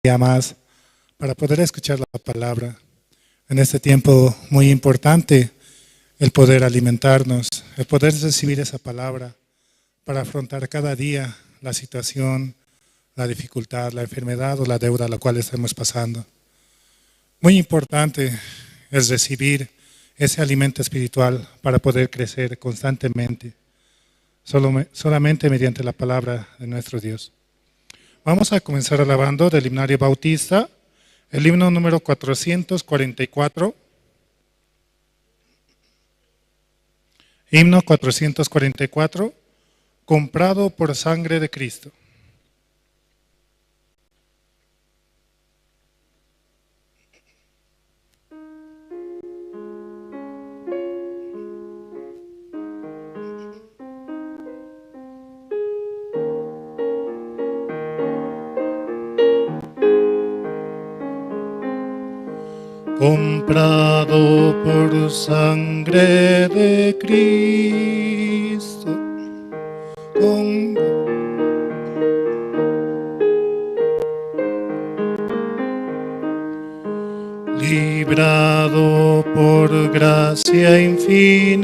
Día más para poder escuchar la palabra. En este tiempo muy importante, el poder alimentarnos, el poder recibir esa palabra para afrontar cada día la situación, la dificultad, la enfermedad o la deuda a la cual estamos pasando. Muy importante es recibir ese alimento espiritual para poder crecer constantemente, solamente mediante la palabra de nuestro Dios. Vamos a comenzar alabando del himnario bautista, el himno número 444. Himno 444, comprado por sangre de Cristo. Comprado por sangre de Cristo, con librado por gracia infinita,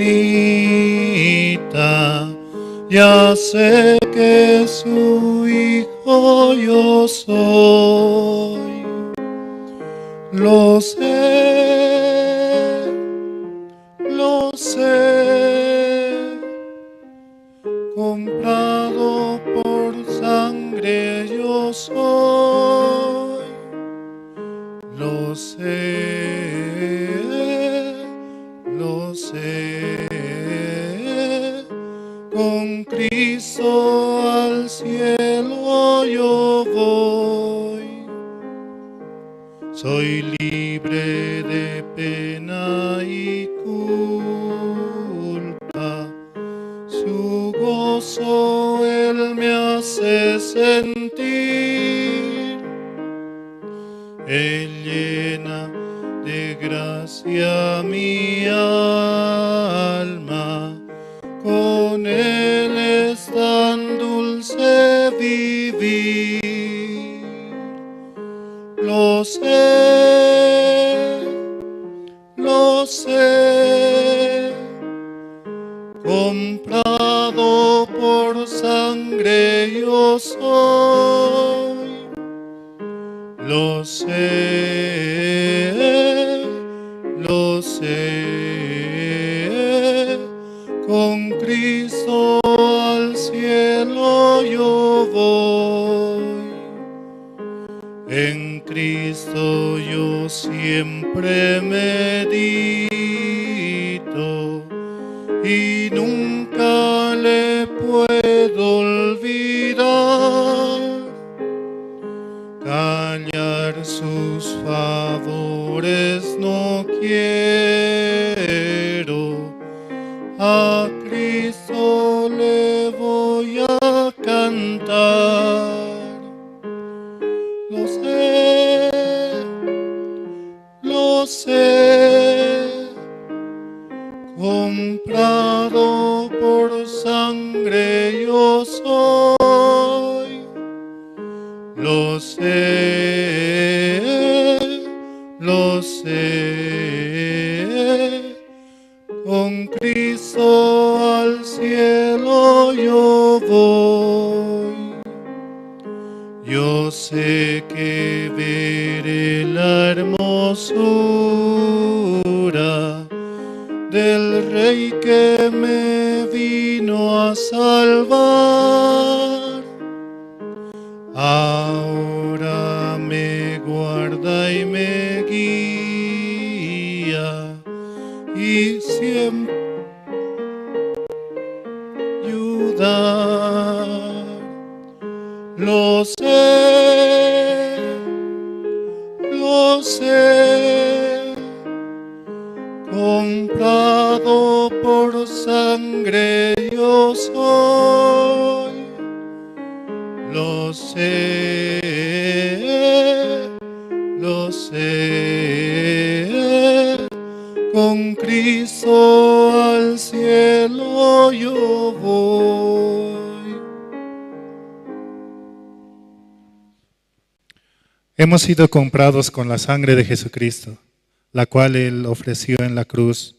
ya sé que su hijo yo soy. Lo sé, comprado por sangre yo soy. Lo sé, con Cristo al cielo yo voy. Soy libre de pena y culpa, su gozo él me hace sentir. Él llena de gracia mi alma, con él es tan dulce vivir. Lo sé, comprado por sangre yo soy. Lo sé, con Cristo al cielo yo voy. En Cristo yo siempre medito y nunca le puedo olvidar. Callar sus favores no quiero, a Cristo le voy a cantar. Lo sé, comprado por sangre yo soy. Lo sé, con Cristo al cielo yo voy. Yo sé que veré la hermosura del Rey que me vino a salvar. Ahora me guarda y me guía y siempre ayudar. Lo sé, comprado por sangre yo soy. Lo sé, con Cristo al cielo yo voy. Hemos sido comprados con la sangre de Jesucristo, la cual Él ofreció en la cruz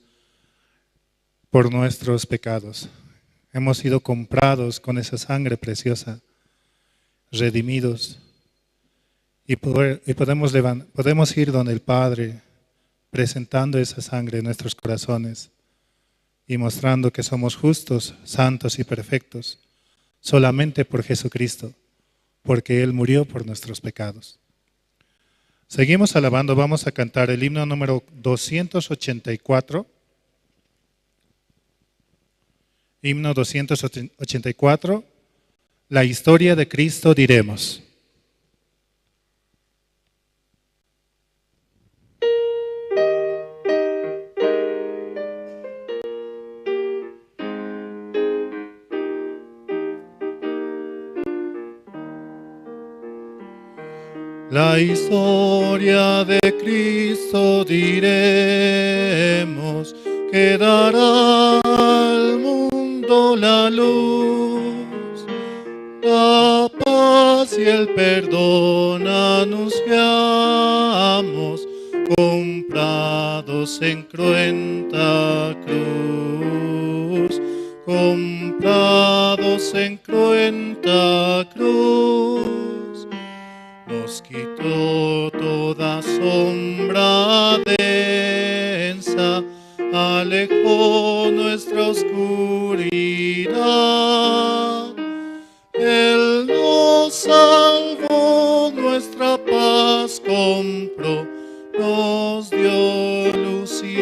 por nuestros pecados. Hemos sido comprados con esa sangre preciosa, redimidos, y podemos ir donde el Padre presentando esa sangre en nuestros corazones y mostrando que somos justos, santos y perfectos solamente por Jesucristo, porque Él murió por nuestros pecados. Seguimos alabando, vamos a cantar el himno número 284. Himno 284, la historia de Cristo diremos. La historia de Cristo diremos, que dará al mundo la luz, la paz y el perdón anunciamos, comprados en cruenta cruz, comprados en cruenta cruz. Nos quitó toda sombra densa, alejó nuestra oscuridad. Él nos salvó, nuestra paz compró, nos dio luz y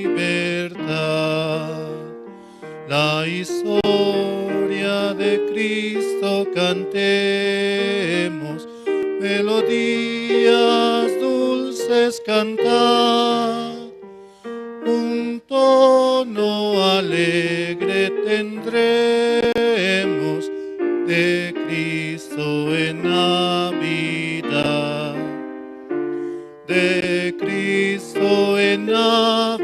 libertad. La historia de Cristo cantemos, melodías dulces cantar, un tono alegre tendremos de Cristo en Navidad, de Cristo en Navidad.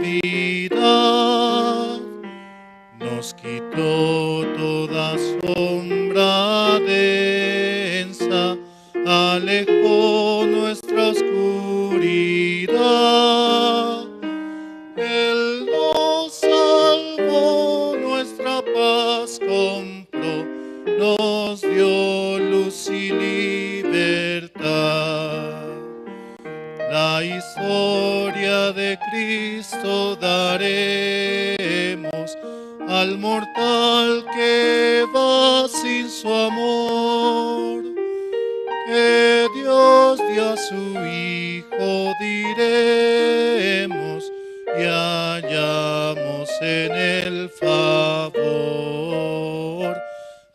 Nos quitó toda sombra densa, alejó nuestra oscuridad. Él nos salvó, nuestra paz compró, nos dio luz y libertad. La historia de Cristo daremos al mortal que va sin su amor. Que Dios dio a su Hijo, diremos, y hallamos en el favor,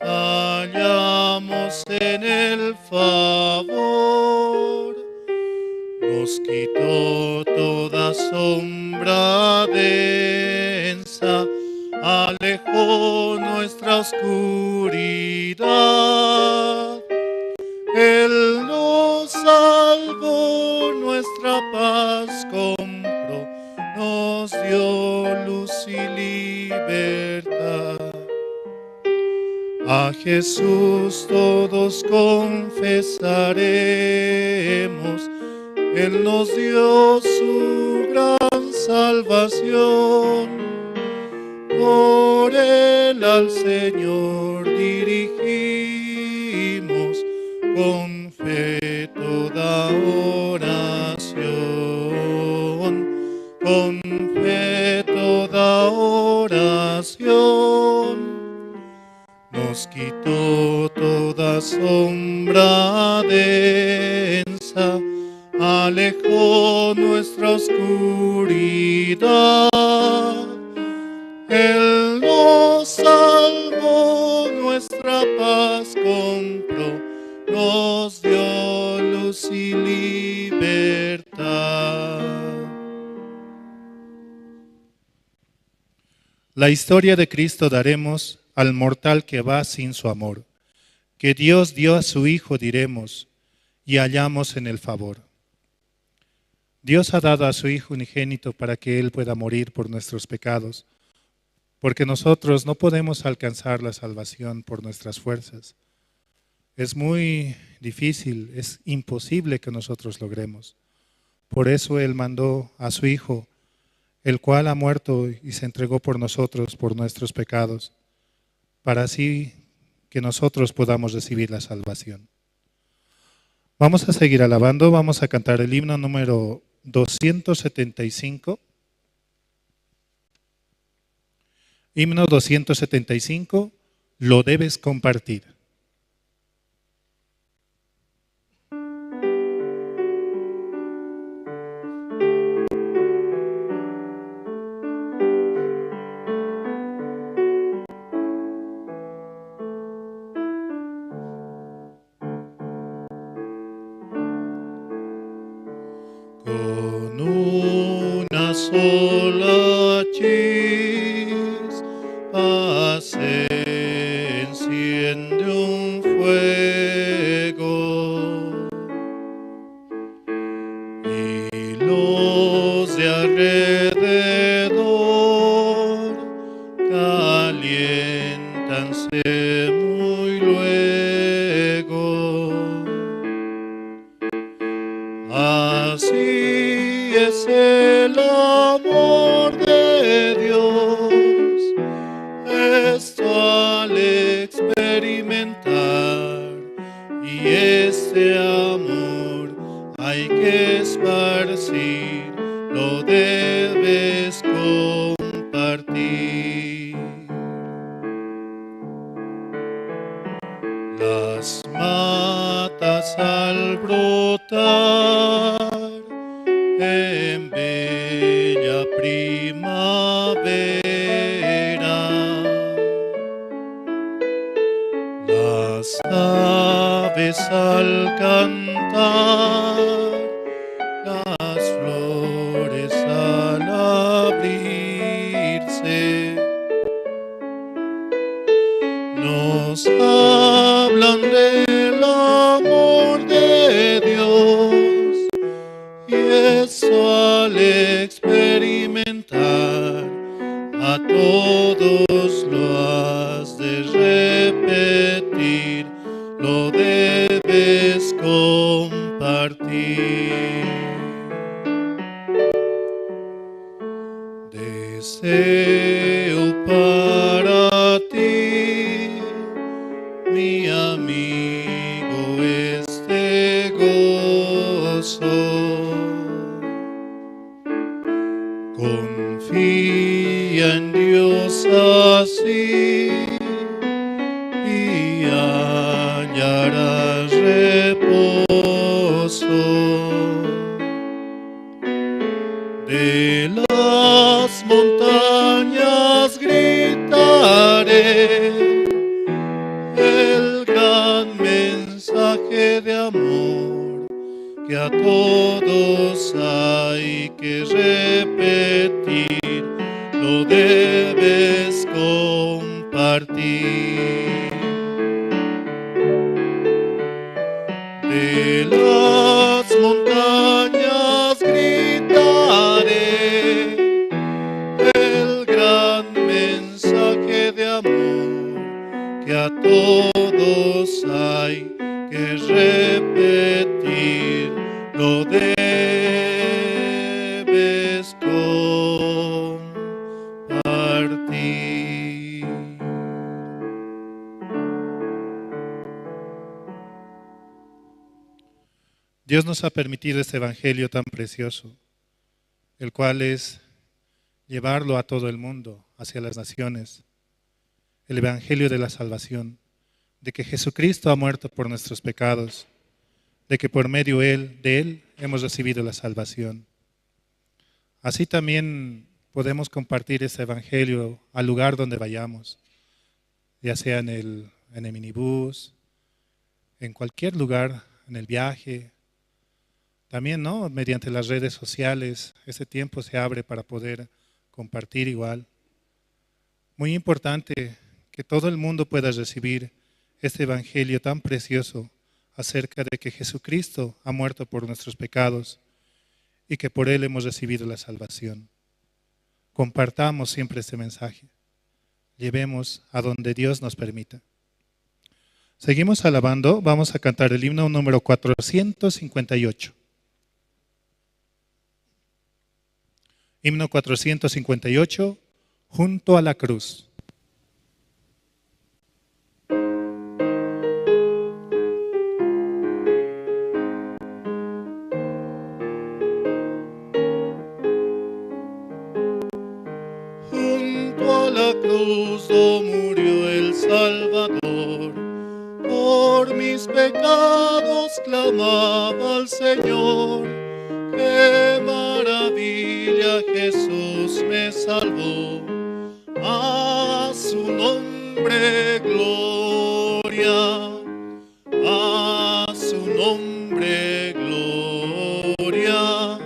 hallamos en el favor. Nos quitó toda sombra densa, alejó nuestra oscuridad. Él nos salvó, nuestra paz compró, nos dio luz y libertad. A Jesús todos confesaremos, Él nos dio su gran salvación. Por Él al Señor dirigimos con fe toda oración, con fe toda oración. Nos quitó toda sombra densa, alejó nuestra oscuridad. Él nos salvó, nuestra paz compró, nos dio luz y libertad. La historia de Cristo daremos al mortal que va sin su amor, que Dios dio a su Hijo, diremos, y hallamos en el favor. Dios ha dado a su Hijo unigénito para que Él pueda morir por nuestros pecados, porque nosotros no podemos alcanzar la salvación por nuestras fuerzas. Es muy difícil, es imposible que nosotros logremos. Por eso Él mandó a su Hijo, el cual ha muerto y se entregó por nosotros, por nuestros pecados, para así que nosotros podamos recibir la salvación. Vamos a seguir alabando, vamos a cantar el himno número 275. Himno 275, lo debes compartir. Con una sola chispa se enciende un fuego y los de alrededor caliéntanse muy luego. Así es el amor de Dios, esto al experimentar, y este amor hay que esparcir, lo debes compartir. Las matas al brotar en bella primavera, las aves al cantar, las flores al abrirse, nos hablan del amor de Dios, y eso al experimentar a todos lo has de repetir, lo debes compartir. Deseo para ti, mi amigo, este gozo. Confía en Dios así y hallarás reposo. De las montañas gritaré el gran mensaje de amor que a todos hay que repetir, lo debes compartir. De las montañas gritaré el gran mensaje de amor que a todos hay que repetir, lo debes compartir. Dios nos ha permitido este evangelio tan precioso, el cual es llevarlo a todo el mundo, hacia las naciones, el evangelio de la salvación, de que Jesucristo ha muerto por nuestros pecados, de que por medio de Él hemos recibido la salvación. Así también podemos compartir este evangelio al lugar donde vayamos, ya sea en el minibús, en cualquier lugar, en el viaje. También, ¿no?, mediante las redes sociales, ese tiempo se abre para poder compartir igual. Muy importante que todo el mundo pueda recibir este evangelio tan precioso acerca de que Jesucristo ha muerto por nuestros pecados y que por Él hemos recibido la salvación. Compartamos siempre este mensaje. Llevemos a donde Dios nos permita. Seguimos alabando, vamos a cantar el himno número 458. Himno 458, Junto a la Cruz. Junto a la cruz murió el Salvador, por mis pecados clamaba al Señor. ¡Qué maravilla, Jesús me salvó! A su nombre gloria, a su nombre gloria,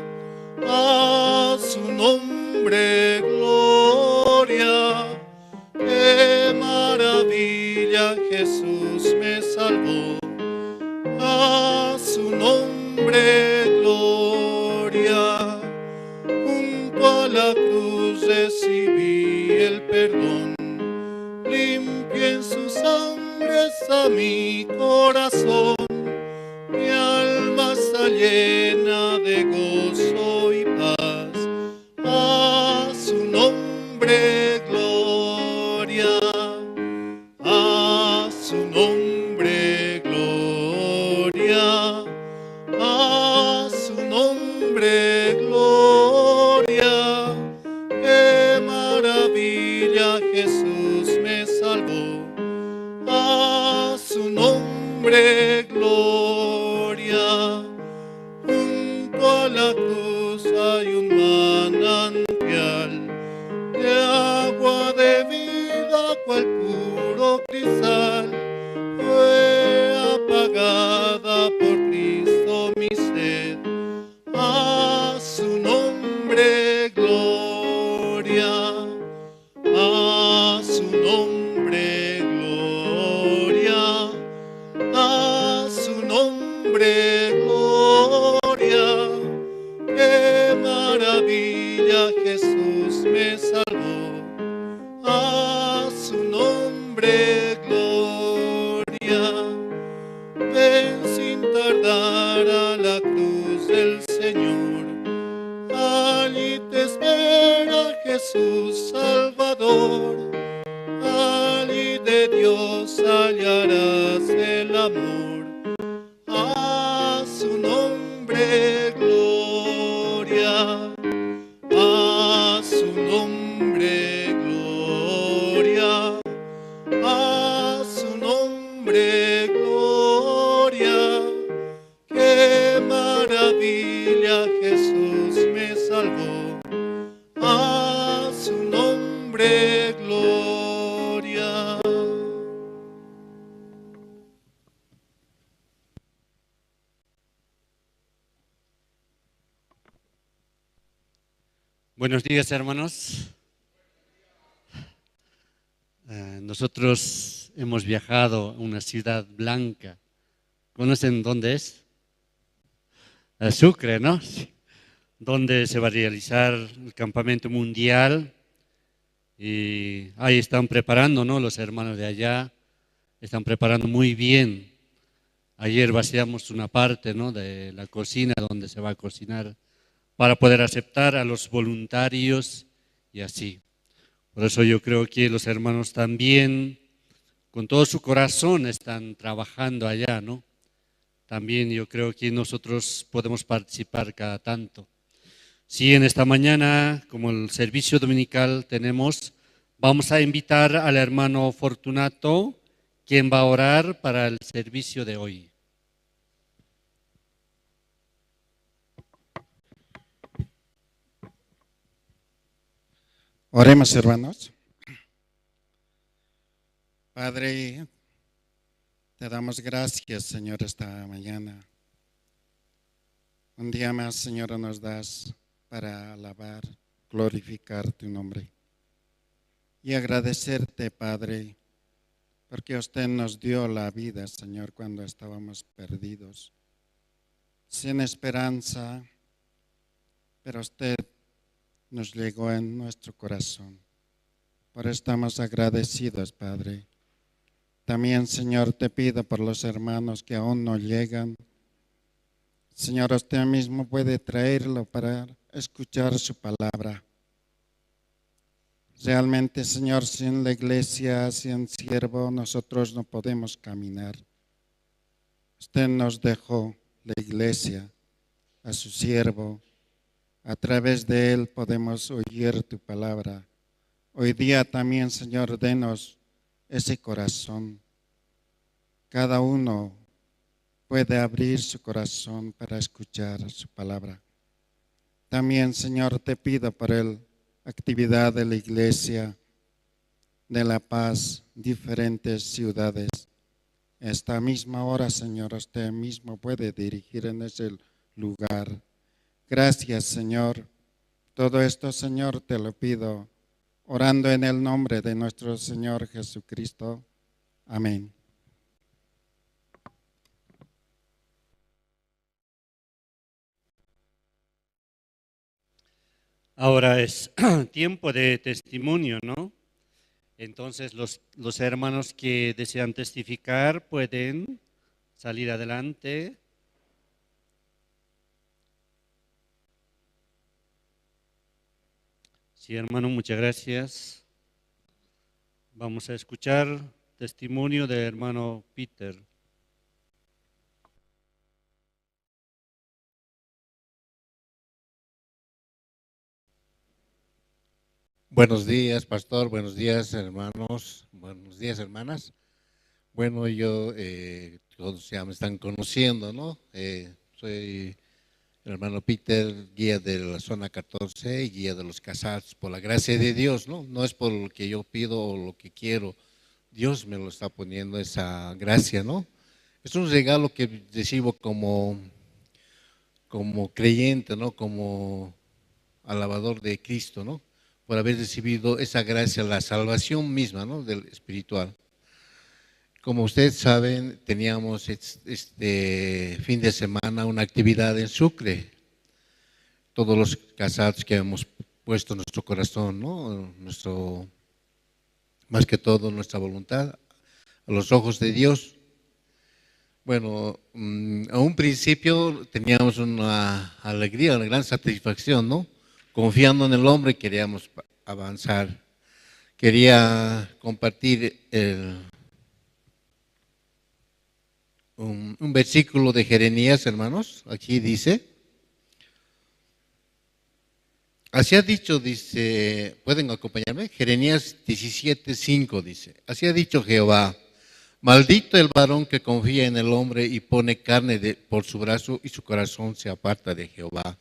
a su nombre gloria. ¡Qué maravilla, Jesús me salvó! A su nombre gloria. Junto a la cruz recibí el perdón, limpio en su sangre está mi corazón, mi alma está llena de gozo y paz. A su nombre gloria, a su nombre gloria, a su nombre gloria. ¡Qué maravilla, Jesús me salvó! A su nombre gloria. Junto a la cruz hay un manantial de agua de vida, cual puro cristal. Fue apagada por Cristo mi sed. A su nombre gloria, a su nombre gloria, a su nombre gloria. ¡Qué maravilla, Jesús me salvó! A su nombre gloria. Ven sin tardar a la cruz del Señor, allí te espera Jesús Salvador. Allí de Dios hallarás el amor. A su nombre gloria, a su nombre gloria, a su nombre gloria. ¡Qué maravilla, Jesús me salvó! A su nombre gloria. Buenos días, hermanos. Nosotros hemos viajado a una ciudad blanca. ¿Conocen dónde es? Sucre, ¿no? Sí. Donde se va a realizar el campamento mundial. Y ahí están preparando, ¿no? Los hermanos de allá están preparando muy bien. Ayer vaciamos una parte, ¿no?, de la cocina donde se va a cocinar para poder aceptar a los voluntarios y así. Por eso yo creo que los hermanos también, con todo su corazón, están trabajando allá, ¿no? También yo creo que nosotros podemos participar cada tanto. Sí, en esta mañana, como el servicio dominical tenemos, vamos a invitar al hermano Fortunato, quien va a orar para el servicio de hoy. Oremos, hermanos. Padre, te damos gracias, Señor, esta mañana. Un día más, Señor, nos das para alabar, glorificar tu nombre. Y agradecerte, Padre, porque usted nos dio la vida, Señor, cuando estábamos perdidos, sin esperanza, pero usted nos llegó en nuestro corazón. Por eso estamos agradecidos, Padre. También, Señor, te pido por los hermanos que aún no llegan. Señor, usted mismo puede traerlo para escuchar su palabra. Realmente, Señor, sin la iglesia, sin siervo, nosotros no podemos caminar. Usted nos dejó la iglesia, a su siervo. A través de él podemos oír tu palabra. Hoy día también, Señor, denos ese corazón. Cada uno puede abrir su corazón para escuchar su palabra. También, Señor, te pido por la actividad de la iglesia de La Paz, diferentes ciudades. Esta misma hora, Señor, usted mismo puede dirigir en ese lugar. Gracias, Señor. Todo esto, Señor, te lo pido, orando en el nombre de nuestro Señor Jesucristo. Amén. Ahora es tiempo de testimonio, ¿no? Entonces los hermanos que desean testificar pueden salir adelante. Sí, hermano, muchas gracias. Vamos a escuchar testimonio del hermano Peter. Buenos días, pastor. Buenos días, hermanos. Buenos días, hermanas. Bueno, yo, todos ya me están conociendo, ¿no? Soy el hermano Peter, guía de la zona 14 y guía de los casados, por la gracia de Dios, ¿no? No es por lo que yo pido o lo que quiero. Dios me lo está poniendo esa gracia, ¿no? Es un regalo que recibo como creyente, ¿no? Como alabador de Cristo, ¿no? Por haber recibido esa gracia, la salvación misma, ¿no? Del espiritual. Como ustedes saben, teníamos este fin de semana una actividad en Sucre. Todos los casados que hemos puesto nuestro corazón, ¿no? Nuestro, más que todo, nuestra voluntad a los ojos de Dios. Bueno, a un principio teníamos una alegría, una gran satisfacción, ¿no? Confiando en el hombre queríamos avanzar. Quería compartir un versículo de Jeremías, hermanos. Aquí dice, así ha dicho, dice, ¿pueden acompañarme? Jeremías 17:5 dice, así ha dicho Jehová, maldito el varón que confía en el hombre y pone carne por su brazo y su corazón se aparta de Jehová.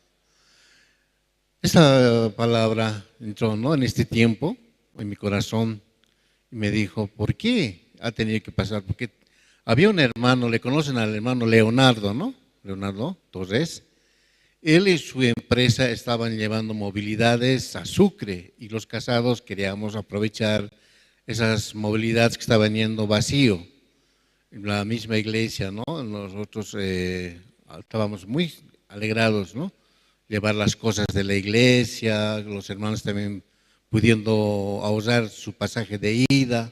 Esa palabra entró, ¿no?, en este tiempo, en mi corazón, y me dijo, ¿por qué ha tenido que pasar? Porque había un hermano, le conocen al hermano Leonardo, ¿no? Leonardo Torres. Él y su empresa estaban llevando movilidades a Sucre y los casados queríamos aprovechar esas movilidades que estaban yendo vacío. En la misma iglesia, ¿no? Nosotros estábamos muy alegrados, ¿no? Llevar las cosas de la iglesia, los hermanos también pudiendo ahorrar su pasaje de ida.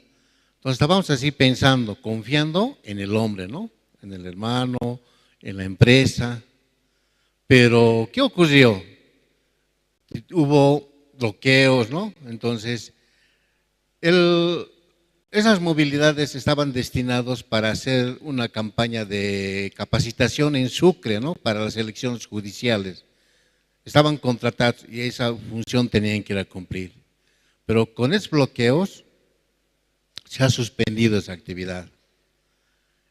Entonces estábamos así pensando, confiando en el hombre, ¿no? En el hermano, en la empresa. Pero, ¿qué ocurrió? Hubo bloqueos, ¿no? Entonces, esas movilidades estaban destinadas para hacer una campaña de capacitación en Sucre, ¿no? Para las elecciones judiciales. Estaban contratados y esa función tenían que ir a cumplir. Pero con esos bloqueos se ha suspendido esa actividad.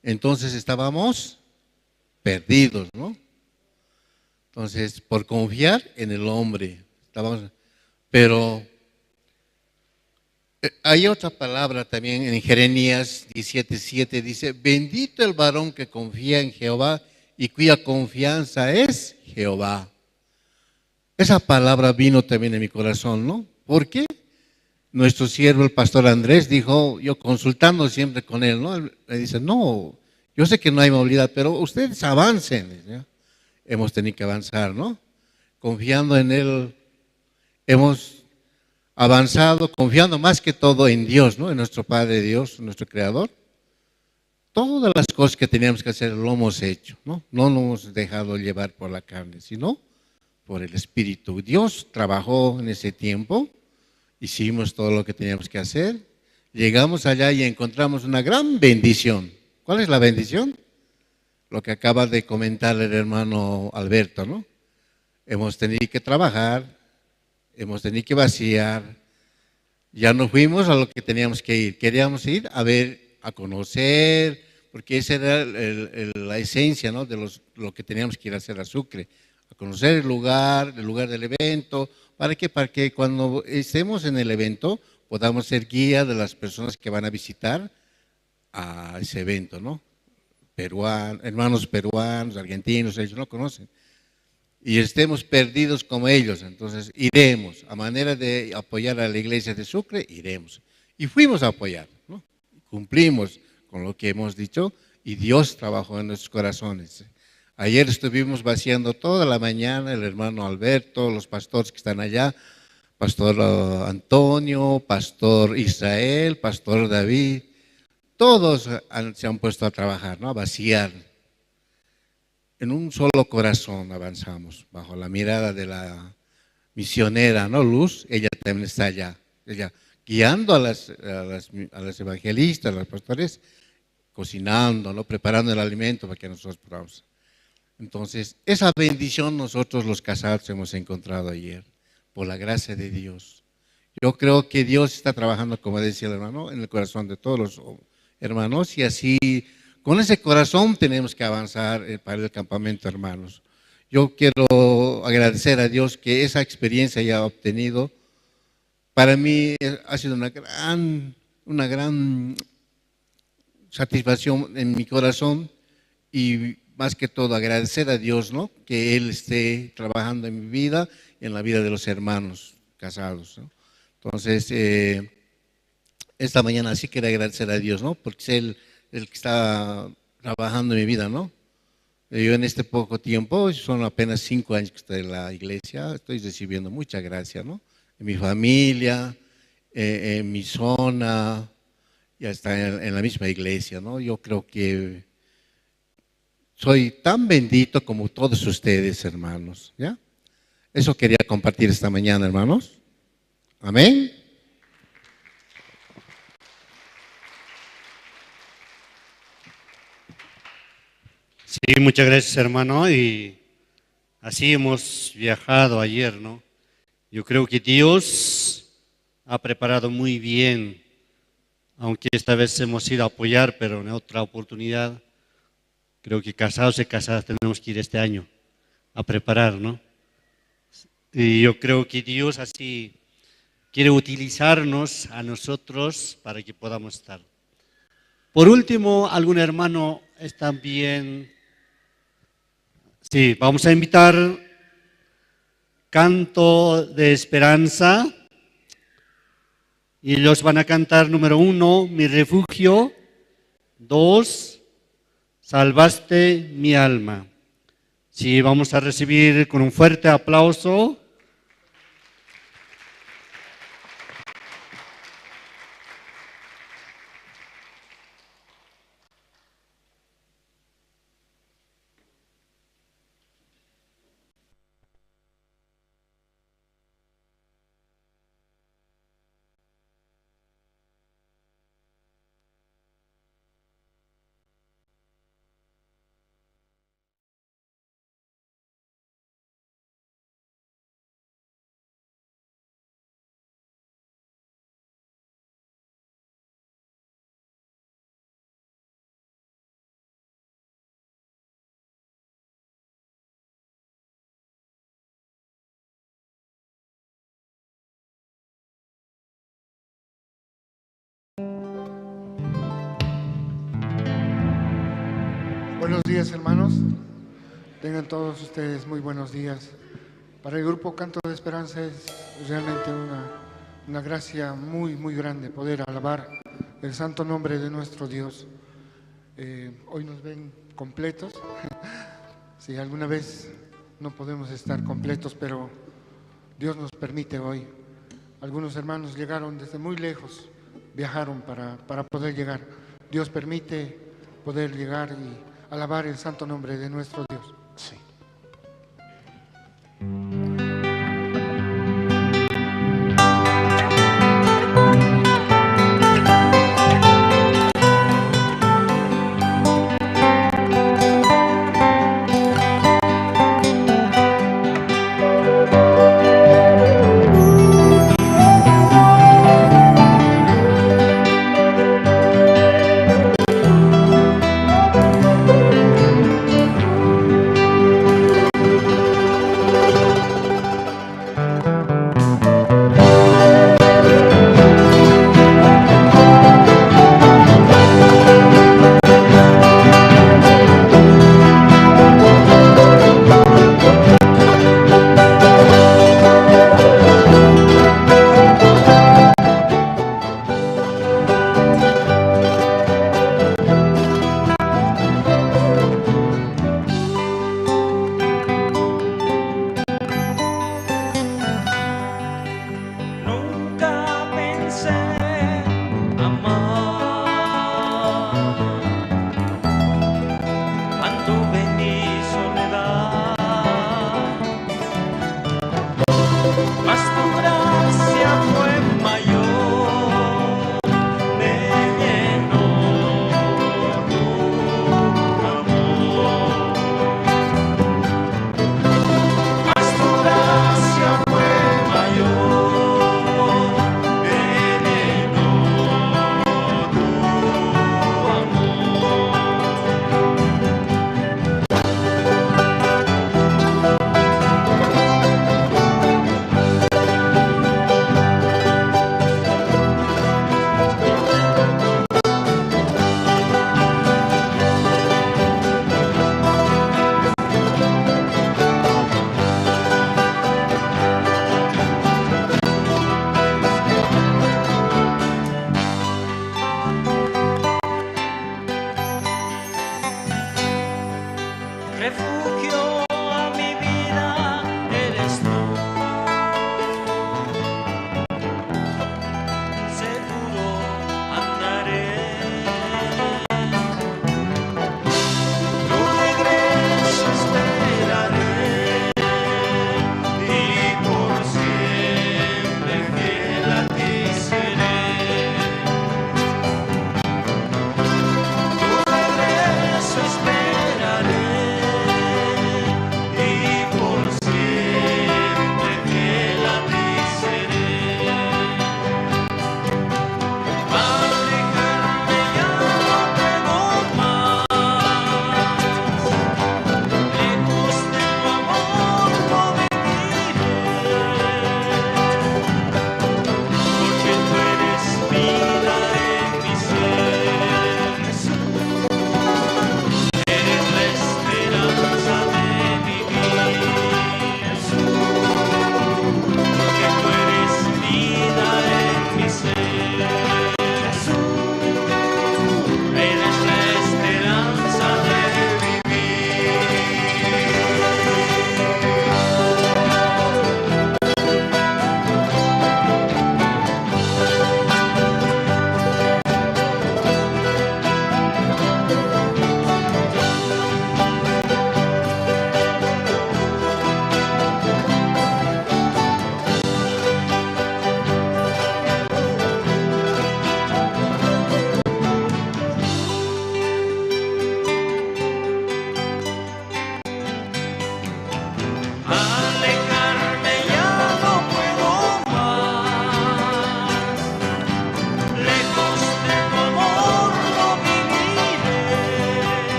Entonces estábamos perdidos, ¿no? Entonces, por confiar en el hombre, estábamos, pero hay otra palabra también en Jeremías 17:7, dice, bendito el varón que confía en Jehová y cuya confianza es Jehová. Esa palabra vino también en mi corazón, ¿no? ¿Por qué? Nuestro siervo, el pastor Andrés, dijo, yo consultando siempre con él, ¿no? Él le dice, no, yo sé que no hay movilidad, pero ustedes avancen, ¿no? Hemos tenido que avanzar, ¿no? Confiando en él, hemos avanzado, confiando más que todo en Dios, ¿no? En nuestro Padre Dios, nuestro Creador. Todas las cosas que teníamos que hacer lo hemos hecho, ¿no? No nos hemos dejado llevar por la carne, sino por el Espíritu. Dios trabajó en ese tiempo, hicimos todo lo que teníamos que hacer, llegamos allá y encontramos una gran bendición. ¿Cuál es la bendición? Lo que acaba de comentar el hermano Alberto, ¿no? Hemos tenido que trabajar, hemos tenido que vaciar, ya no fuimos a lo que teníamos que ir, queríamos ir a ver, a conocer, porque esa era la esencia, ¿no?, de lo que teníamos que ir a hacer a Sucre, a conocer el lugar del evento. ¿Para qué? Para que cuando estemos en el evento podamos ser guía de las personas que van a visitar a ese evento, ¿no? Hermanos peruanos, argentinos, ellos no conocen. Y estemos perdidos como ellos, entonces iremos, a manera de apoyar a la iglesia de Sucre, iremos. Y fuimos a apoyar, ¿no? Cumplimos con lo que hemos dicho y Dios trabajó en nuestros corazones. Ayer estuvimos vaciando toda la mañana, el hermano Alberto, los pastores que están allá, pastor Antonio, pastor Israel, pastor David, todos se han puesto a trabajar, ¿no?, a vaciar. En un solo corazón avanzamos, bajo la mirada de la misionera, ¿no?, Luz, ella también está allá, ella guiando a las evangelistas, a las pastores, cocinando, ¿no?, preparando el alimento para que nosotros podamos. Entonces, esa bendición nosotros los casados hemos encontrado ayer, por la gracia de Dios. Yo creo que Dios está trabajando, como decía el hermano, en el corazón de todos los hermanos, y así, con ese corazón tenemos que avanzar para el campamento, hermanos. Yo quiero agradecer a Dios que esa experiencia ya obtenido, para mí ha sido una gran satisfacción en mi corazón y más que todo agradecer a Dios, ¿no?, que Él esté trabajando en mi vida y en la vida de los hermanos casados, ¿no? Entonces, esta mañana sí quería agradecer a Dios, ¿no?, porque es Él el que está trabajando en mi vida, ¿no? Yo en este poco tiempo, son apenas 5 años que estoy en la iglesia, estoy recibiendo mucha gracia, ¿no? En mi familia, en mi zona, y hasta en la misma iglesia, ¿no? Yo creo que soy tan bendito como todos ustedes, hermanos, ¿ya? Eso quería compartir esta mañana, hermanos. Amén. Sí, muchas gracias, hermano. Y así hemos viajado ayer, ¿no? Yo creo que Dios ha preparado muy bien, aunque esta vez hemos ido a apoyar, pero en otra oportunidad, creo que casados y casadas tenemos que ir este año a preparar, ¿no? Y yo creo que Dios así quiere utilizarnos a nosotros para que podamos estar. Por último, algún hermano está bien. Sí, vamos a invitar Canto de Esperanza. Y ellos van a cantar número 1, Mi Refugio. 2, Salvaste mi alma. Sí, vamos a recibir con un fuerte aplauso. Buenos días, hermanos. Tengan todos ustedes muy buenos días. Para el grupo Canto de Esperanza es realmente una gracia muy, muy grande poder alabar el santo nombre de nuestro Dios. Hoy nos ven completos. Si alguna vez no podemos estar completos, pero Dios nos permite hoy. Algunos hermanos llegaron desde muy lejos, viajaron para poder llegar. Dios permite poder llegar y alabar el santo nombre de nuestro Dios. Sí.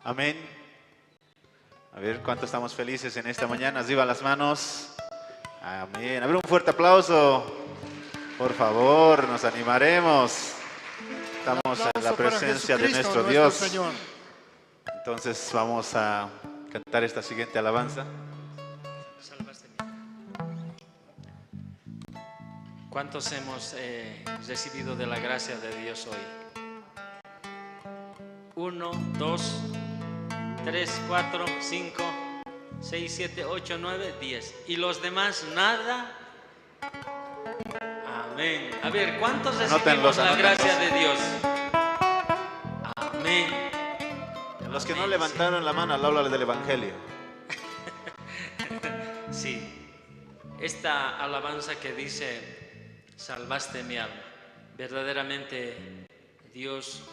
Amén. A ver cuánto estamos felices en esta mañana. Arriba las manos. Amén. A ver, un fuerte aplauso. Por favor, nos animaremos. Estamos en la presencia de nuestro Dios. Señor. Entonces vamos a cantar esta siguiente alabanza. ¿Cuántos hemos recibido de la gracia de Dios hoy? 1, 2, 3, 4, 5, 6, 7, 8, 9, 10. ¿Y los demás nada? Amén. A ver, ¿cuántos recibimos la gracia de Dios? Amén. Los que no levantaron la mano al hablar del Evangelio. Sí. Esta alabanza que dice, salvaste mi alma. Verdaderamente Dios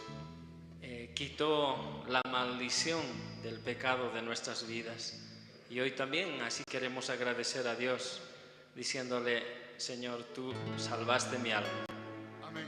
quitó la maldición del pecado de nuestras vidas. Y hoy también así queremos agradecer a Dios, diciéndole, Señor, tú salvaste mi alma. Amén.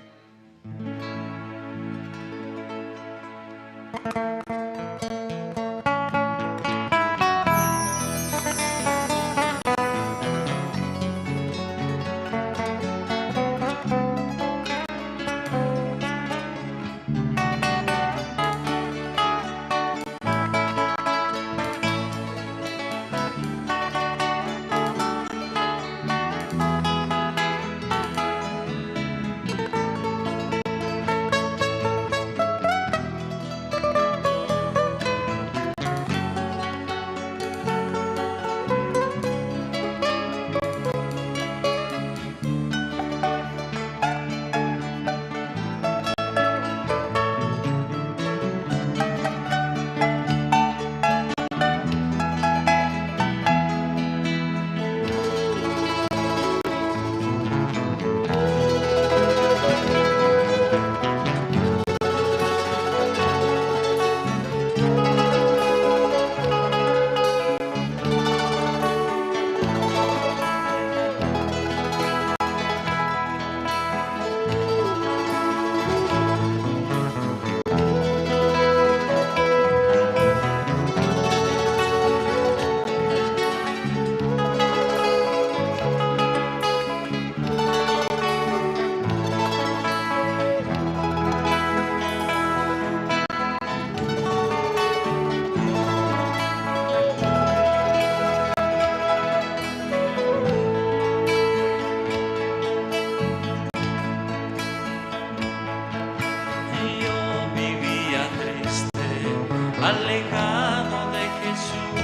Alejado de Jesús,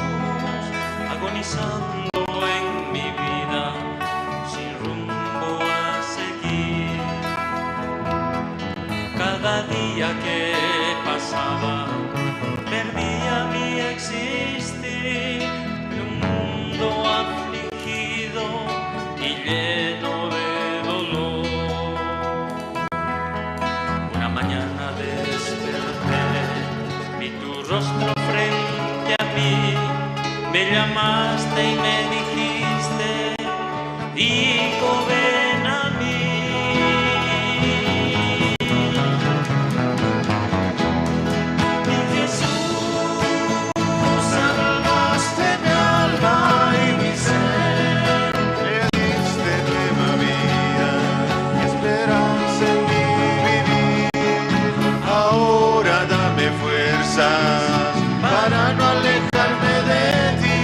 agonizando en mi vida, sin rumbo a seguir. Cada día que pasaba, perdía mi existir, en un mundo afligido y lleno de dolor. Una mañana desperté, vi tu rostro frente a mí, me llamaste y me dijiste, hijo, ven a mí. Mi Jesús, salvaste mi alma y mi ser, me diste nueva vida y esperanza en mi vivir. Ahora dame fuerzas para no alejarme de ti.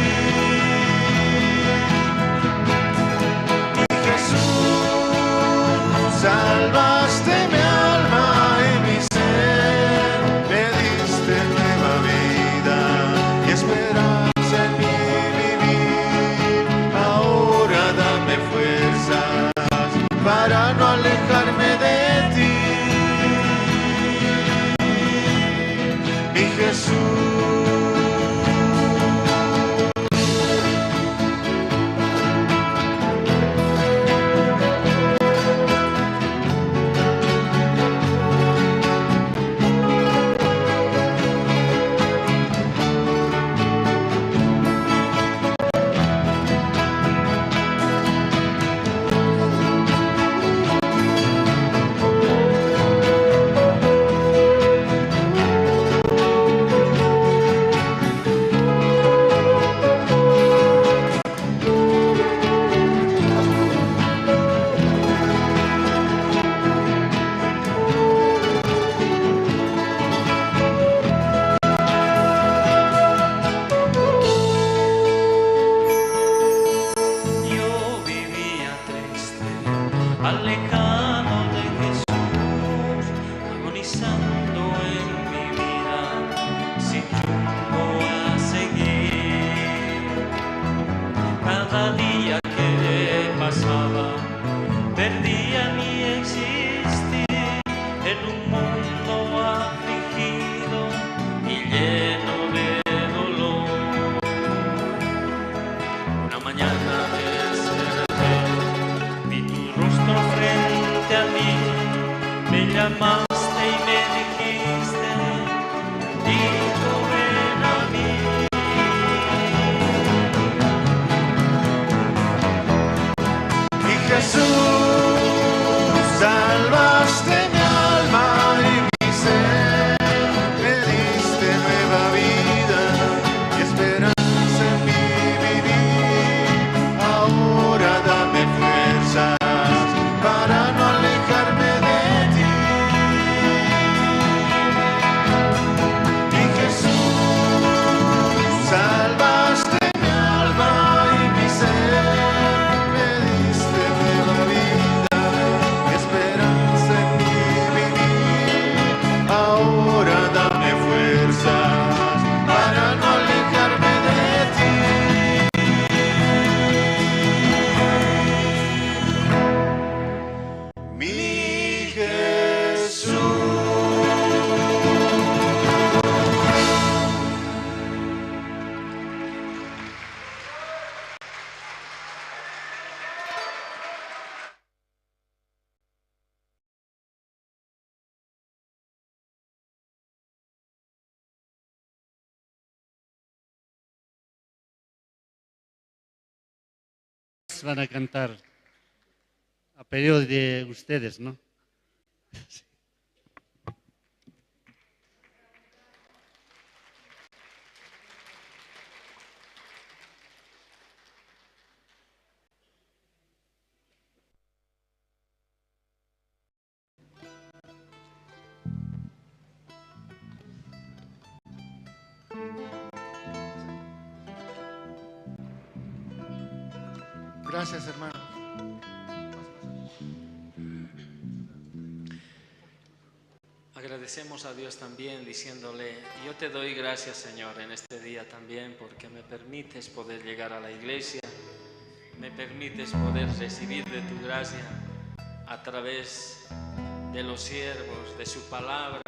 Mi Jesús, salvaste mi alma y mi ser, me diste nueva vida y esperanza en mi vivir. Ahora dame fuerzas para no alejarme de ti. Mi Jesús. Cada día que pasaba perdía mi existir en un mundo afligido y lleno de dolor. Una mañana desperté, vi tu rostro frente a mí, me llamaste y me dijiste, hijo, ven a mí. Mi Jesús, salvaste mi alma y mi ser, me diste nueva vida y esperanza en mi vivir. Ahora dame fuerzas para no alejarme de ti. Mi Jesús, salvaste mi alma y mi ser, me diste nueva vida y esperanza en mi vivir. Ahora dame fuerzas para no alejarme de ti. Mi Jesús. Van a cantar a pedido de ustedes, ¿no? Gracias, hermano. Agradecemos a Dios también diciéndole, yo te doy gracias, Señor, en este día también, porque me permites poder llegar a la iglesia, me permites poder recibir de tu gracia a través de los siervos, de su palabra,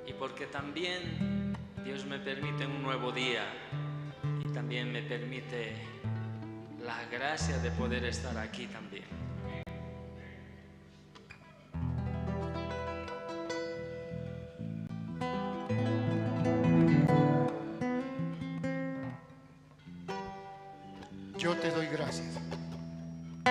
y porque también Dios me permite un nuevo día y también me permite la gracia de poder estar aquí también. Yo te doy gracias. Mi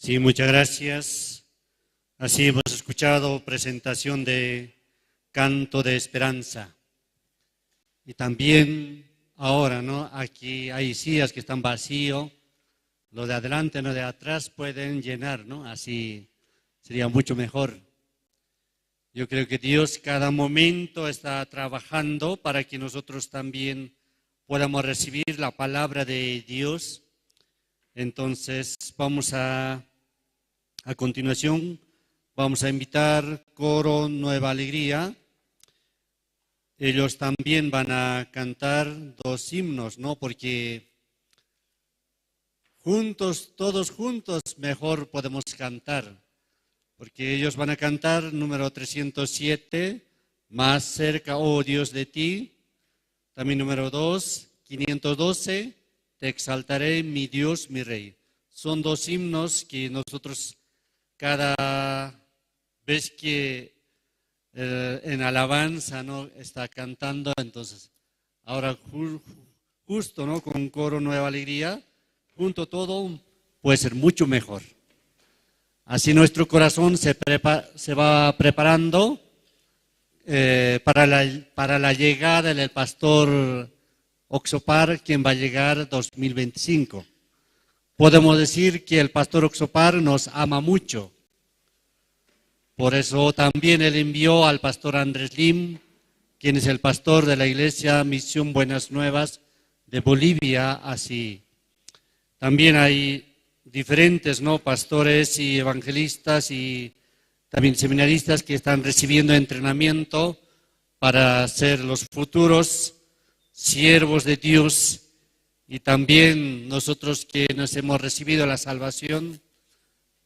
Sí, muchas gracias. Así hemos escuchado presentación de Canto de Esperanza. Y también ahora, ¿no? Aquí hay sillas que están vacío. Lo de adelante, no de atrás pueden llenar, ¿no? Así sería mucho mejor. Yo creo que Dios cada momento está trabajando para que nosotros también podamos recibir la palabra de Dios. Entonces, vamos a continuación, vamos a invitar Coro Nueva Alegría. Ellos también van a cantar dos himnos, ¿no? Porque juntos, todos juntos, mejor podemos cantar. Porque ellos van a cantar número 307, Más cerca, oh Dios, de ti. También número 2, 512, Te exaltaré, mi Dios, mi Rey. Son dos himnos que nosotros cada vez que en alabanza, ¿no?, está cantando, entonces ahora justo, ¿no?, con Coro Nueva Alegría, junto todo puede ser mucho mejor. Así nuestro corazón se va preparando para la llegada del pastor Oxopar, quien va a llegar 2025. Podemos decir que el pastor Oxopar nos ama mucho. Por eso también él envió al pastor Andrés Lim, quien es el pastor de la iglesia Misión Buenas Nuevas de Bolivia, así. También hay diferentes, ¿no?, pastores y evangelistas y también seminaristas que están recibiendo entrenamiento para ser los futuros siervos de Dios. Y también nosotros que nos hemos recibido la salvación,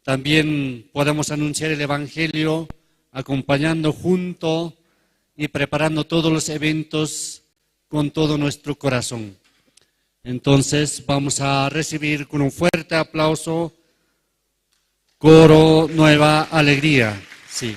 también podemos anunciar el Evangelio acompañando junto y preparando todos los eventos con todo nuestro corazón. Entonces vamos a recibir con un fuerte aplauso Coro Nueva Alegría. Sí.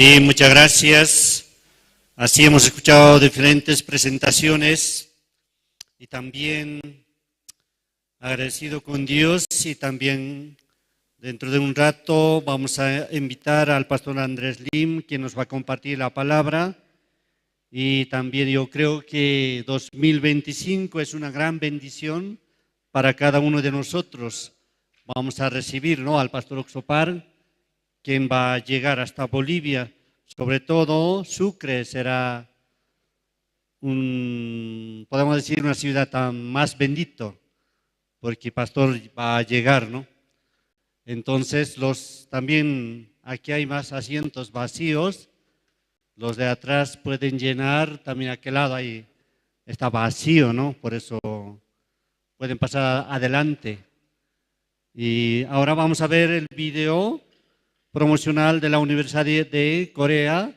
Sí, muchas gracias. Así hemos escuchado diferentes presentaciones y también agradecido con Dios y también dentro de un rato vamos a invitar al pastor Andrés Lim, quien nos va a compartir la palabra. Y también yo creo que 2025 es una gran bendición para cada uno de nosotros. Vamos a recibir, ¿no?, al pastor Oxopar, quien va a llegar hasta Bolivia. Sobre todo, Sucre será un, podemos decir, una ciudad tan más bendito, porque pastor va a llegar, ¿no? Entonces, también aquí hay más asientos vacíos, los de atrás pueden llenar, también aquel lado ahí está vacío, ¿no? Por eso pueden pasar adelante. Y ahora vamos a ver el video promocional de la Universidad de Corea.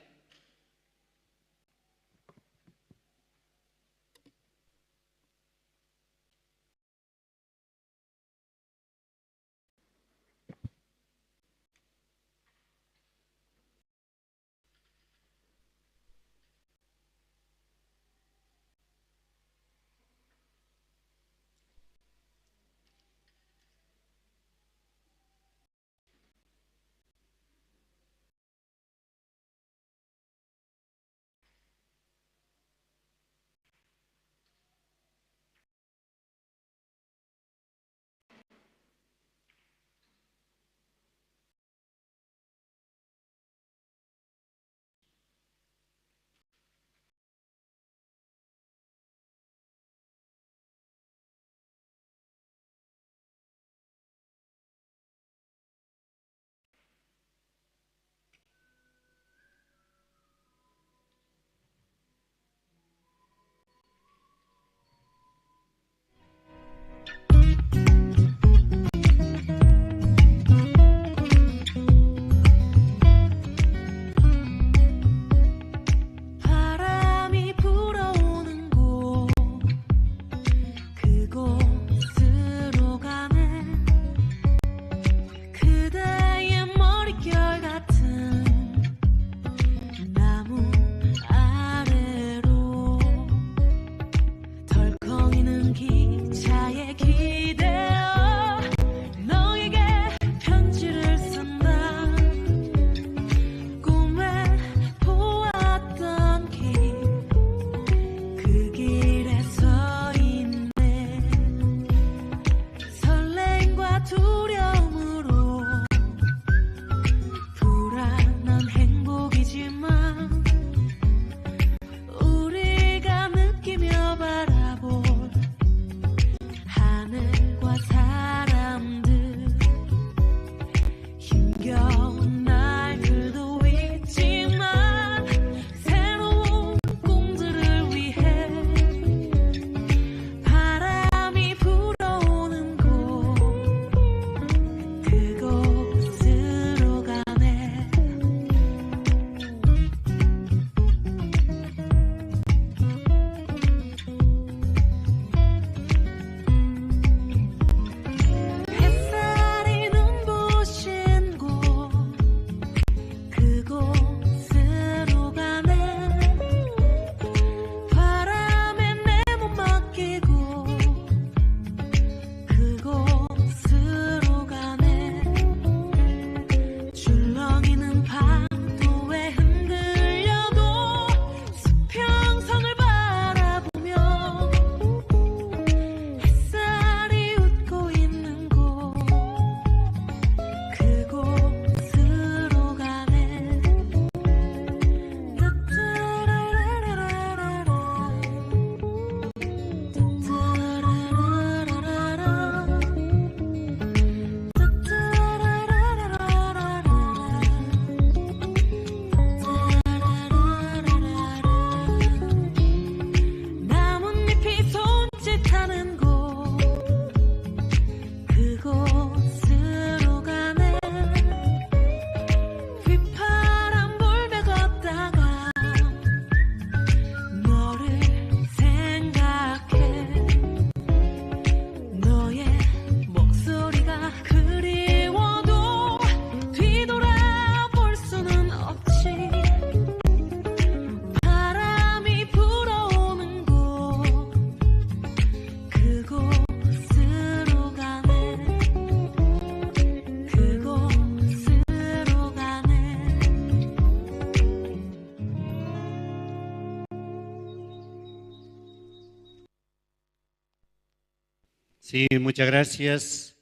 Sí, muchas gracias.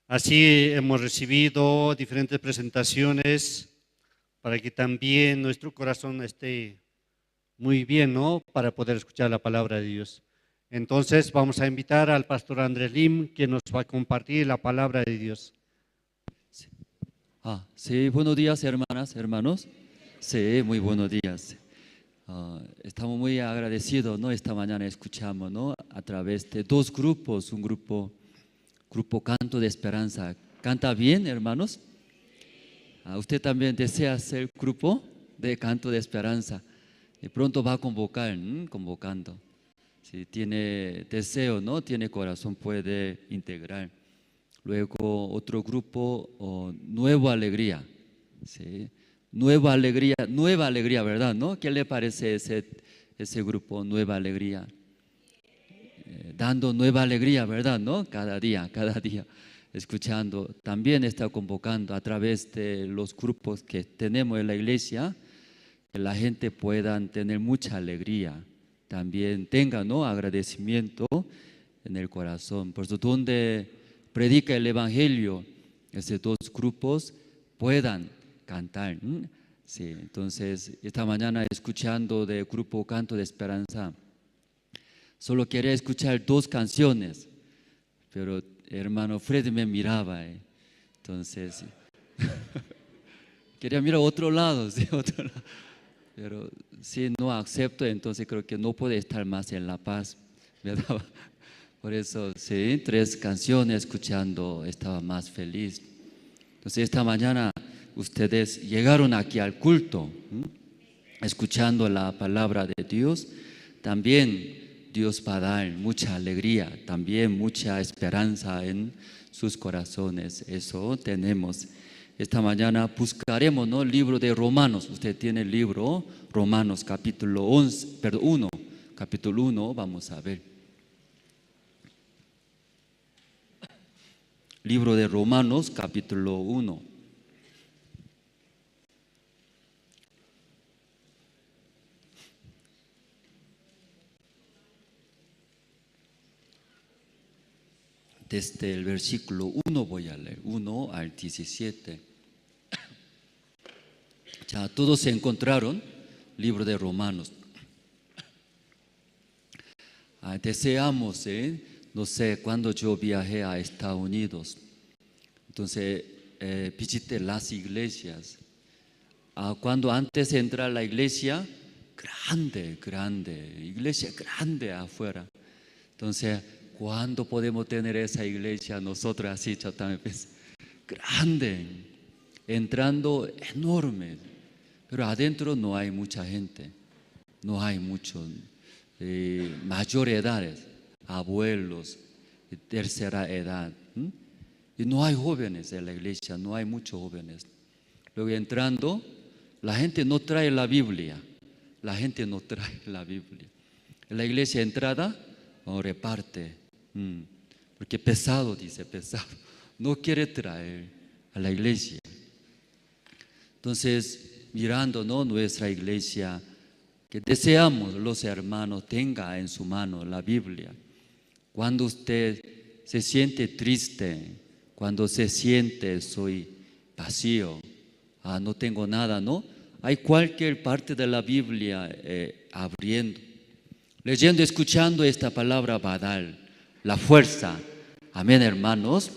Así hemos recibido diferentes presentaciones para que también nuestro corazón esté muy bien, ¿no? Para poder escuchar la palabra de Dios. Entonces vamos a invitar al pastor Andrés Lim, quien nos va a compartir la palabra de Dios. Sí. Ah, sí, buenos días, hermanas, hermanos. Sí, muy buenos días. Estamos muy agradecidos, ¿no? Esta mañana escuchamos, ¿no? A través de dos grupos, un grupo Canto de Esperanza. ¿Canta bien, hermanos? ¿Usted también desea ser grupo de Canto de Esperanza? Y pronto va a convocar, ¿m? Convocando. Si tiene deseo, ¿no? Tiene corazón, puede integrar. Luego otro grupo, Nueva Alegría, ¿sí? Nueva Alegría, Nueva Alegría, ¿verdad? ¿No? ¿Qué le parece ese grupo, Nueva Alegría? Dando nueva alegría, ¿verdad? ¿No? Cada día, escuchando. También está convocando a través de los grupos que tenemos en la iglesia, que la gente pueda tener mucha alegría. También tenga, ¿no?, agradecimiento en el corazón. Por eso, donde predica el Evangelio, esos dos grupos puedan cantar. Sí, entonces, esta mañana escuchando del grupo Canto de Esperanza, solo quería escuchar dos canciones, pero hermano Fred me miraba, entonces quería mirar otro lado, sí, otro lado. Pero si no acepto, entonces creo que no puede estar más en la paz, ¿verdad? Por eso, sí, tres canciones escuchando, estaba más feliz. Entonces, esta mañana ustedes llegaron aquí al culto, escuchando la palabra de Dios. También Dios va a dar mucha alegría, también mucha esperanza en sus corazones. Eso tenemos. Esta mañana buscaremos, ¿no?, el libro de Romanos. Usted tiene el libro Romanos capítulo 11, perdón, 1, capítulo 1, vamos a ver. Libro de Romanos capítulo 1. Desde el versículo 1 voy a leer, 1 al 17. Ya todos se encontraron, libro de Romanos. Deseamos, no sé, cuando yo viajé a Estados Unidos, entonces visité las iglesias. Cuando antes de entrar a la iglesia, grande, grande, iglesia grande afuera. Entonces, ¿cuándo podemos tener esa iglesia nosotros así? Yo también pensé, grande, entrando enorme, pero adentro no hay mucha gente, no hay muchos, mayor edades, abuelos, tercera edad, Y no hay jóvenes en la iglesia, no hay muchos jóvenes. Luego entrando, la gente no trae la Biblia, la gente no trae la Biblia. En la iglesia entrada, reparte, porque pesado, dice, pesado, no quiere traer a la iglesia. Entonces, mirando, ¿no?, nuestra iglesia, que deseamos los hermanos tenga en su mano la Biblia. Cuando usted se siente triste, cuando se siente soy vacío, no tengo nada, ¿no? Hay cualquier parte de la Biblia abriendo, leyendo, escuchando esta palabra va a dar la fuerza. Amén, hermanos.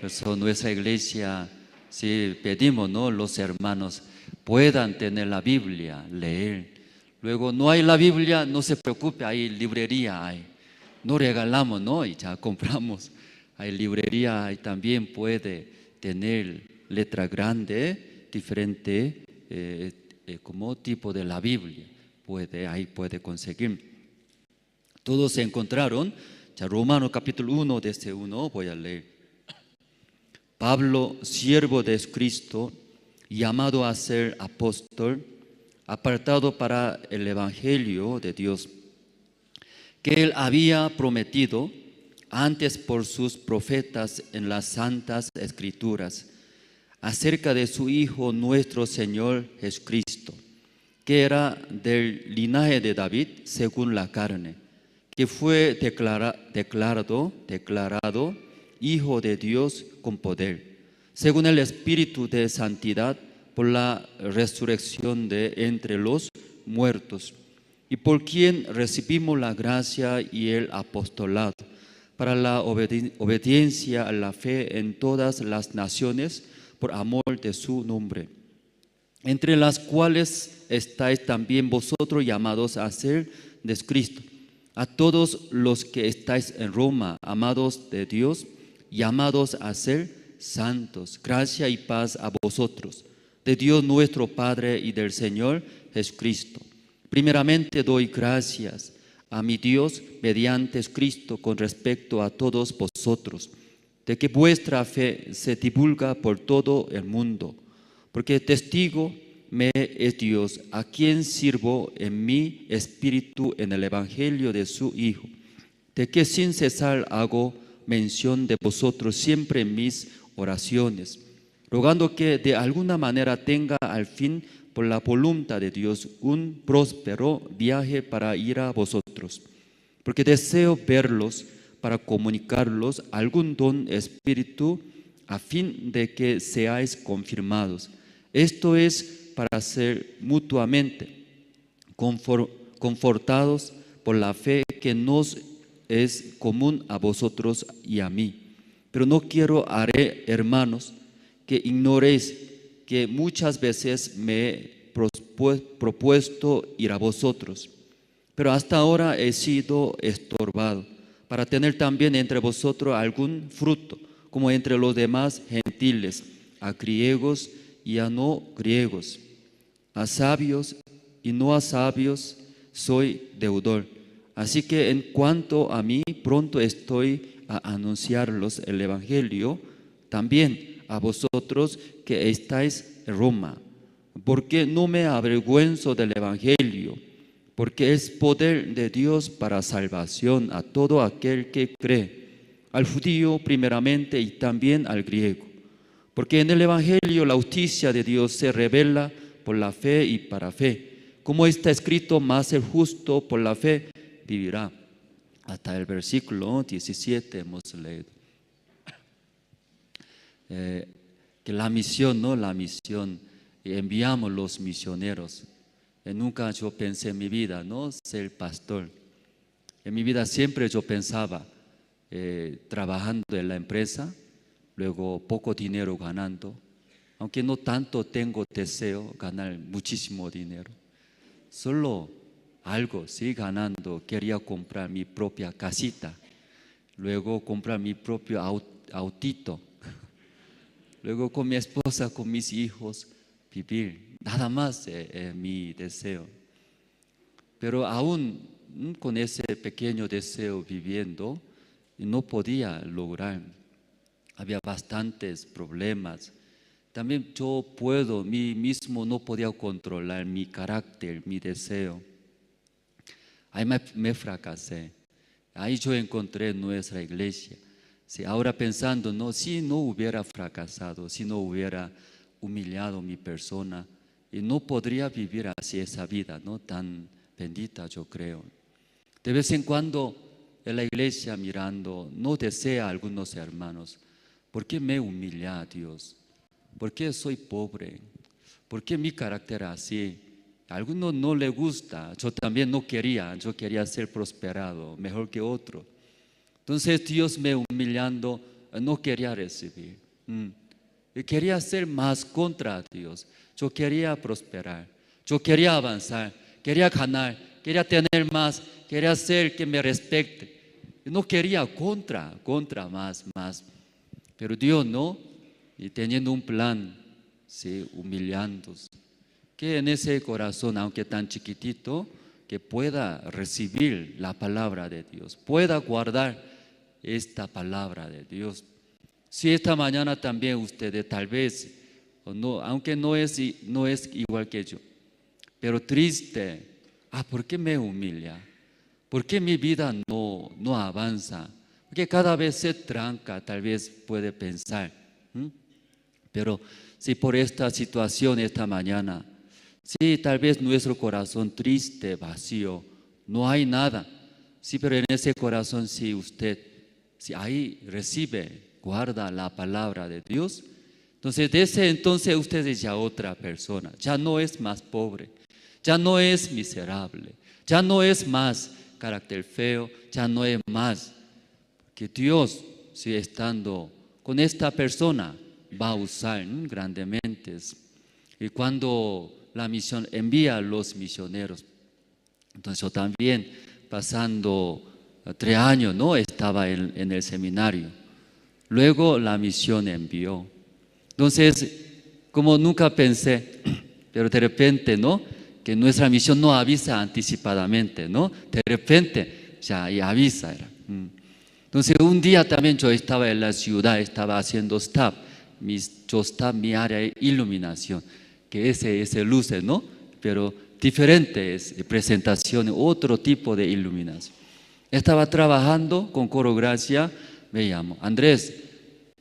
Eso nuestra iglesia, si pedimos, ¿no?, los hermanos puedan tener la Biblia, leer. Luego, no hay la Biblia, no se preocupe, hay librería, hay. No regalamos, ¿no? Y ya compramos. Hay librería y también puede tener letra grande, diferente como tipo de la Biblia. Ahí puede conseguir. Todos se encontraron, ya Romanos capítulo 1, desde 1, voy a leer. Pablo, siervo de Cristo, llamado a ser apóstol, apartado para el Evangelio de Dios, que él había prometido antes por sus profetas en las santas escrituras, acerca de su Hijo nuestro Señor Jesucristo, que era del linaje de David según la carne, que que fue declarado Hijo de Dios con poder, según el Espíritu de Santidad, por la resurrección de entre los muertos, y por quien recibimos la gracia y el apostolado, para la obediencia a la fe en todas las naciones, por amor de su nombre, entre las cuales estáis también vosotros llamados a ser de Cristo. A todos los que estáis en Roma, amados de Dios, llamados a ser santos, gracia y paz a vosotros, de Dios nuestro Padre y del Señor Jesucristo. Primeramente doy gracias a mi Dios mediante Cristo con respecto a todos vosotros, de que vuestra fe se divulga por todo el mundo, porque testigo me es Dios, a quien sirvo en mi espíritu en el evangelio de su Hijo, de que sin cesar hago mención de vosotros siempre en mis oraciones, rogando que de alguna manera tenga al fin por la voluntad de Dios un próspero viaje para ir a vosotros, porque deseo verlos para comunicarlos algún don espíritu a fin de que seáis confirmados. Esto es para ser mutuamente confortados por la fe que nos es común a vosotros y a mí. Pero no quiero, haré, hermanos, que ignoréis que muchas veces me he propuesto ir a vosotros, pero hasta ahora he sido estorbado, para tener también entre vosotros algún fruto, como entre los demás gentiles, a griegos y a no griegos, a sabios y no a sabios soy deudor. Así que en cuanto a mí, pronto estoy a anunciarlos el Evangelio también a vosotros que estáis en Roma, porque no me avergüenzo del Evangelio, porque es poder de Dios para salvación a todo aquel que cree, al judío primeramente y también al griego. Porque en el Evangelio la justicia de Dios se revela por la fe y para fe. Como está escrito, más el justo por la fe vivirá. Hasta el versículo 17 hemos leído. Que la misión, ¿no? La misión, enviamos los misioneros. Nunca yo pensé en mi vida, ¿no? Ser pastor. En mi vida siempre yo pensaba, trabajando en la empresa, luego poco dinero ganando, aunque no tanto tengo deseo ganar muchísimo dinero, solo algo, sí, ganando, quería comprar mi propia casita, luego comprar mi propio autito, luego con mi esposa, con mis hijos, vivir, nada más mi deseo. Pero aún con ese pequeño deseo viviendo, no podía lograr. Había bastantes problemas. También yo puedo, mí mismo no podía controlar mi carácter, mi deseo. Ahí me fracasé. Ahí yo encontré nuestra iglesia. Sí, ahora pensando, no, si no hubiera fracasado, si no hubiera humillado mi persona, y no podría vivir así esa vida, ¿no? Tan bendita, yo creo. De vez en cuando en la iglesia mirando, no desea a algunos hermanos, ¿por qué me humilla a Dios? ¿Por qué soy pobre? ¿Por qué mi carácter así? A algunos no le gusta, yo también no quería, yo quería ser prosperado, mejor que otro. Entonces Dios me humillando, no quería recibir. Y quería ser más contra Dios. Yo quería prosperar, yo quería avanzar, quería ganar, quería tener más, quería ser que me respete. No quería contra, más. Pero Dios no, y teniendo un plan, sí, humillándose. Que en ese corazón, aunque tan chiquitito, que pueda recibir la palabra de Dios, pueda guardar esta palabra de Dios. Si esta mañana también ustedes tal vez, o no, aunque no es igual que yo, pero triste, ¿por qué me humilla? ¿Por qué mi vida no avanza? Porque cada vez se tranca, tal vez puede pensar. Pero si por esta situación esta mañana, si tal vez nuestro corazón triste, vacío, no hay nada, Sí, pero en ese corazón, si usted, si ahí recibe, guarda la palabra de Dios, entonces desde entonces usted es ya otra persona, ya no es más pobre, ya no es miserable, ya no es más carácter feo, ya no es más que Dios, si estando con esta persona, va a usar grandemente. Y cuando la misión envía a los misioneros, entonces yo también, pasando 3 años, ¿no? Estaba en el seminario. Luego la misión envió. Entonces, como nunca pensé, pero de repente, ¿no? Que nuestra misión no avisa anticipadamente, ¿no? De repente, ya y avisa. Era. Entonces, un día también yo estaba en la ciudad, estaba haciendo staff. Yo staff, mi área de iluminación, que ese luces, ¿no? Pero diferentes presentaciones, otro tipo de iluminación. Estaba trabajando con Coro Gracia, me llamó, Andrés,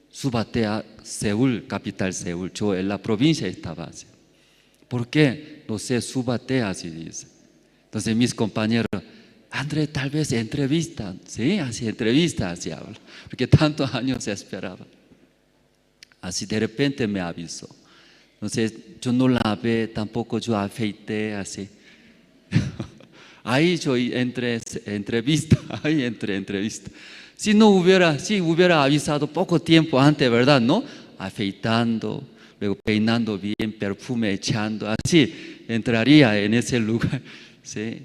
súbate a Seúl, capital Seúl. Yo en la provincia estaba así. ¿Por qué? No sé, súbate así, dice. Entonces mis compañeros, Andrés, tal vez entrevista, sí, así entrevista, así habla, porque tantos años se esperaba. Así de repente me avisó. Entonces yo no lavé, tampoco yo afeité, así. Ahí yo entré entrevista, ahí entré entrevista. Si no hubiera, si hubiera avisado poco tiempo antes, ¿verdad? ¿No? Afeitando, luego peinando bien, perfume echando, así entraría en ese lugar, ¿sí?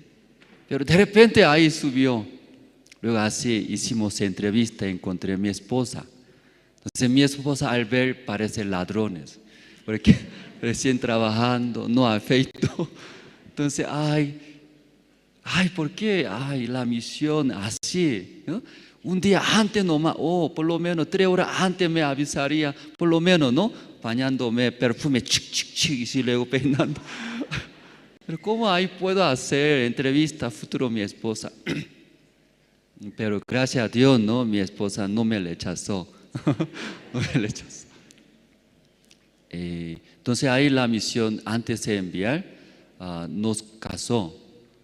Pero de repente ahí subió. Luego así hicimos entrevista, encontré a mi esposa. Entonces mi esposa al ver parece ladrones, porque recién trabajando, no afeito. Entonces, ay, ¿por qué? Ay, la misión así, ¿no? Un día antes nomás, oh, por lo menos 3 horas antes me avisaría, por lo menos, ¿no? Bañándome, perfume, chic, chic, chic, y luego peinando. Pero ¿cómo ahí puedo hacer entrevista futuro mi esposa? Pero gracias a Dios, ¿no? Mi esposa no me rechazó. No me rechazó. Entonces ahí la misión, antes de enviar, nos casó,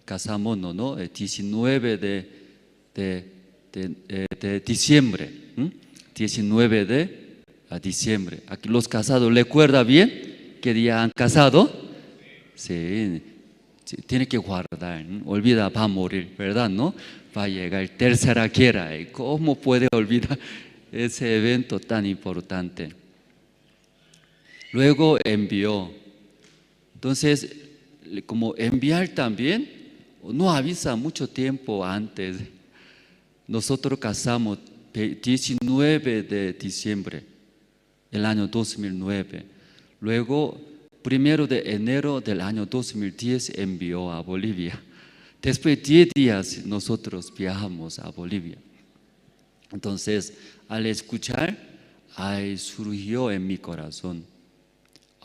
casámonos, ¿no? El 19 de diciembre, ¿m? 19 de diciembre. Aquí los casados, ¿recuerda bien qué día han casado? Sí, sí, tiene que guardar, ¿no? Olvida, va a morir, ¿verdad? ¿No? Va a llegar tercera guerra. ¿Cómo puede olvidar ese evento tan importante? Luego envió. Entonces, como enviar también, no avisa mucho tiempo antes. Nosotros casamos 19 de diciembre del año 2009. Luego, 1 de enero del año 2010 envió a Bolivia. Después de 10 días nosotros viajamos a Bolivia. Entonces, al escuchar, ahí surgió en mi corazón.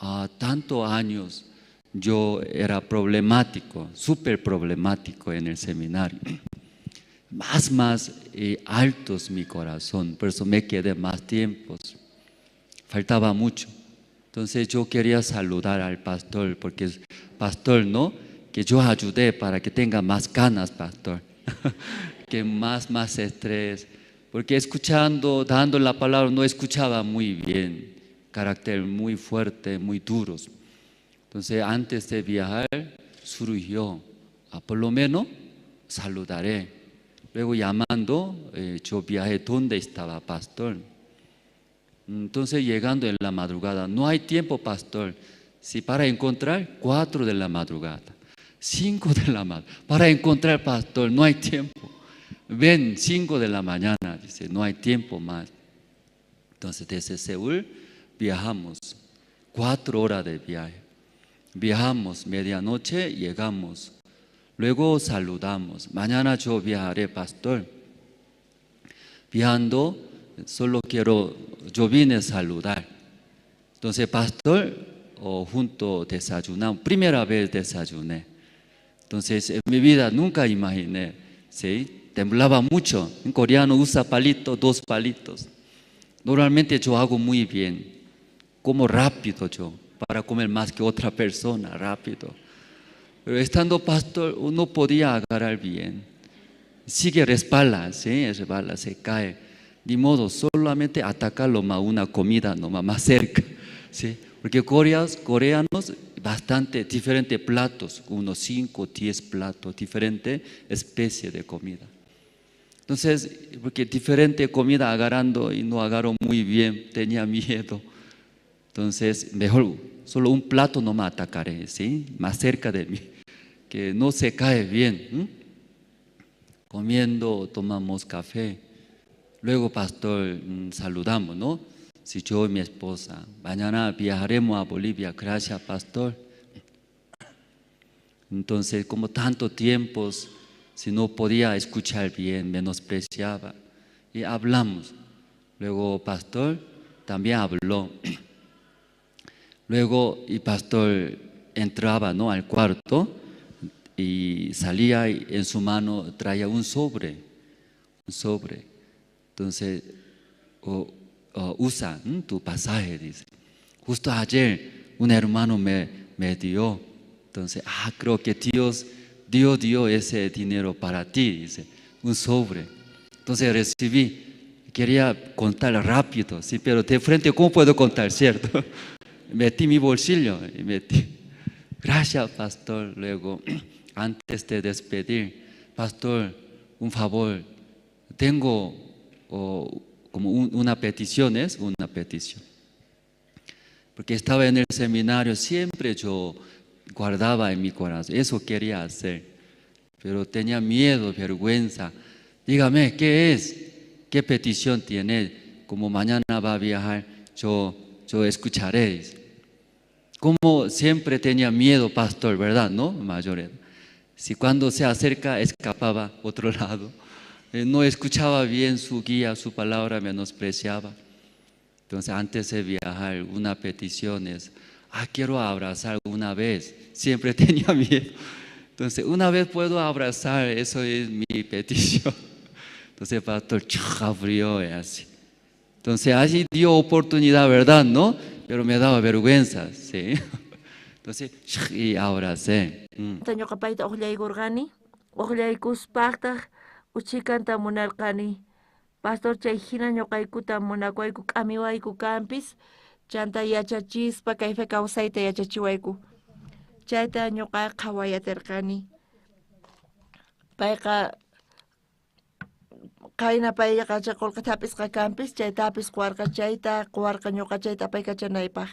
A tantos años yo era problemático, súper problemático en el seminario. Más altos mi corazón, por eso me quedé más tiempos. Faltaba mucho. Entonces yo quería saludar al pastor, porque pastor, ¿no? Que yo ayudé para que tenga más ganas, pastor. Que más estrés. Porque escuchando, dando la palabra, no escuchaba muy bien. Carácter muy fuerte, muy duros. Entonces antes de viajar, surgió, por lo menos saludaré. Luego llamando, yo viajé donde estaba pastor. Entonces llegando en la madrugada, no hay tiempo, pastor. Si para encontrar, 4 de la madrugada, 5 de la madrugada, para encontrar pastor, no hay tiempo. Ven, 5 de la mañana, dice, no hay tiempo más. Entonces desde Seúl viajamos, 4 horas de viaje. Viajamos, medianoche llegamos. Luego saludamos. Mañana yo viajaré, pastor. Viajando, solo quiero, yo vine a saludar. Entonces, pastor, junto desayunamos. Primera vez desayuné. Entonces, en mi vida nunca imaginé, ¿sí? Temblaba mucho. En coreano usa palito, 2 palitos. Normalmente yo hago muy bien. Como rápido yo, para comer más que otra persona, rápido. Pero estando pastor, uno podía agarrar bien. Sigue resbala, ¿sí? Resbala, se cae. Ni modo, solamente atacarlo más una comida nomás más cerca, ¿sí? Porque coreanos, bastante diferentes platos, unos 5, 10 platos, diferente especie de comida. Entonces, porque diferente comida agarrando y no agarró muy bien, tenía miedo. Entonces, mejor solo un plato nomás atacaré, ¿sí? Más cerca de mí, que no se cae bien. Comiendo, tomamos café. Luego, pastor, saludamos, ¿no? Si yo y mi esposa, mañana viajaremos a Bolivia, gracias, pastor. Entonces, como tanto tiempo, si no podía escuchar bien, menospreciaba. Y hablamos. Luego, pastor también habló. Luego, y pastor entraba, ¿no?, al cuarto y salía y en su mano traía un sobre, un sobre. Entonces, usa tu pasaje, dice. Justo ayer un hermano me dio. Entonces, creo que Dios dio ese dinero para ti, dice, un sobre. Entonces recibí, quería contar rápido, sí, pero de frente, ¿cómo puedo contar, cierto? Metí mi bolsillo y metí. Gracias, pastor. Luego, antes de despedir, pastor, un favor, tengo como una petición, es una petición. Porque estaba en el seminario, siempre yo guardaba en mi corazón, eso quería hacer, pero tenía miedo, vergüenza. Dígame, ¿qué es? ¿Qué petición tiene? Como mañana va a viajar, yo escucharé. Como siempre tenía miedo, pastor, ¿verdad? ¿No? Mayor. Si cuando se acerca, escapaba a otro lado. No escuchaba bien su guía, su palabra, menospreciaba. Entonces, antes de viajar, una petición es, quiero abrazar una vez. Siempre tenía miedo. Entonces, una vez puedo abrazar, eso es mi petición. Entonces, el pastor abrió y así. Entonces, así dio oportunidad, ¿verdad? ¿No? Pero me daba vergüenza, ¿sí? Entonces, y abracé. Ñuqapayta uqllaykurqani, uqllaykuspaqtaq uchikanta munarqani. Pastor chay hina ñuqaykuta munakuwayku, k'amiwayku kanpis, chanta yachachispa kayfa kawsayta yachachiwayku. Chayta ñuqa qhawayatirqani. Payqa qayna payqa chay qullqita hap'isqa kanpis, chaytapis quwarqa, chayta quwarqa ñuqa chayta apaykachanaypaq.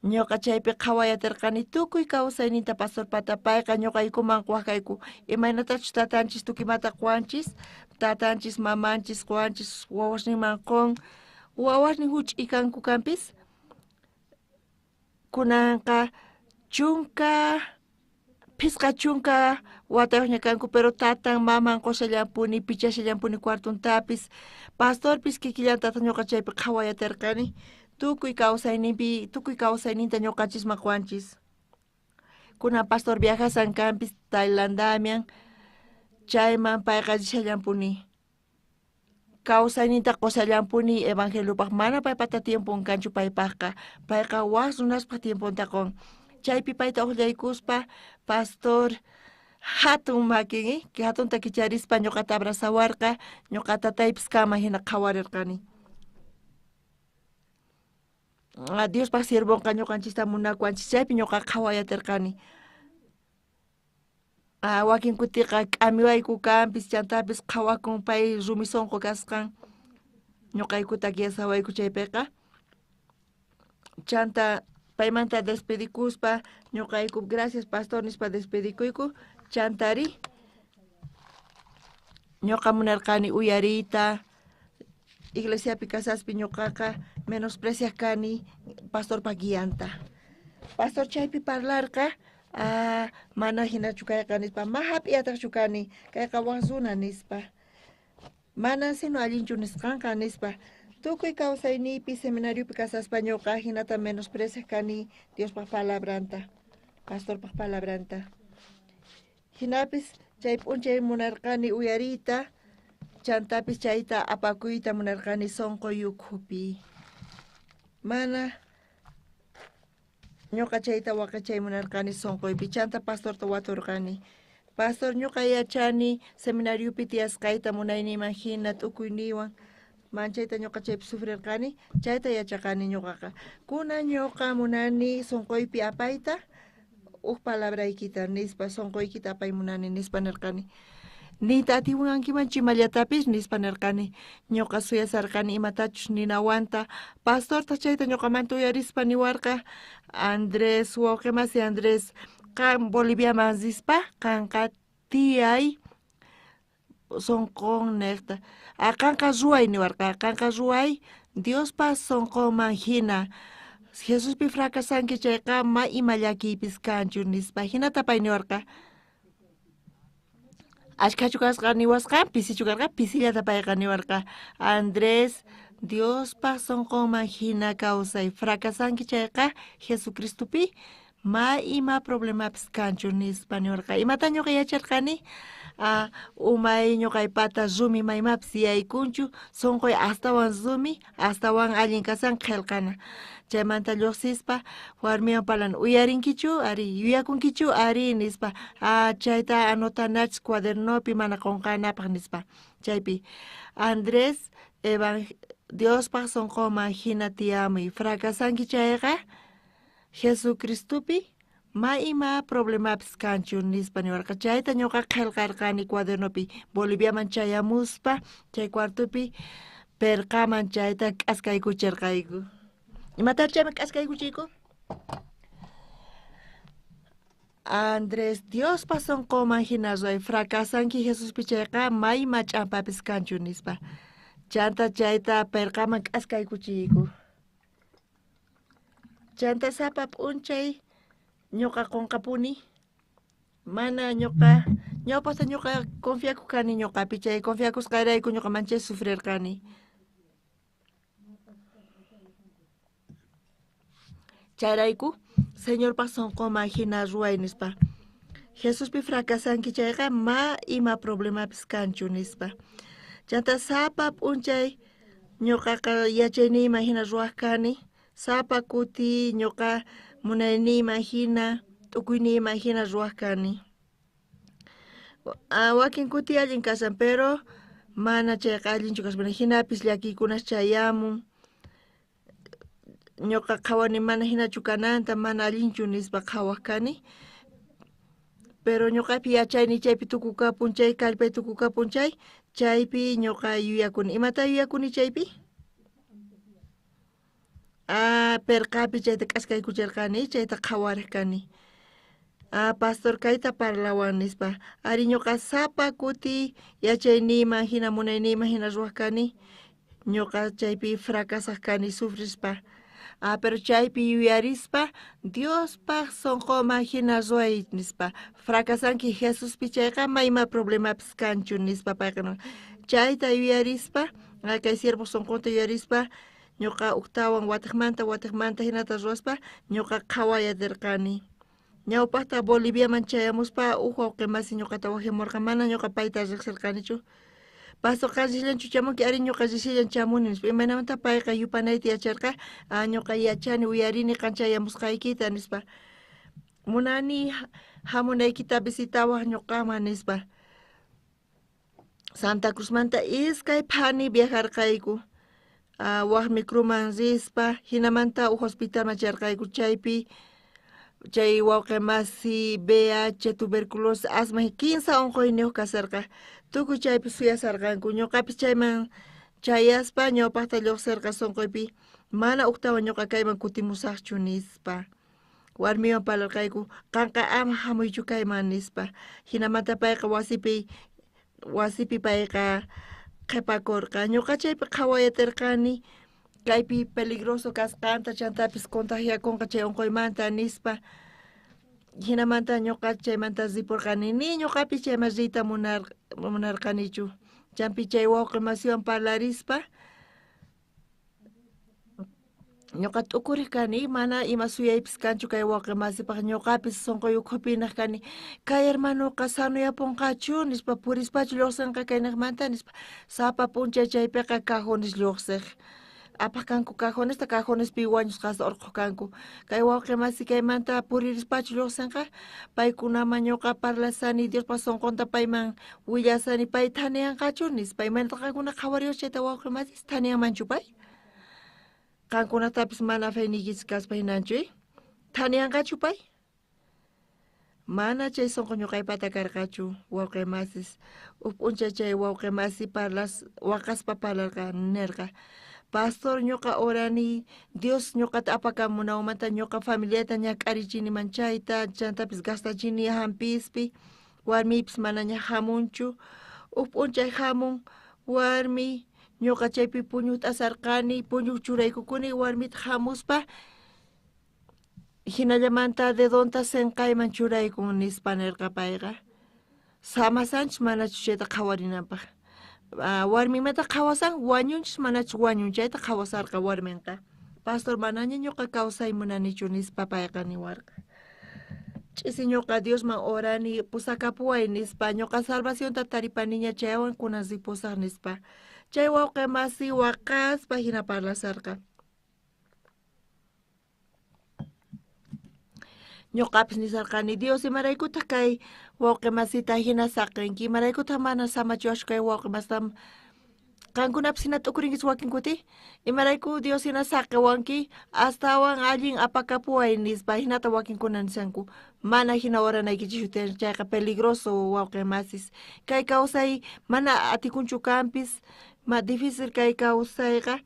Ñuqa chaypi qhawayatirqani tukuy kawsayninta pastorpata, payqa ñuqaykuman quwaqayku. Imaynatachus tatanchis tukimata quwanchis, tatanchis, mamanchis quwanchis, wawasninman qun, wawasnin huch'i kanku kanpis. Kunanqa chunka, phisqa chunka watayuqña kanku, pero tatan, maman qushallanpuni, pichashallanpuni cuartuntapis. Pastorpis kikillantataq ñuqa chaypi qhawayatirqani. Tukuy kawsayninpi, tukuy kawsayninta ñuqanchisman quwanchis. Kunan pastor viajasan kanpis Tailandamian, chayman payqa rishallanpuni. Kawsayninta qushallanpuni evangeliopaq, mana paypata tiempon kanchu paypaqqa, payqa wak runaspaq tiemponta qun. Chaypi payta uqllaykuspa, pastor hatun makin, hatunta kicharispa ñuqata abrazawarqa, ñuqa tataypis kama hina qhawarirqani. Diospaq siervonqa ñuqanchista munakuwanchis, chaypi ñuqa qhawayatirqani. Wakin kutiqa k'amiwayku kanpis, chantapis qhawakun pay rumi sunqu kasqan, ñuqaykuta guiasawayku chaypiqa. Chanta paymanta despedikuspa, ñuqayku gracias pastor nispa despedikuyku, chantari ñuqa munarqani uyariyta. Iglesiapi kasaspi ñuqaqa menospreciaq kani pastorpa guianta. Pastor chaypi parlarqa, mana hinachu kayqa nispa, ma hap'iyataqchu kani, kayqa wak runa nispa. Mana sino allinchu nisqanqa nispa. Tukuy kawsayniypi seminariopi kasaspa ñuqa hinata menospreciaq kani Diospaq palabranta, pastorpaq palabranta. Hinapis chay p'unchay munarqani uyariyta, chantapis chayta apakuyta munarqani sunquy ukhupi. Mana ñuqa chayta waqachay munarqani sunquypi, chanta pastorta waturqani. Pastor, ñuqa yachani seminariopi tiyasqayta munayniyman hina t'ukuyniywan manchayta ñuqa chaypi sufrirqani, chayta yachaqani ñuqaqa. Kunan ñuqa munani sunquypi apayta uj palabraykita nispa, sunquykita apay munani nispa nirqani. Niyta atiwankimanchu imallatapis nispa nirqani. Ñuqa suyasarqani imatachus ninawanta. Pastortaq chayta ñuqamanta uyarispa niwarqa, Andrés, wawqimasi Andrés, qan Boliviaman rispa qanqa tiyay sunqun niqta. Qanqa ruway niwarqa, qanqa ruway Diospa sunqunman hina. Jesuspi fracasanki chayqa ma ima llakiypis kanchu nispa. Hinata pay niwarqa. Ashkhachu kasqa niwasqa, pisichu karqa, pisillata payqa niwarqa. Andrés, Diospa sunqunman hina kawsay. Fracasanki chayqa Jesucristopi ma ima problemapis kanchu nispa niwarqa. Imata ñuqa yacharqani? Umay ñuqaypata rumi maymapis yaykunchu, sunquy astawan rumi, astawan allin kasan qhelqana. Chaymanta lluqsispa warmiwan parlan, uyarinkichu? Ari, yuyakunkichu? Ari nispa. Chayta anotanachis cuadernopi mana qunqanapaq nispa. Chaypi Andrés, Diospaq sunqunman hina tiyamuy. Fracasanki chayqa Jesucristopi ma ima problemapis kanchu nispa niwarqa. Chayta ñuqa qhelqarqani cuadernopi. Boliviaman chayamuspa chay cuartopi perqaman chayta k'askaykuchirqayku. Imatar chayman k'askaykuchiyku? Andrés, Diospa sunqunman hina ruway. Fracasanki Jesuspi chayqa ma ima ch'ampapis kanchu nispa. Chanta chayta perqaman k'askaykuchiyku. Chanta sapa p'unchay ñuqa qunqapuni. Mana ñuqa, ñawpaqta ñuqa confiakuq kani ñuqapi, chay confiakusqayrayku ñuqa manchay sufrirqani. Chayrayku Señorpaq sunqunman hina ruway nispa. Jesuspi fracasanki chayqa ma ima problemapis kanchu nispa. Chanta sapa p'unchay ñuqaqa yachayniyman hina ruwaq kani. Sapa kuti ñuqa munayniyman hina, t'ukuyniyman hina ruwaq kani. Wakin kuti allin kasan, pero mana chayqa allinchu kaspa, hinapis llakiykunas chayamun. Ñuqa qhawani mana hinachu kananta, mana allinchu nispa qhawaq kani. Pero ñuqapi yachayni chaypi tukukapun chay, kallpay tukukapun chay, chaypi ñuqa yuyakuni. Imata yuyakuni chaypi? Perqapi chayta k'askaykuchirqani, chayta qhawariq kani. Pastor kayta parlawan nispa. Ari ñuqa sapa kuti yachayniyman hina, munayniyman hina ruwaq kani. Ñuqa chaypi fracasaq kani sufrispa. Pero chaypi yuyarispa Diospaq sunquman hina ruway nispa. Fracasanki Jesuspi chayqa ma ima problemapis kanchu nispa payqa. Chayta yuyarispa, kay siervo sunqunta yuyarispa, ñuqa uktawan watiqmanta watiqmanta hinata ruwaspa ñuqa qhawayatirqani. Ñawpaqta Boliviaman chayamuspa uj wawqimasi ñuqata wajimurqa, mana ñuqa payta riqsirqanichu. Pastor, qan risillanchu chamunki? Ari, ñuqa risillan chamuni nispa. Imaynamanta payqa yupanayta yacharqa? Ñuqa yachani, uyarini qan chayamusqaykita nispa. Munani hamunaykita visitawaq ñuqaman nispa. Santa Cruzmanta iskay phani viajarqayku. Waj microman rispa, hinamanta uj hospitalman chayarqayku, chaypi chay wawqimasi VIH, tuberculosis, asma, 15 unquyniyuq kasarqa. Tukuy chaypi suyasarqanku. Ñuqapis chayman chayaspa ñawpaqta lluqsirqa sunquypi, mana uktawan ñuqa kayman kutimusaqchu nispa. Warmiwan parlarqayku, qanqa ama hamuychu kayman nispa. Hinamanta payqa wasipi payqa qhipakurqa. Ñuqa chaypi qhawayatirqani kaypi peligroso kasqanta, chantapis contagiakunqa chay unquymanta nispa. Hinamanta ñuqa chaymanta ripurqani. Ni ñuqapis chayman riyta munarqanichu. Champi chay wawqi masiwan parlarispa ñuqa t'ukuriq kani, mana ima suyaypis kanchu kay wawqi masipaq. Ñuqapis sunquy ukhupi naq kani, kay hermanoqa sanoyapunqachu nispa, purispachu lluqsinqa kayniqmanta nispa. Sapa p'unchay chaypiqa cajones lluqsiq. Apaj kanku cajonesta, cajonespi wañusqasta orqhoj kanku. Kay wawqi masi kaymanta puririspachu lluqsinqa, paykunaman ñuqa parlasani, Diospa sunqunta payman willasani, pay thaniyanqachu nispa. Imaynataq qankuna qhawariwaq chayta wawqi masis, thaniyanmanchu pay? Qankunatapis mana feyniykichis kaspa hinanchu, thaniyanqachu pay? Mana chay sunqu ñuqaypata karqachu, wawqi masis. Uj p'unchay chay wawqi masi parlas, waqaspa parlarqa, nerqa, pastor ñuqa orani, Dios ñuqata apakamunawmanta ñuqa familiata ñak'arichiniman chayta, chantapis gastachini hampispi, warmiypis manaña hamunchu. Uj p'unchay hamun warmi, ñuqa chaypi puñuj t'asarqani, puñuj churaykukuni, warmita hamuspa hinallamanta dedonta senqayman churaykun nispa nerqa payqa. Samasanchus manachu chayta qhawarinanpaq. Warmimanta qhawasan, wañunchus manachu wañun chayta qhawasarqa warminqa. Pastor manaña ñuqa kawsay munanichu nispa payqa niwarqa. Ch'isi ñuqa Diosman orani pusakapuway nispa, ñuqa salvacionta taripaniña chaywan kunan ripusaq nispa. Chay wawqi masi waqaspa hina parlasarqa. Ñuqapis nisarqani, Dios imaraykutaq kay wawqi masita hina saqinki, imaraykutaq mana samachiwaschu kay wawqi masita? Qankunapis hina t'ukurinkichis wakin kuti, imarayku Dios hina saqiwanki, astawan allin apakapuway nispa, hinata wakinkuna nishanku. Mana hina oranaykichischu tiyan, chayqa peligroso wawqi masis. Kay kawsay mana atikunchu kanpis, ma difícil kay kawsayqa,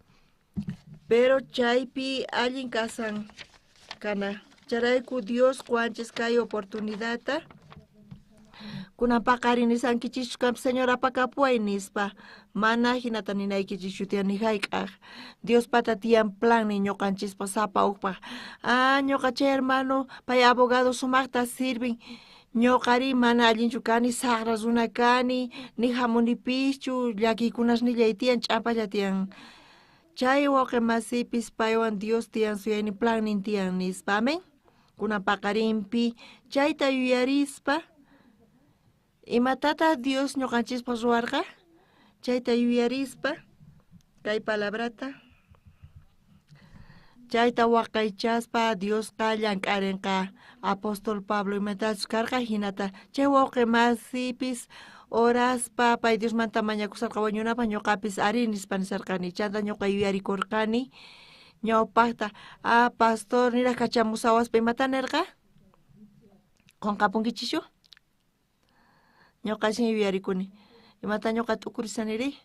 pero chaypi allin kasan kana. Chayrayku Dios qowanchis kay oportunidadta. Kunan paqarin nisankichischu kanpis, Señor apakapuway nispa. Mana hinata ninaykichischu tiyan ni hayk'aq. Diospata tiyan plannin ñuqanchispaq sapa ujpaq. Ah, ñuqa chay hermano, pay abogado sumaqta sirvin. Ñuqari mana allinchu kani, saqra runa kani, ni hamunipischu, llakiykunasnillay tiyan, ch'ampalla tiyan. Chay wawqi masipis paywan Dios tiyan suyaynin plannin tiyan nispa. Amén. Kunan paqarinpi chayta yuyarispa, imatataq Dios ñuqanchispaq ruwarqa? Chayta yuyarispa, kay palabrata, chayta waqaychaspa Diosqa llank'arinqa. Apóstol Pablo imatachus karqa hinata chay wawqi masipis oraspa pay Diosmanta mañakusarqa wañunapaq, ñuqapis ari nispa nisarqani. Chanta ñuqa yuyarikurqani ñawpaqta, ah, pastor niraj kachamusawaspa imata nerqa? Qunqapunkichischu? Ñuqa sin yuyarikuni. Imata ñuqa t'ukurishaniri?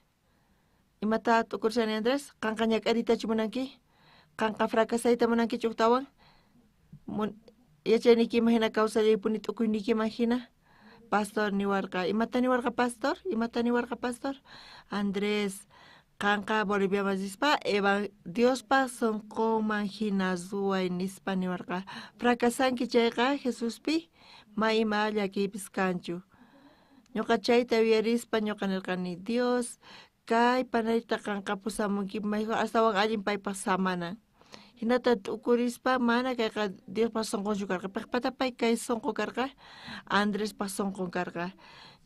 Imata t'ukurishani, Andrés? Qanqa ñak'ariytachu munanki? Qanqa fracasayta munankichu ujtawan? Yachayniykiman hina kawsallaypuni t'ukuyniykiman hina. Pastor niwarqa. Imata niwarqa pastor? Imata niwarqa pastor? Andrés, qanqa Boliviaman rispa Diospa sunqunman hina ruway nispa niwarqa. Fracasanki chayqa Jesuspi ma ima llakiypis kanchu. Ñuqa chayta yuyarispa ñuqa nirqani, Dios, kay panayta qanqa pusamunki, mejor astawan allin paypaq samanan. Hinata t'ukurispa mana kayqa Diospa sunqunchu karqa. Piqpata pay kay sunqu karqa? Andrespa sunqun karqa.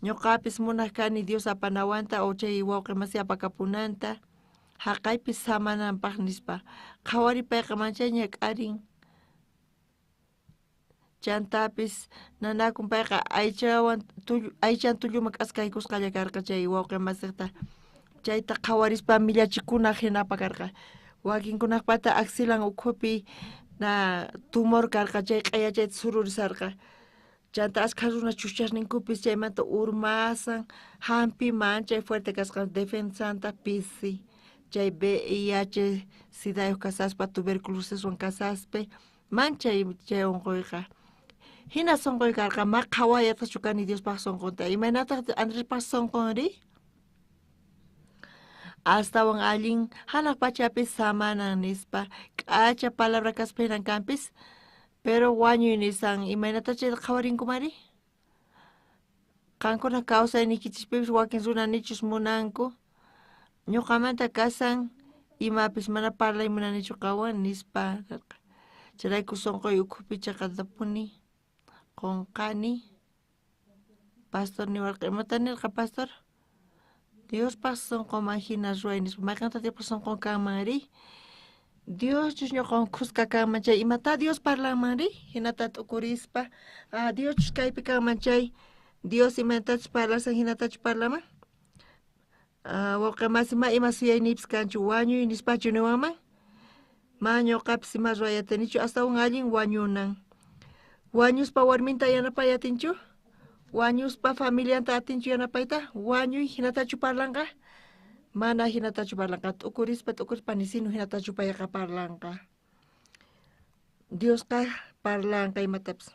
Ñuqapis munaq kani Dios apanawanta o chay wawqi masi apakapunanta, haqaypi samananpaq nispa. Qhawari payqa manchay ñak'arin. Chantapis nanakun payqa aychawan aychan tulluman k'askaykusqalla karqa chay wawqi masiqta. Chayta qhawarispa millachikunaq hinapa karqa. Wakinkunaqpata axilan ukhupi na tumor karqa, chay q'aya chayta sururisarqa. Chanta ashkha runa chuchasninkupis chaymanta urmasan, hampi manchay fuerte kasqan defensanta pisi. Chay VIH sidayuq kasaspa, tuberculosiswan kasaspa, manchay chay unquyqa. Hina sunquy karqa, ma qhawayatachu kani Diospaq sunqunta. Imaynataq Andrespaq sunqunri? Astawan allin hanaq pachapi samanan nispa. K'acha palabra kaspa hinan kanpis, pero wañuy nisan, imaynata chayta qhawarinkumari? Qankuna kawsayniykichispipis wakin runa nichus munanku, ñuqamanta kasan imapis mana parlay munanichu qawan nispa nerqa. Chayrayku sunquy ukhupi chaqatapuni qunqani. Pastor niwarqa, imata nirqa pastor? Diospaj sonqonman jina ruway nispa. Mayqenta Diospaj sonqon kanman ri? Dioschus ñuqawan khuska kanman chay, imata Dios parlanman ri? Jinata t'ukurispa, Dioschus kaypi kanman chay, Dios imatachus parlasan jinatachu parlaman? Wawqe masi, ma ima suyayniypis kanchu, wañuy nispachu niwanman? Ma ñuqapis ima ruway atinichu, astawan allin wañunan. Wañuspa warminta yanapay atinchu? Wañuspa familianta atinchu yanapayta? Wañuy jinatachu parlanqa? Mana jinatachu parlanqa. T'ukurispa, t'ukurispa nisinu jinatachu payqa parlanqa. Diosqa parlanqa imatapis.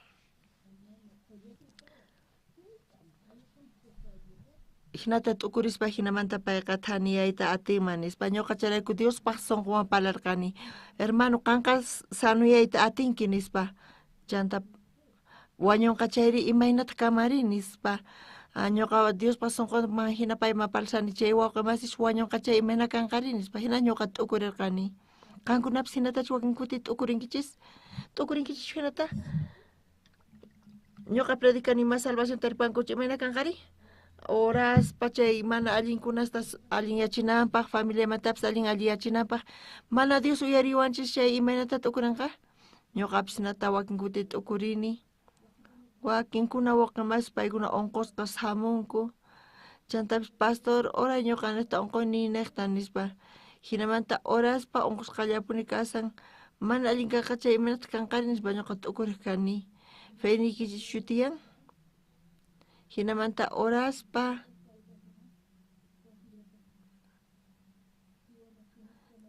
Jinata t'ukurispa jinamanta payqa thaniyayta atinman nispa. Ñuqa chayrayku Diospaj sonqowan parlarqani. Hermano, qanqa sanuyayta atinki nispa. Chanta wañunqa chayri imaynata kamari nispa. Ñuqa Diospaj sonqonman jina payman parlasani chay wawqe masis wañunqa chay imayna kanqari nispa. Jina ñuqa t'ukurirqani. Qankunapis jinatachu wakin kuti t'ukurinkichis? T'ukurinkichis jinata? Ñuqa predicani más salvación taripankuchu imayna kanqari? Oraspa chay mana allinkunasta allinyachinanpaj, familiamantapis allin alliyachinanpaj, mana Dios uyariwanchis chay imaynata t'ukurinqa? Ñuqapis hinata wakin kuti t'ukurini. Wakinkuna wawqe masis paykuna unqusqas hamunku. Chantapis pastor oray ñuqa niqta unquyni niqta nispa. Jinamanta oraspa unqusqallapuni kasan. Mana allin kanqa chay imaynata kanqari nispa ñuqa t'ukuriq kani. Feyniykichis tiyan. Jinamanta oraspa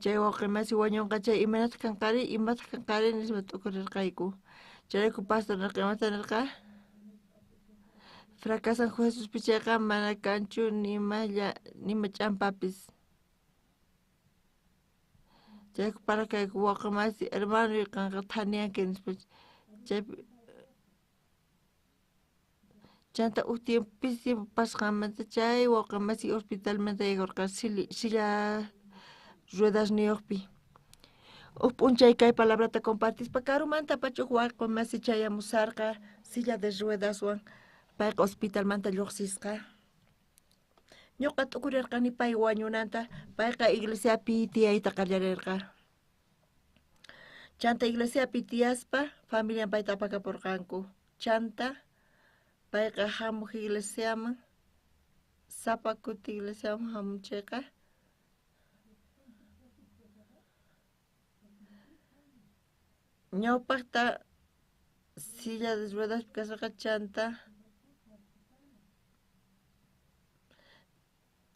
chay wawqe masi wañunqa chay imaynata kanqari, imataq kanqari nispa t'ukurirqayku. Chayrayku pastor nirqa, imata nirqa? Fracasan Jesuspi chayqa mana kanchu nima ch'ampapis. Chayrayku pararqayku wawqe masi, hermano, qanqa thaniyanki nispa. Chaypi chanta uj tiempo pisi tiempo pasqanmanta chay wawqe masi hospitalmanta yaykurqa silla ruedasniyuqpi. Uj p'unchay kay palabrata compartispa karumanta pacha uj wawqe masi chayamusarqa silla de ruedaswan, payqa hospitalmanta lluqsisqa. Ñuqa t'ukurirqani pay wañunanta, payqa iglesiapi tiyayta qallarirqa. Chanta iglesiapi tiyaspa familian payta apakapurqanku. Chanta payqa hamuq iglesiaman, sapa kuti iglesiaman hamun chayqa ñawpaqta silla de ruedaspi kasarqa,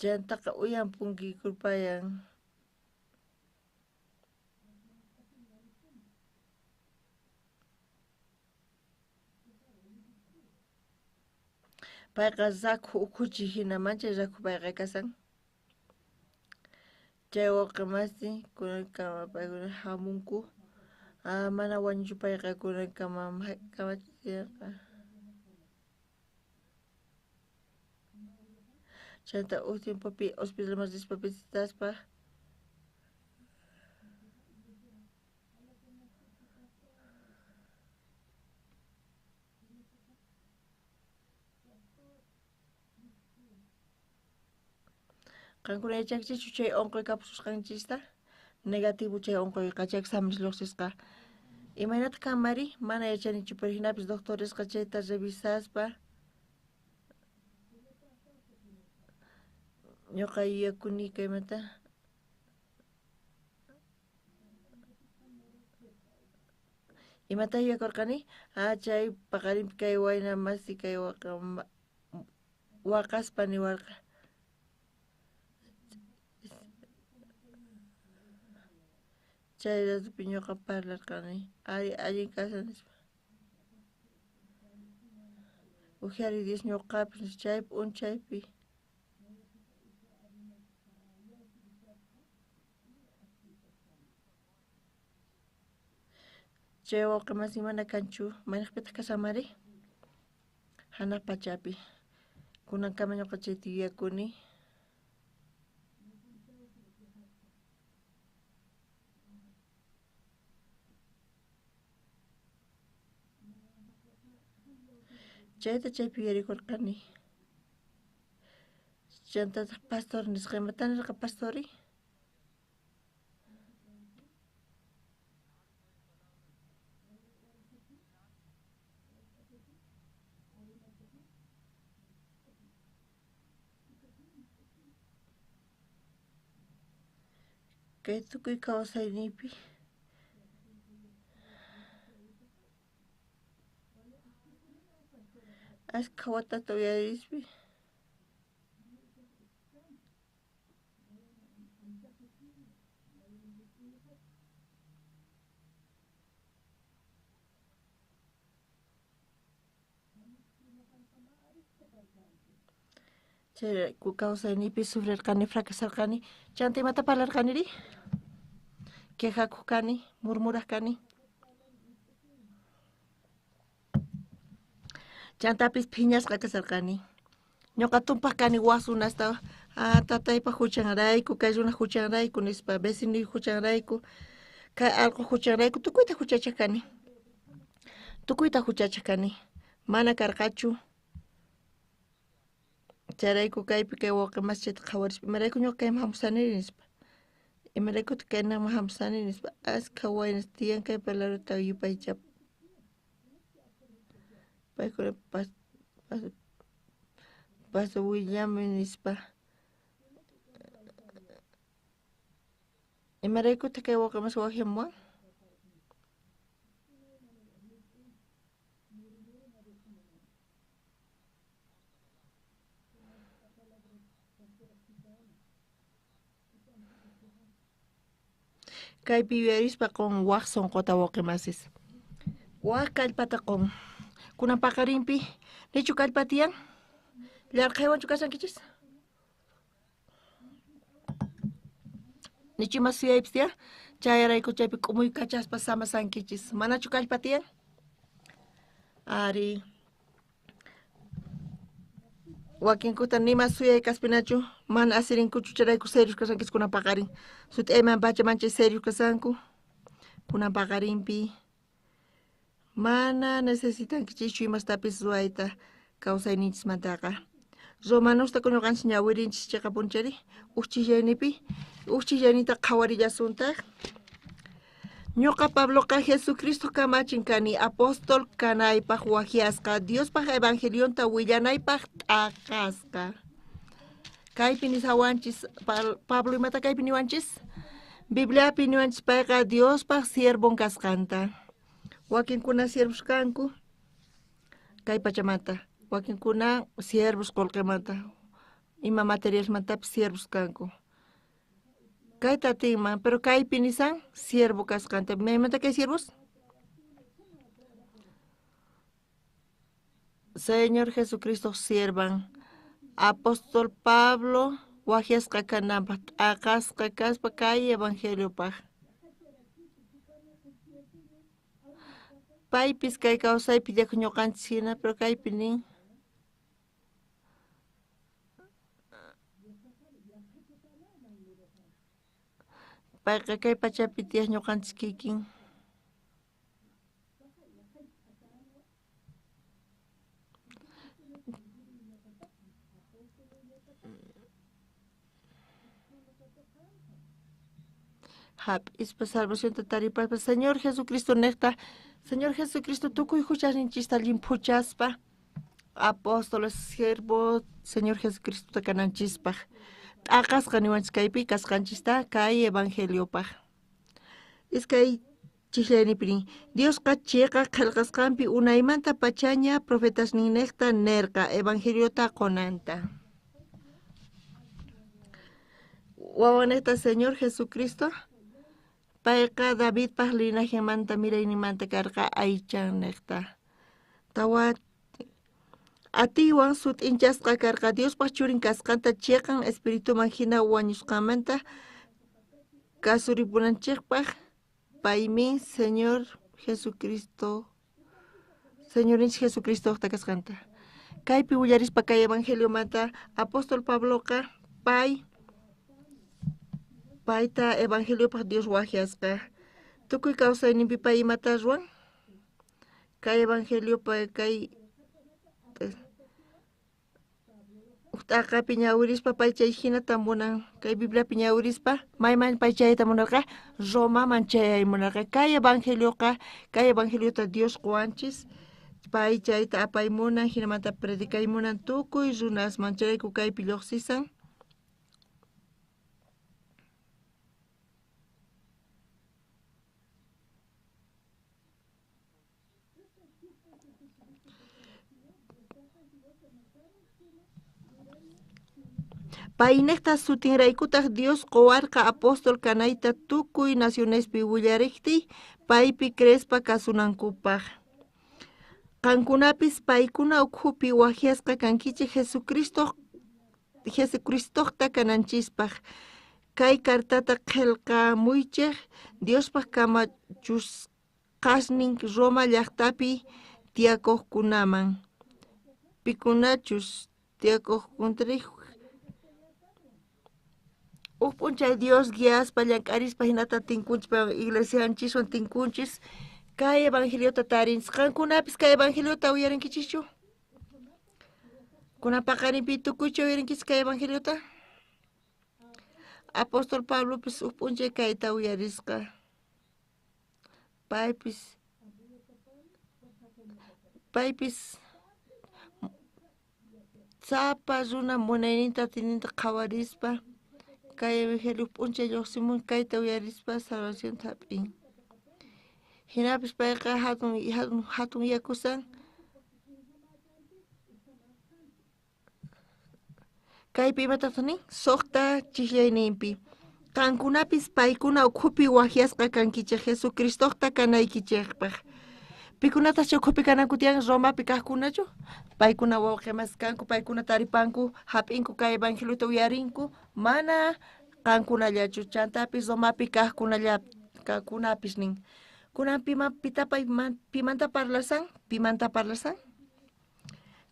chantaqa uyan punkiykurpayan. Payqa rakhu ukhuchi jina manchay rakhu payqa kasan. Chay wawqe masi kunankama paykuna hamunku. Mana wañuchu payqa kunankama kamachiyqa. Chanta uj tiempopi hospitalman rispa visitaspa qankuna yachankichikchu chay unquy kapususqanchista? Negativo chay unquyqa chay exámenes lluqsisqa. Imaynataq kanmari? Mana yachanichu, pero hinapis doctoresqa chayta revisaspa ñuqa yuyakuni kaymanta. Imata yuyakurqani? Chay paqarinpi kay wayna masi kay waqaspa niwarqa. Chay ratopi ñuqa parlarqani. Ari, allin kashan nispa. Ujyari Dios ñuqapis chay p'unchaypi. Chay wawqi masi mana kanchu, mayniqpitaq kashanmari? Hanaq pachapi. Kunankama ñuqa chayta yuyakuni. Chayta chaypi yuyarikurqani. Chantataq pastor nisqa, imata nirqa pastori? Kay tukuy kawsayniypi askha watata uyarispi chayrayku kawsayniypi sufrirqani, fracasarqani. Chanta imata parlarqaniri? Quejakuq kani, murmuraq kani. Chantapis phiñasqa kasarqani. Ñuqa tumpaq kani waj runasta, tataypaq huchanrayku, kay runaq huchanrayku nispa, vecinoy huchanrayku, kay allqu huchanrayku, tukuyta huchachaq kani. Tukuyta huchachaq kani. Mana karqachu. Chayrayku kaypi kay wawqi maschayta qhawarispa, imarayku ñuqa kayman hamusaniri nispa. Imaraykutaq kaynaman hamusani nispa. Askha waynas tiyan kay palabrata yupaychap. Paykuna paso willamuy nispa. Imaraykutaq kay wawqi mas wajyamuwan? Kaypi yuyarispa qon waj sonqota wawqi masis. Waj kallpata qon. Kunan paqarinpi nichu kallpa tiyan? Llarqhaywanchu kashankichis? Nichu ima suyaypis tiyan? Chayrayku chaypi k'umuykachaspa samasankichis. Manachu kallpa tiyan? Ari. Wakinkuta nima suyay kaspinachu, mana asirinkuchu, chayrayku serios kasankichis kunan paqarin. Sut'ayman pacha manchay serios kasanku. Kunan paqarinpi mana necesitankichischu imastapis ruwayta kawsayninchismantaqa. Romanosta ñuqanchis ñawirinchis chiqapunchari, uj chillayninta qhawarillasuntaq. Ñuqa Pabloqa Jesucristo kamachin kani, apóstol kanaypaq wajyasqa, Diospaq evangelionta willanaypaq t'aqasqa. Kaypi nisawanchis, Pablo imata kaypi niwanchis? Bibliapi niwanchis payqa Diospaq siervon kasqanta. Wakinkuna siervos kanku kay pachamanta, wakinkuna siervos qullqimanta, ima materialmantapis siervos kanku. Kayta atinman, pero kaypi nisan siervo kasqanta. Maymanta kay siervos? Señor Jesucristo siervan. Apóstol Pablo wajyasqa kananpaq, t'aqasqa kaspa kay evangeliopaq. Paypis kay kawsaypi llaki ñuqanchis hina, pero kaypi nin. Payqa kay pachapi tiyaq ñuqanchis kikin. Hap'ispa salvacionta taripaspa Señor Jesucristo niqta, Señor Jesucristo tukuy huchasninchista llimphuchaspa apóstoles, siervo Señor Jesucristota kananchispaq. T'aqasqa niwanchis kaypi kasqanchista kay evangeliopaq. Iskay chijlaynipi nin, Diosqa chiqa qhelqasqanpi unaymanta pachaña profetasninniqta nerqa evangeliota qonanta. Wawanniqta Señor Jesucristo payqa Davidpaq linajenmanta mirayninmanta karqa aychanniqta. Tawa atiywan sut'inchasqa karqa Diospaq churin kasqanta chiqan espirituman hina wañusqanmanta kasuripunanchikpaq paymi Señor Jesucristo, Señorinchik Jesucristoqta kasqanta. Kaypi willarispa kay evangeliomanta apóstol Pabloqa payta evangeliopaq Dios wajyasqa. Tukuy kawsayninpi pay imata ruwan? Kay evangeliopa kay Uj t'aqapi ñawirispa pay chay jinata munan, kay Bibliapi ñawirispa mayman pay chayayta munarqa, Romaman chayay munarqa. Kay evangelioqa, kay evangeliota Dios qowanchis, pay chayta apay munan, jinamanta predicay munan tukuy runasman, chayrayku kaypi lluqsisan. Paynejta sutinraykutaj Dios qowarqa apóstol kanayta tukuy nacionespi willarejtiy paypi creespa kasunankupaj. Qankunapis paykuna ukhupi wajyasqa kankichej Jesucristojta kananchispaj. Kay cartata qhelqamuychej Diospaj kamachusqasnin Roma llajtapi tiyakojkunaman. Pikunachus tiyakojkuntrej uj p'unchay Dios guiaspa llank'arispa jinata tinkunchis iglesianchiswan tinkunchis kay evangeliota tarinchis. Qankunapis kay evangeliota uyarinkichischu? Kunan paqarinpi tukuychu uyarinkichis kay evangeliota? Apóstol Pablopis uj p'unchay kayta uyarisqa. Paypis sapa runa munayninta atiyninta qhawarispa kay evangelio p'unchay lluqsimun kayta uyarispa salvacionta hap'in. Jinapis payqa hatun yakusan kaypi imatataq nin suqta chijllayninpi. Qankunapis paykuna ukhupi wajyasqa kankichej Jesucristojta kanaykichejpaj. Pikunataq chay ukhupi kananku tiyan Romapi kajkunachu? Paykuna wawqimas kanku, paykuna taripanku, hap'inku kay evangeliota uyarinku, mana qankunallachu, chantapis Romapi kajkunapis nin. Kunan pimanta parlasan? Pimanta parlasan?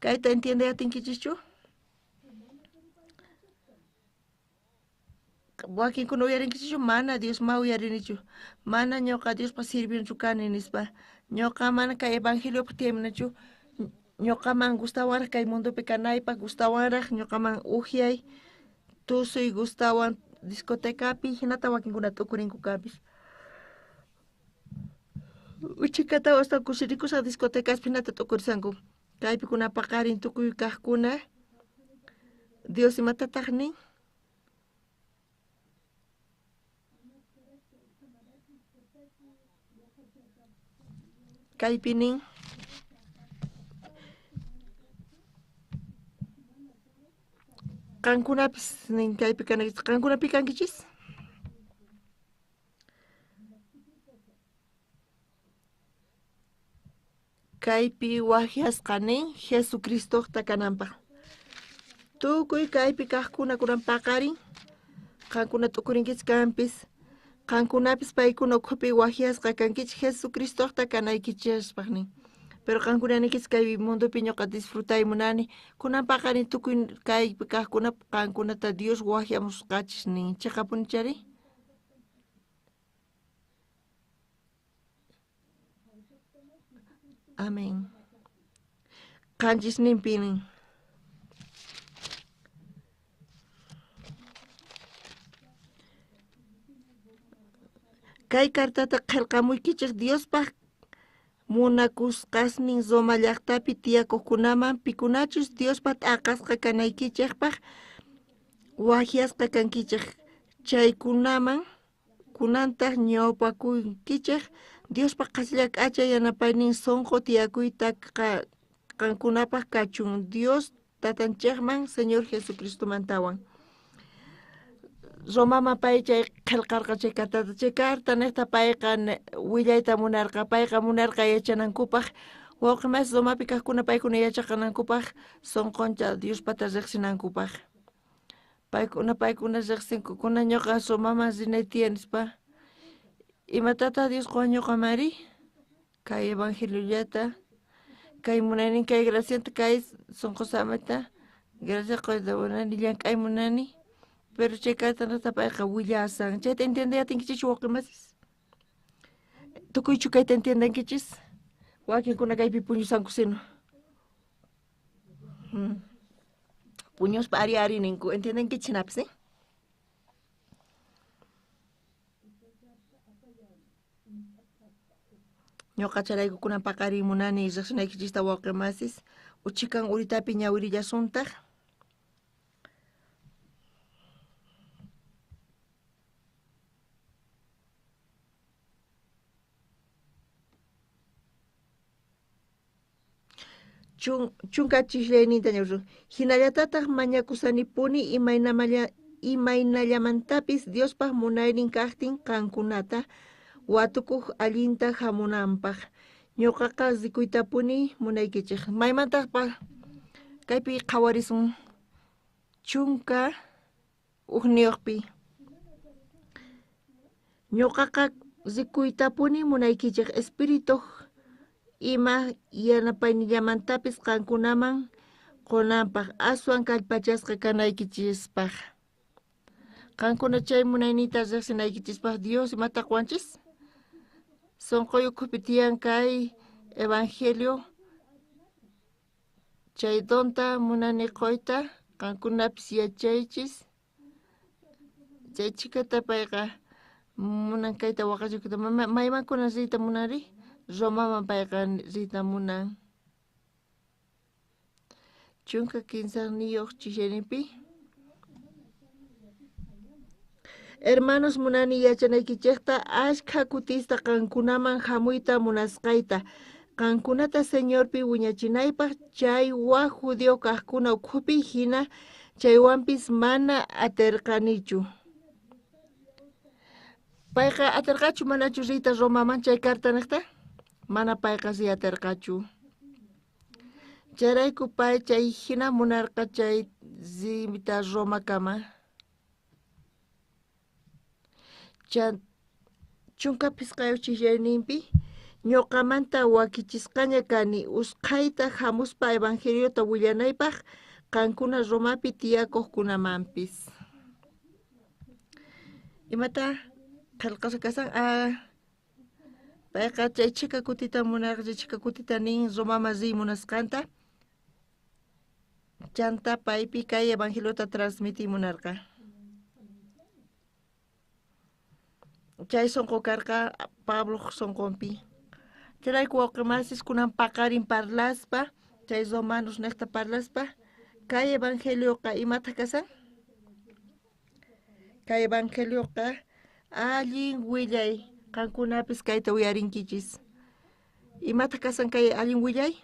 Kayta entiende atinkichischu? Wakinkuna uyarinkichischu? Mana Dios ma uyarinichu. Mana ñuqa Diospaq sirvienchu kani nispa. Ñuqa mana kay evangeliopaq tiyamunachu. Ñuqaman gustawanraj kay mundopi kanaypaq, gustawanraj ñuqaman ujyay, tusuy gustawan discotecapi, jinata wakinkuna t'ukurinku kanpis. Uchikata hasta kusirikusaq discotecaspi jinata t'ukurisanku. Kaypi kuna paqarin tukuy kajkuna Dios imatataq nin? Kaypi nin qankunapis nin kaypi kanaykichis. Qankunapi kankichis? Kaypi wajyasqa nin Jesucristojta kananpaj. Tukuy kaypi kajkuna kunan paqarin, qankuna t'ukurinkichis kanpis, qankunapis paykuna ukhupi wajyasqa kankichis Jesucristojta kanaykichispaj nin. Pero qankuna ninkichis kay mundopi ñuqa disfrutay munani, kunan paqarin tukuy kaypi kajkuna qankunata Dios wajyamusqachis nin. Chiqapuni chari? Amén. Qanchisninpi nin. Kay cartata qhelqamuykichej Diospaj munakusqasnin Roma llajtapi tiyakojkunaman, pikunachus Diospa t'aqasqa kanaykichejpaj wajyasqa kankichej chaykunaman, kunantaj ñawpakunkichej Diospa qhasilla k'acha yanapaynin sonqo tiyakuyta qankunapaj kachun Dios Tatanchejman Señor Jesucristomantawan. Romaman pay chay qhelqarqa chay cartata, chay carta nejta payqa willayta munarqa, payqa munarqa yachanankupaj wawqi mas Romapi kajkuna paykuna yachaqanankupaj sonqoncha Diospata riqsinankupaj. Paykuna riqsinku kuna ñuqa Romaman rinay tiyan nispa. Imatataq Dios qowan ñuqamanri? Kay evangeliullata, kay munaynin, kay gracianta, kay sonqosamata, gracia qoyta munani, llank'ay munani. Pero chay cartanata payqa willasan. Chayta entiende atinkichis wawqi masis? Tukuychu kayta entiendenkichis? Wakinkuna kaypi puñusanku sino. Puñuspa ari ari ninku, ¿entiendenkichis hinapis, eh? Ñuqa chayrayku kunan paqarin munani riqsinaykichista wawqi masis, uchikan uritapi ñawirillasuntaq. Chunka chishllayninta ñawirun. Hinallatataq mañakusanipuni imaynallamantapis Diospaq munaynin kaqtin qankunata watukuq allinta hamunanpaq. Ñuqaqa rikuytapuni munaykichik. Maymantaq kaypi qhawarisun 11. Ñuqaqa rikuytapuni munaykichik espirituq ima yanapaynillamantapis qankunaman qunanpaq aswan kallpachasqa kanaykichispaq. Qankuna chay munayniyta riqsinaykichispaq Dios imata quwanchis? Sunquy ukhupi tiyan kay evangelio chay donta munani quyta qankunapis yachaychis. Chay chhikata payqa munan kayta waqachikuyta. Maymankuna riyta munanri? Romaman payqa riyta munan. 13 chishanipi. Hermanos, munani yachanaykichejta ashkha kutista qankunaman hamuyta munasqayta. Qankunata Señorpi wiñachinaypaq chay waj judío kaqkuna ukhupi hina chaywanpis mana aterqanichu. Payqa aterqachu manachu riyta Romaman chay carta niqta? Mana payqa riy aterqachu. Chayrayku pay chay hina munarqa chay riyta Romakama. 15 chishayninpi ñuqamanta wakichisqaña kani usqhayta hamuspa evangeliota willanaypaq qankuna Romapi tiyakuqkunamanpis. Imata qillqasqa kasan? Payqa chay chhika kutita munarqa, chay chhika kutita nin Romaman riy munasqanta. Chanta paypi kay evangeliota transmitiy munarqa. Chay sunqu karqa Pabloq sunqunpi. Chayrayku wawqi masis kunan paqarin parlaspa, chay romanos niqta parlaspa, kay evangelioqa imataq kasan? Kay evangelioqa allin willay, qankunapis kayta uyarinkichis. Imataq kasan kay allin willay?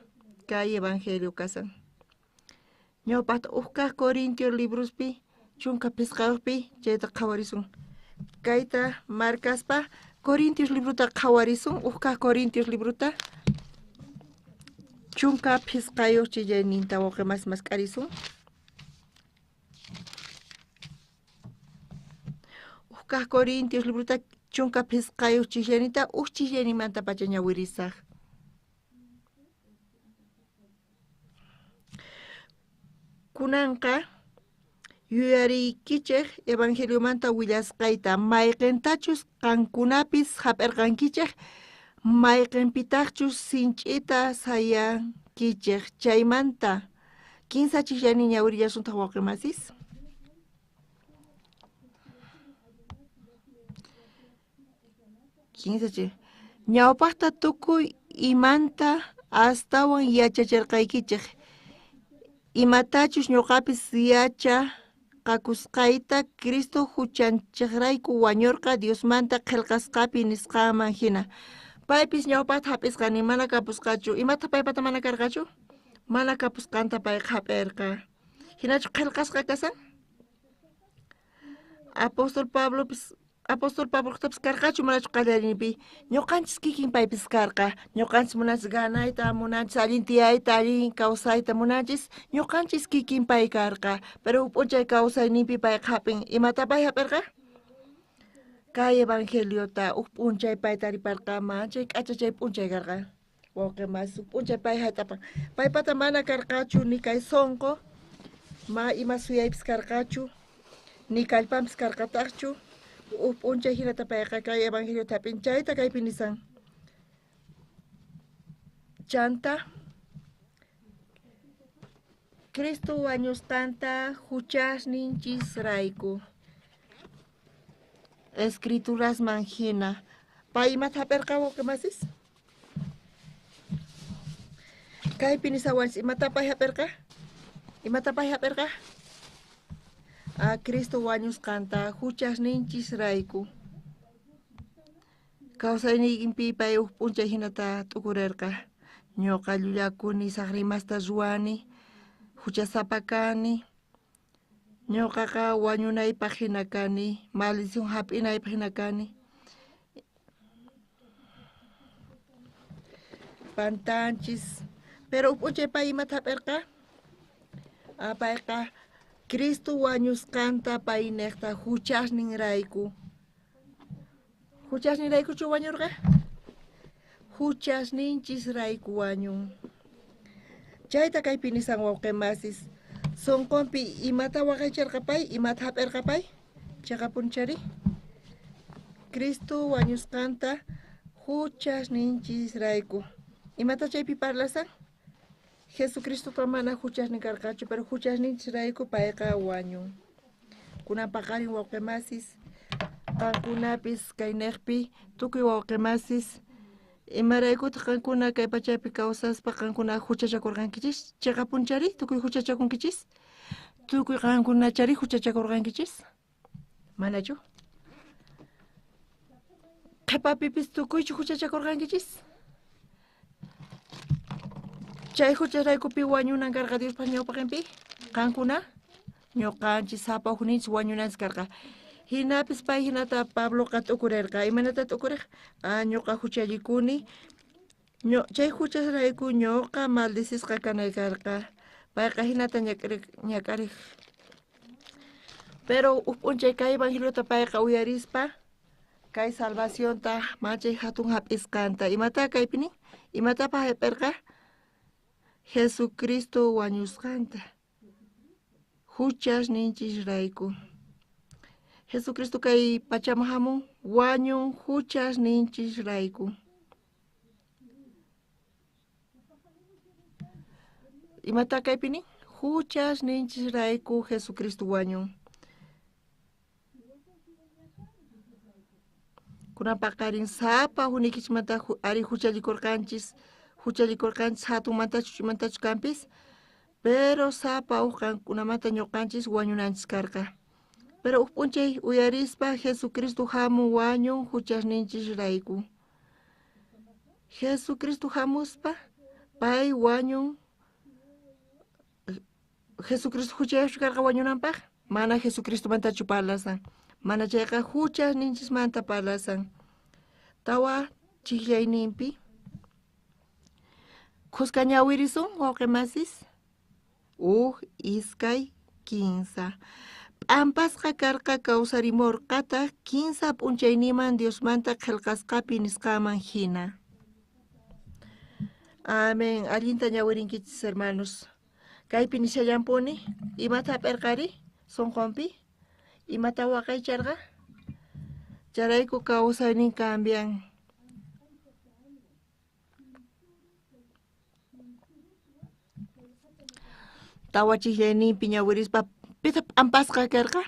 Kay evangelio kasan. Ñawpaqta uj kaq Corintio librospi 15pi chayta qhawarisun. Kayta markaspa Corintios librota qhawarisun, uj kaq Corintios librota 15 chillayninta wawqi mas mask'arisun. Uj kaq Corintios librota 15 chillayninta uj chillayninmanta pacha ñawirisaq. Kunanqa yuyariykichej evangeliomanta willasqayta, mayqintachus qankunapis hap'irqankichej, mayqinpitaqchus sinch'ita sayankichej. Chaymanta 15 chillaynin ñawirillasuntaq wawqi masis. Ñawpaqta tukuy imanta astawan yachachirqaykichej. Imatachus ñuqapis yachaqakusqayta Cristo huchanchejrayku wañurqa Diosmanta qillqasqapi nisqanman hina. Paypis ñawpaqta hap'isqani mana kapusqachu. Imata paypata mana karqachu? Mana kapusqanta payqa hap'irqa. Hinachu qillqasqa kasan? Apóstol Pablopis karqachu manachu qallariyninpi? Ñuqanchis kikin paypis karqa. Ñuqanchis munanchis ganayta, munanchis allin tiyayta, allin kawsayta munanchis. Ñuqanchis kikin pay karqa. Pero huk p'unchay kawsayninpi payqa hap'in. Imata pay hap'irqa? Kay evangeliota huk p'unchay pay tariparqa, manchay k'acha chay p'unchay karqa. Wawqi mas huk p'unchay pay hayt'apan. Paypata mana karqachu ni kay sunqu, ma ima suyaypis karqachu, ni kallpanpis karqataqchu. Huk p'unchay hinata payqa kay evangeliota hap'in. Chayta kaypi nisan. Chanta Cristo wañusqanta juchasninchisrayku. Escriturasman hina. Pay imata hap'irqa wawqimasis? Kaypi nisawanchis imata pay hap'irqa? Imata pay hap'irqa? Cristo wañusqanta juchasninchisrayku. Kawsayniypi pay uj p'unchay hinata t'ukurerqa. Ñuqa llullakuni, saqrimasta ruwani, juchasapa kani. Ñuqaqa wañunaypaq hina kani, maldición hap'inaypaq hina kani. Pantanchis. Pero uj p'unchay pay imata hap'irqa? Payqa Cristo wañusqanta pay niqta juchasninrayku. Juchasninraykuchu wañurqa? Juchasninchisrayku wañun. Chayta kaypi nisan wawqimasis. Sunqunpi imata waqaycharqa pay, imata hap'irqa pay? Chaqapunchari. Cristo wañusqanta juchasninchisrayku. Imata chaypi parlasan? Jesucristoqa mana juchasnin karqachu, pero juchasninchisrayku payqa wañun. Kunan paqarin wawqimasis, qankunapis kayniqpi tukuy wawqimasis, imaraykutaq qankuna kay pachapi kawsaspa qankuna juchachakurqankichis? Chaqapunchari tukuy juchachakunkichis? Tukuy qankunachari juchachakurqankichis? Manachu? Qhipapipis tukuychu juchachakurqankichis? Chay jucharaykupi wañunan karqa Diospaq ñawpaqinpi? Qankuna? Ñuqanchis sapa ujninchis wañunanchis karqa. Hinapis pay hinata Pabloqa t'ukurerqa. Imaynata t'ukuriq? Ñuqa juchallikuni. Chay juchasrayku ñuqa maldicisqa kanay karqa. Payqa hinata ñak'ariq. Pero uj p'unchay kay evangeliota payqa uyarispa kay salvacionta manchay hatun hap'isqanta. Imata kaypi nin? Imatapaq hap'irqa? Jesucristo wañusqanta. Juchasninchisrayku. Jesucristo kay pachaman hamun wañun juchasninchisrayku. Imata kaypi nin? Juchasninchisrayku Jesucristo wañun. Kunan paqarin sapa hunikichismanta ari juchallikurqanchis, juchallikurqanchis hatunmantachu ch'imantachu kanpis, pero sapa uj qankunamanta ñuqanchis wañunanchis karqa. Pero uj p'unchay uyarispa Jesucristo hamun wañun juchasninchisrayku. Jesucristo hamuspa pay wañun. Jesucristo juchayuqchu karqa wañunanpaq? Mana Jesucristomantachu parlasan. Mana chayqa juchasninchismanta parlasan. Tawa chijllayninpi khuska ñawirisun wawqimasis. Uj, iskay, kinsa. P'ampasqa karqa kawsarimurqataq kinsa p'unchayniman Diosmanta qillqasqapi nisqaman hina. Amén. Allinta ñawirinkichis hermanos. Kaypi nishallampuni, imata hap'irqari sunqunpi? Imata waqaycharqa? Chayrayku kawsaynin cambian. Tawa chijllayninpi ñawirispa pitaq p'ampasqa karqa?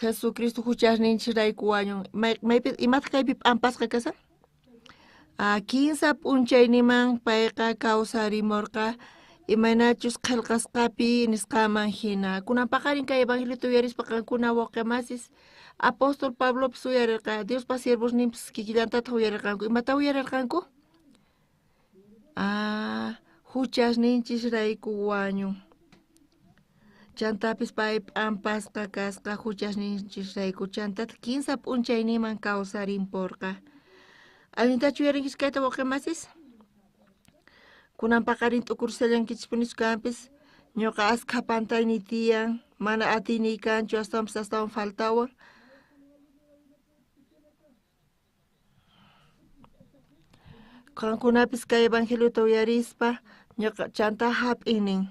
Jesucristo juchasninchisrayku wañun. Maypi imataq kaypi p'ampasqa kasan? Kinsa p'unchayniman payqa kawsarimurqa imaynachus qillqasqapi nisqaman hina. Kunan paqarin kay evangeliota uyarispa qankuna wawqimasis apóstol Pablopis uyarirqa, Diospa siervosninpis kikillantataq uyarirqanku. Imata uyarirqanku? Juchasninchisrayku wañun. Chantapis pay p'ampasqa kasqa juchasninchisrayku. Chantataq kinsa p'unchayniman kawsarimporqa. Allintachu uyarinkichis kayta wawqimasis? Kunan paqarin t'ukursallankichispunichu kanpis? Ñuqa askha pantayniy tiyan, mana atiyniy kanchu, astawanpis astawan faltawan. Qankunapis kay evangeliota uyarispa ñuqa chanta hap'inin.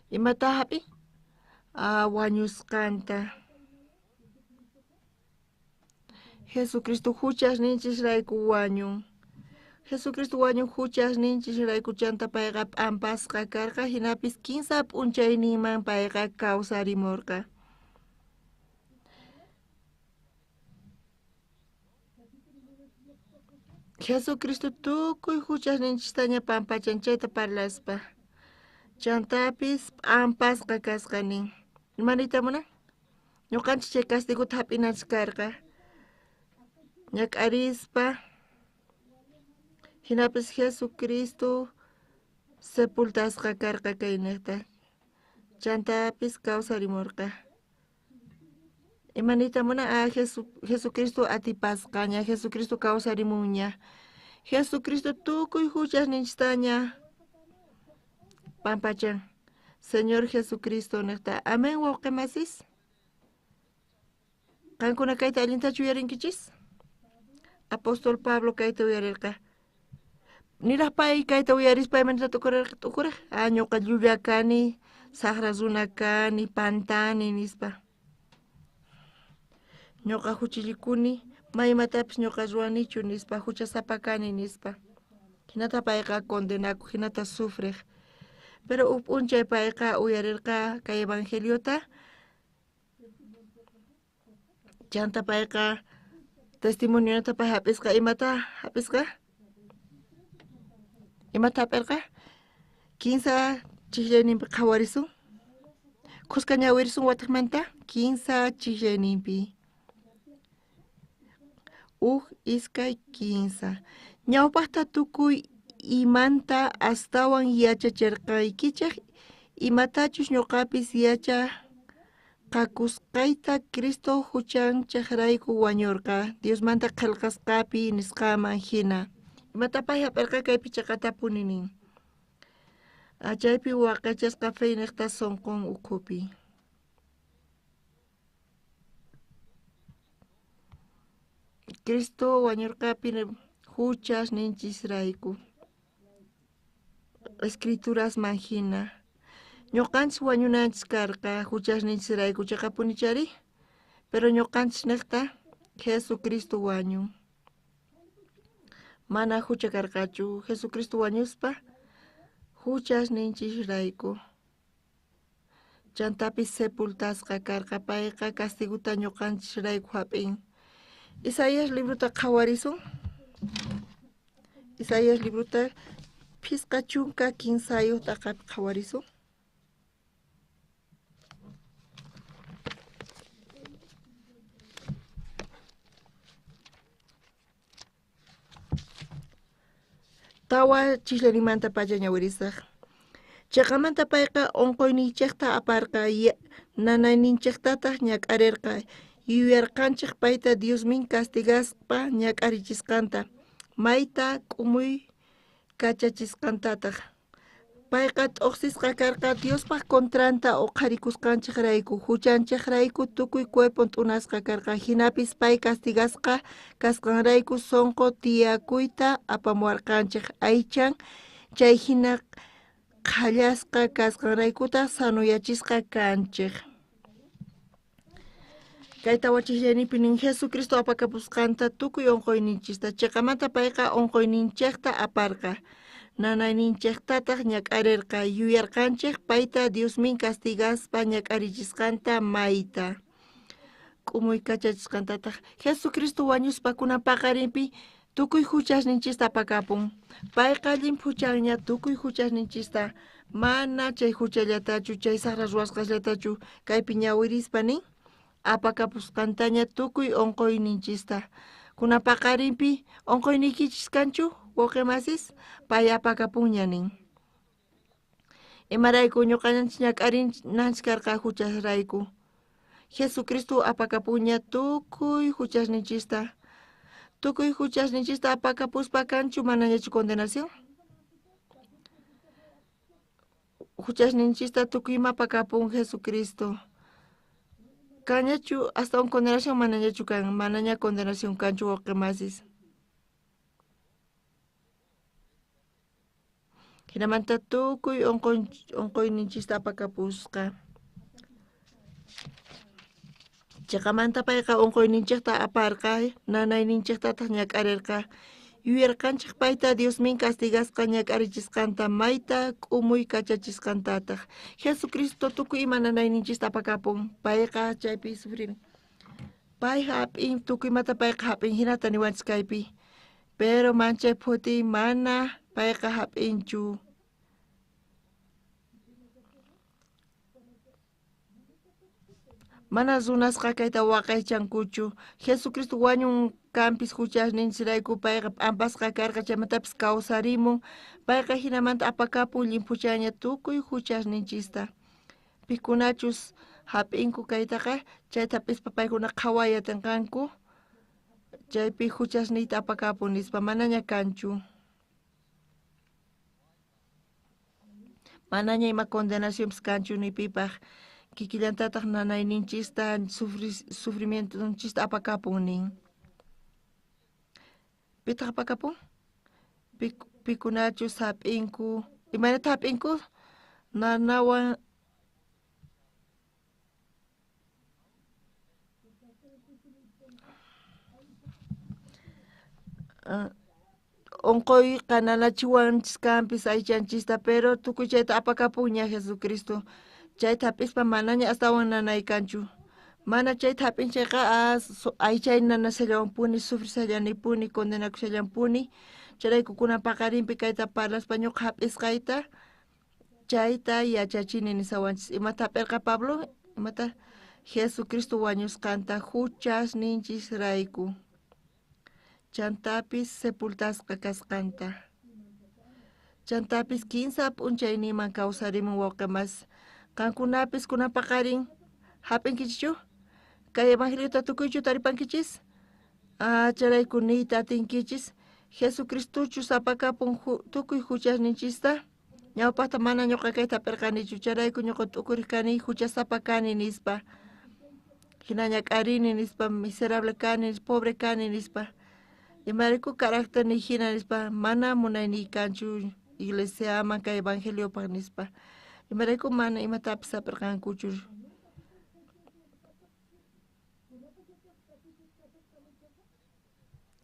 Imata hap'in? Wañusqanta. Jesucristo juchasninchisrayku wañun. Jesucristo wañun huchasninchisrayku chanta payqa p'ampasqa karqa, hinapis 15 p'unchayninman payqa kawsarimurqa. Jesucristo tukuy huchasninchistaña pampachan chayta parlaspa. Chantapis p'ampasqa kasqa nin. Ima niyta munan? Ñuqanchik chay castigota hap'inanchik karqa. Ñak'arispa hinapis Jesucristo sepultasqa karqa kaynejta. Chantapis kawsarimurqa. Ima niyta munan? Ah, Jesucristo atipasqaña, Jesucristo kawsarimunña. Jesucristo tukuy huchasninchistaña pampachan. Señor Jesucristo nejta. Amén, wawqimasis. Qankuna kayta allintachu uyarinkichis? Apóstol Pablo kayta uyarirqa. Niraj pay kayta uyarispa imanita t'ukurej? Ah, ñuqa llulla kani, saqra runa kani, pantani nispa. Ñuqa huchillikuni, maymatapis ñuqa ruwanichu nispa, huchasapa kani nispa. Hinata payqa condenakuq, hinata sufrej. Pero huk p'unchay payqa uyarirqa kay evangeliota. Chanta payqa testimonionata pay hap'isqa. Imata hap'isqa? Imata hap'irqa? 15 chijllayninpi qhawarisun. Khuska ñawirisun wataqmanta 15 chijllayninpi. 1, 2, 15. Ñawpaqta tukuy imanta astawan yachachirqaykichej, imatachus ñuqapis yachaqakusqayta Cristo huchanchejrayku wañurqa, Diosmanta qhelqasqapi nisqaman hina. Imata pay hap'irqa kaypi chaqatapuni nin. Chaypi waqaychasqa fe niqta sunqun ukhupi. Cristo wañurqapi huchas ninchisrayku. Escriturasman hina. Ñuqanchis wañunanchis karqa huchas ninchisrayku chaqapunichari, pero ñuqanchis niqta Jesucristo wañun. Mana hucha karqachu, Jesucristo wañuspa huchas ninchisrayku. Chantapis sepultasqa karqa, payqa castiguta ñuqanchisrayku hap'in. Isaías librota qhawarisun. Isaías librota 53 t'aqapi qhawarisun. Tawa chisllarimanta pacha ñawirisaq. Chaqamanta payqa unquyninchikta aparqa, nanayninchiktataq ñak'arirqa. Yuyarqanchik payta Diosmin castigaspa ñak'arichisqanta, mayta k'umuy kachachisqantataq. Payqa t'uqsisqa karqa Diospaq kontranta uqharikusqanchikrayku, huchanchikrayku tukuy cuerpon t'unasqa karqa. Hinapis pay castigasqa kasqanrayku sunqu tiyakuyta apamuwarqanchik aychan, chay hina qhallasqa kasqanraykutaq sanuyachisqa kanchik. Kay tawachisllanipi nin Jesucristo apakapusqanta tukuy unquyninchista. Chiqamanta payqa unquyninchikta aparqa, nanayninchiktataq ñak'arirqa. Yuyarqanchik payta Diosmin castigaspa ñak'arichisqanta mayta k'umuy kachachisqantataq. Jesucristo wañuspa kunan paqarinpi tukuy huchasninchista apakapun. Payqa llimphuchanña tukuy huchasninchista, mana chay huchallatachu, chay saqra ruwasqasllatachu kaypi ñawirispa nin apakapusqantaña tukuy unquyninchista. Kunan paqarinpi unquyniykichis kanchu wawqimasis, pay apakapunña nin. Imarayku ñuqanchis ñak'arinanchis karqa huchasrayku. Jesucristo apakapunña tukuy huchasninchista. Tukuy huchasninchista apakapuspa kanchu manañachu condenación? Huchasninchista tukuy ima apakapun Jesucristo. Kañachu hasta un condenación manañachu kan, manaña condenación kanchu wawqimasis. Hinamanta tukuy unquyninchista apakapusqa. Chiqamanta payqa unquyninchikta aparqa, nanayninchiktataq ñak'arirqa. Yuyarqanchej payta Diosmin castigasqa ñak'arichisqanta, mayta k'umuy kachachisqantataj. Jesucristo tukuy ima nanayninchista apakapun, payqa chaypi sufrin. Pay hap'in, tukuy imata payqa hap'in, hinata niwanchis kaypi. Pero manchay phuti mana payqa hap'inchu. Mana runasqa kayta waqaychankuchu. Jesucristo wañun kanpis huchasninchirayku, payqa p'ampasqa karqa, chaymantapis kawsarimun. Payqa hinamanta apakapun llimphuchaña tukuy huchasninchista. Pikunachus hap'inku kaytaqa, chayta hap'ispa paykuna qhaway atinqanku. Chaypi huchasniyta apakapun nispa, manaña kanchu. Manaña ima condenacionpis kanchu ni pipaj. Kikillantataq nanayninchista, sufrimientonchista apakapun nin. Pitaq apakapun? Pikunachus hap'inku. Imaynata hap'inku? Nanawan onqoyqa nanachiwanchis kanpis aychanchista, pero tukuy chayta apakapunña Jesucristo. Chayta hap'ispa manaña astawan nanay kanchu. Mana chayta hap'in chayqa aychay nanashallawanpuni, sufrishallanipuni, condenakushallanpuni. Chayrayku kunan paqarinpi kayta parlaspa ñuqa hap'isqayta chayta yachachini nisawanchis. Imata hap'irqa Pablo? Imata Jesucristo wañusqanta huchasninchisrayku. Chantapis sepultasqa kasqanta. Chantapis 15 p'unchayniman kawsarimun wawqimas. Qankunapis kunan paqarin hap'inkichichu? Kay evangeliota tukuychu taripankichis? Chayrayku niyta atinkichis. Jesucristochus apakapun tukuy huchasninchista. Ñawpaqta mana ñuqa kayta hap'irqanichu, chayrayku ñuqa t'ukuriq kani huchasapa kani nispa. Hina ñak'arini nispa, miserable kani, pobre kani nispa. Imarayku carácter ni hina nispa, mana munayniy kanchu iglesiaman kay evangeliopaq nispa. Imarayku mana imatapis hap'irqankuchu.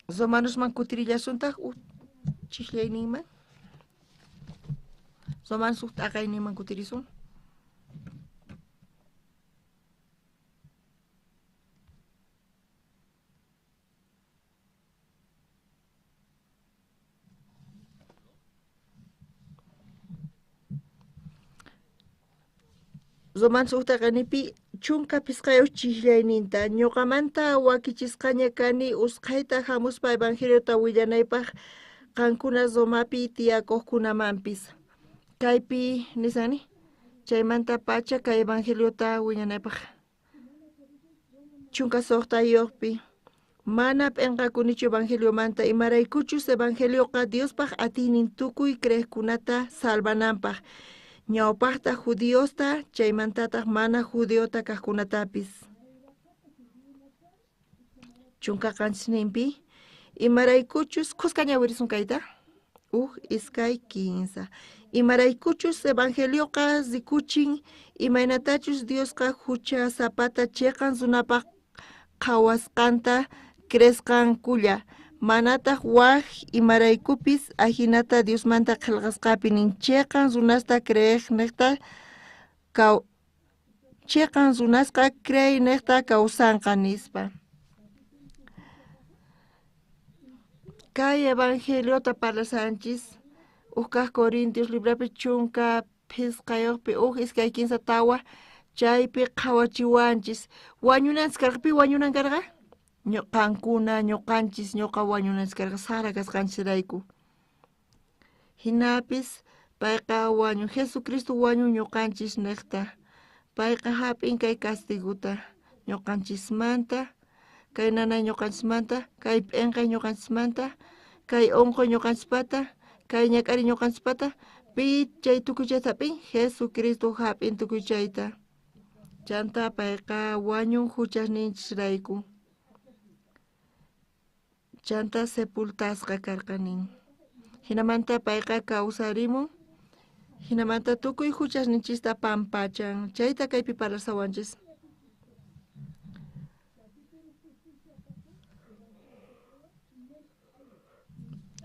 Romanosman kutirillasuntaq chislayninman. Romanos uj t'aqayninman kutirisun. Romanos uj t'aqayninpi 15 chislayninta ñuqamanta wakichisqaña kani usqhayta hamuspa evangeliota willanaypaq qankuna Romapi tiyakuqkunamanpis. Kaypi nisani chaymanta pacha kay evangeliota willanaypaq. 16 mana p'enqakunichu evangeliomanta, imaraykuchus evangelioqa Diospaq atiynin tukuy creeqkunata salvananpaq. Ñawpaqta judiosta, chaymantataq mana judiota kaqkunatapis. 17 imaraykuchus khuska ñawirisun kayta. 1, 2, 15. Imaraykuchus evangelioqa rikuchin imaynatachus Diosqa huchasapata chiqan runapaq qhawasqanta creesqankulla, manataq waj imaraykupis ajinata Diosmanta qillqasqapi nin chiqan runasta creeqniqta chiqan runasqa creeyniqta kawsanqa nispa. Kay evangeliota parlasanchis 1 Corintios librapi 15 1 2 3 4 chaypi qhawachiwanchis. Wañunanchis karqa, pi wañunan karqa? Qankuna, ñuqanchis, ñuqa wañunanchis karqa sara kasqanchisrayku. Hinapis payqa wañun, Jesucristo wañun ñuqanchis niqta. Payqa hap'in kay castiguta ñuqanchismanta, kay nanay ñuqanchismanta, kay p'enqay ñuqanchismanta, kay unquy ñuqanchispata, kay ñak'ari ñuqanchispata. Pi chay tukuy chayta hap'in? Jesucristo hap'in tukuy chayta. Chanta payqa wañun huchasninchisrayku. Chanta sepultasqa karqa nin. Hinamanta payqa kawsarimun. Hinamanta tukuy huchasninchista pampachan. Chayta kaypi parlasawanchis.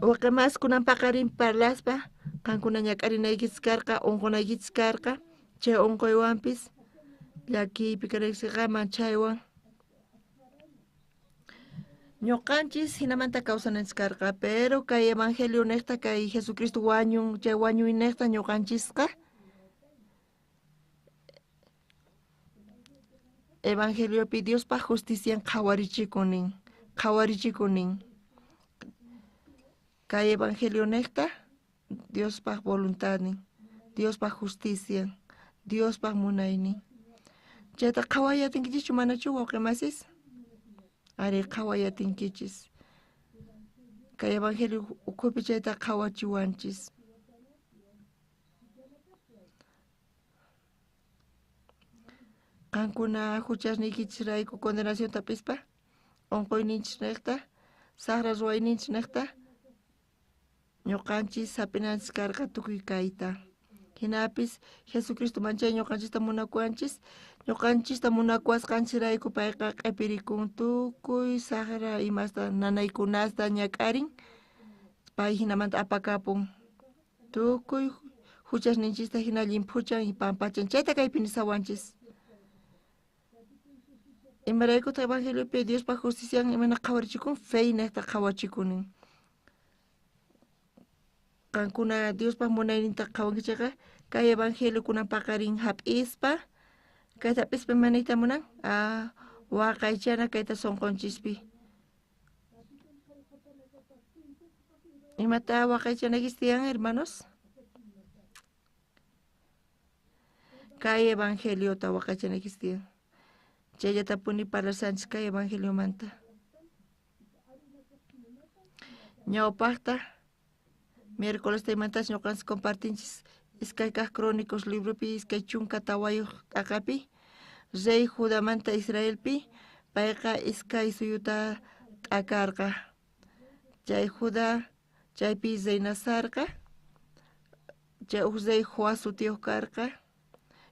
Waqemas kunan paqarin parlaspa qankuna ñak'arinaykichis karqa, unqunaykichis karqa, chay unquywanpis llakiypi kanaykichis manchaywan. Ñuqanchis hinamanta kawsananchis karqa, pero kay evangelio niqta kay Jesucristo wañun, chay wañuy niqta ñuqanchisqa evangeliopi Diospaj justician qhawarichikunin, qhawarichikunin. Kay evangelio niqta Diospaj voluntadnin, Diospaj justician, Diospaj munaynin. Chayta qhaway atinkichischu manachu wawqimasis? Ari qhaway atinkichis. Kay evangelio ukhupi chayta qhawachiwanchis. Qankuna huchasniykichisrayku condenacionta hap'ispa, unquyninchis niqta, saqra ruwayninchis niqta, ñuqanchis hap'inanchis karqa tukuy kayta. Hinapis Jesucristo manchay ñuqanchista munakuwanchis, ñuqanchista munakuwasqanchisrayku payqa q'ipirikun tukuy saqra imasta nanaykunasta ñak'arin, pay hinamanta apakapun. Tukuy huchasninchista hina llimphuchan y pampachan. Chayta kaypi nisawanchis. Imaraykutaq evangeliopi Diospaj justician imayna qhawarichikun, fe niqta qhawachikunin. Qankuna Diospaj munayninta qhawankichikqa kay evangelio kunan paqarin hap'ispa, kayta hap'ispa ima niyta munan? Ah, waqaychana kayta sunqunchispi. Imata waqaychanaykichis tiyan, hermanos? Kay evangeliota waqaychanaykichis tiyan. Chayllatapuni parlashanchis kay evangeliomanta. Ñawpaqta miércoles taymantas ñuqanchis compartinchis iskay kaq Crónicos libropi 24 t'aqapi rey Judamanta Israelpi payqa iskay suyuta t'akarqa. Chay Judá chaypi reinasarqa, chay uj rey Joás sutiyuq karqa.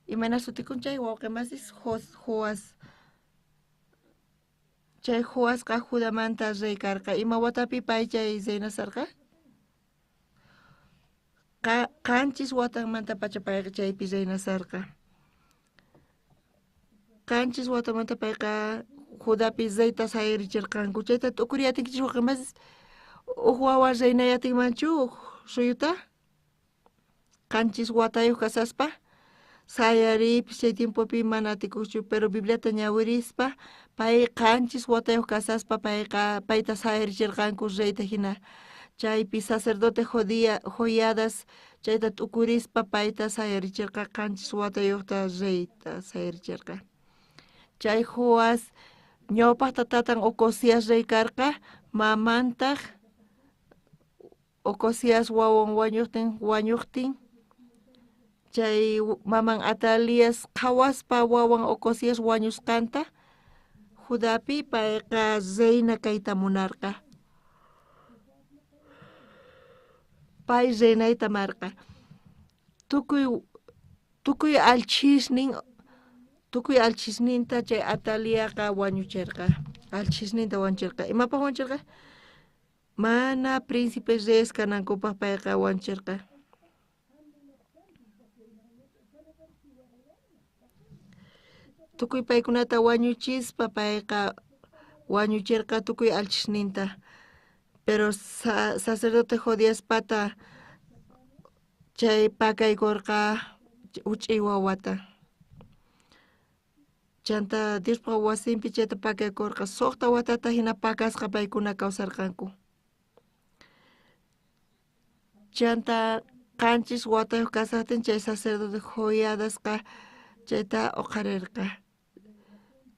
Imayna sutikun chay wawqimasis? Joás. Chay Joasqa Judamanta rey karqa. Ima watapi pay chay reinasarqa? 7 watanmanta pacha payqa chaypi reinasarqa. 7 watamanta payqa Judapi reyta sayarichirqanku. Chayta t'ukuri atinkichis wawqimasis? Uj wawa reinay atinmanchu uj suyuta? 7 watayuq kasaspa sayariypis chay tiempopi mana atikuqchu, pero Bibliata ñawirispa pay 7 watayuq kasaspa payqa payta sayarichirqanku reyta hina. Chaypi sacerdote Joiadas chayta t'ukurispa payta sayarichirqa 7 watayuqta reyta sayarichirqa. Chay Joás ñawpaqta tatan Ocosías rey karqa, mamantaq Ocosías wawan wañuqtin chay maman Atalías qhawaspa wawan Ocosías wañusqanta Judapi payqa reina kayta munarqa. Pay reinayta marqa. Tukuy alchisninta chay Ataliaqa wañuchirqa. Alchisninta wañuchirqa. Imapaq wañuchirqa? Mana príncipe reyes kanankupaq payqa wañuchirqa. Tukuy paykunata wañuchispa payqa wañuchirqa tukuy alchisninta. Pero sacerdote Jodiaspata chay pakaykurqa huch'uy wawata. Chanta Diospaq wasinpi chayta pakaykurqa. 6 watata hina pakasqa paykuna kawsarqanku. Chanta 7 watayuq kasaqtin chay sacerdote Joiadasqa chayta uqharirqa.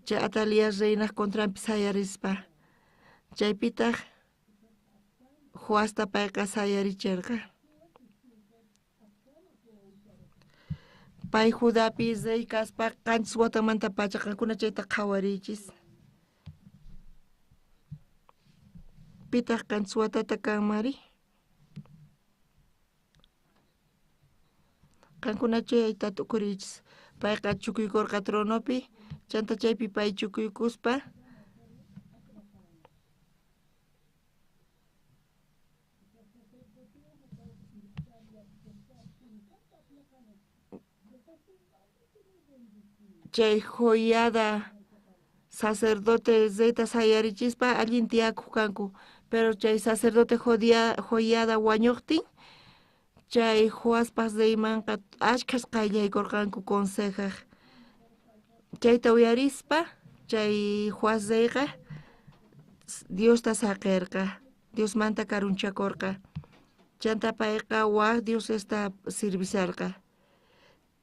Chay Atalía reinaj contranpi sayarispa. Chaypitaq Joasta payqa sayarichirqa. Pay Judapi rey kaspa 7 watamanta pacha qankuna chayta qhawariychis. Pitaq 7 watata kanmari? Qankuna chayta t'ukuriychis. Payqa chukuykurqa tronopi, chanta chaypi pay chukuykuspa Chay Joiada sacerdote reyta sayarichispa allin tiyakuq kanku, pero chay sacerdote Joiada wañuqtin chay Joaspaq reymanqa ashkhas qayllaykurqanku consejaq. Chayta uyarispa chay Joás reyqa Diosta saqirqa, Diosmanta karunchakurqa. Chanta payqa waj diosesta servisarqa.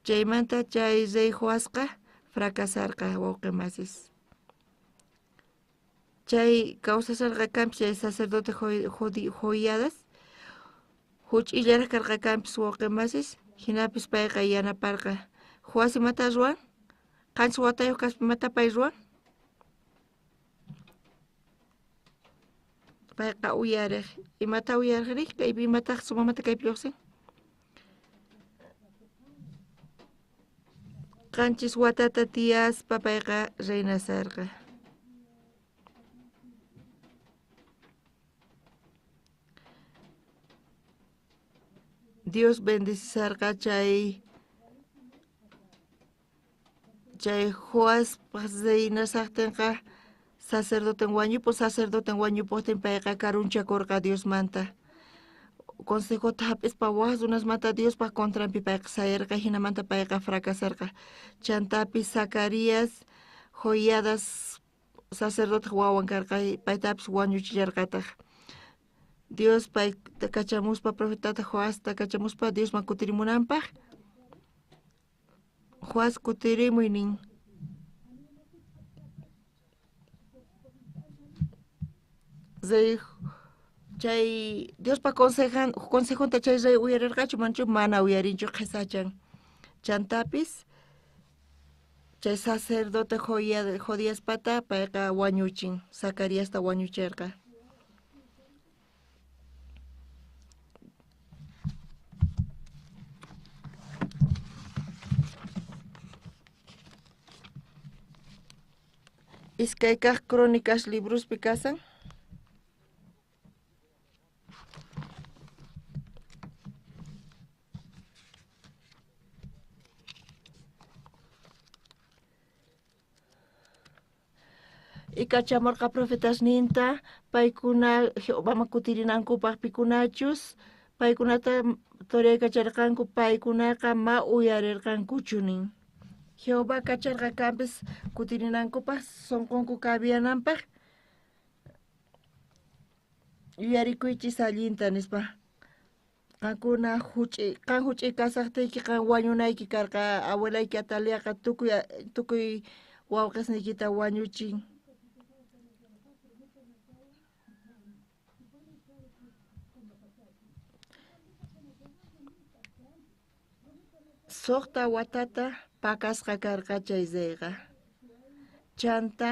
Chaymanta chay rey Joasqa fracasarqa, wawqi masis. Chay kawsasarqa kanpis chay sacerdote Joiadas, huch'illaraq karqa kanpis wawqi masis, hinapis payqa yanaparqa. Joás imata ruwan? 7 watayuq kaspa imata pay ruwan? Payqa uyariq. Imata uyariqri? Kaypi imataq sumamanta kaypi lluqsin? 7 watata tiyaspa payqa reinasarqa. Dios bendecisarqa chay Joaspaq reinasaqtinqa sacerdoten wañupun, sacerdoten wañupuqtin payqa karunchakurqa Diosmanta. Consejota hap'ispa waj runasmanta Diospaq contranpi payqa sayarqa, hinamanta payqa fracasarqa. Chantapis Zacarías Joiadas sacerdote wawan karqa, paytapis wañuchillarqataq. Dios payta kachamuspa profetata Joasta kachamuspa Diosman kutirimunanpaq. Joás kutirimuy nin. Rey chay Diospa consejonta chay rey uyarirqachu manchu mana uyarinchu qhisachan. Chantapis chay sacerdote Jodiaspata payqa wañuchin, Zacariasta wañuchirqa. Iskay kaq Crónicas librospi kasan. Ikachamurqa profetasninta paykuna Jehovaman kutirinankupaq pikunachus paykunata toraykacharqanku paykunaqa ma uyarirqankuchu nin. Jehová kacharqa kanpis kutirinankupaq sunqunku kabiananpaq yuyarikuychis allinta nispa. Qankuna qan huch'i kasaqtiyki qan wañunayki karqa abuelayki Ataliaqa tukuy wawqisniykita wañuchin. Suqta watata pakasqa karqa chay reyqa. Chanta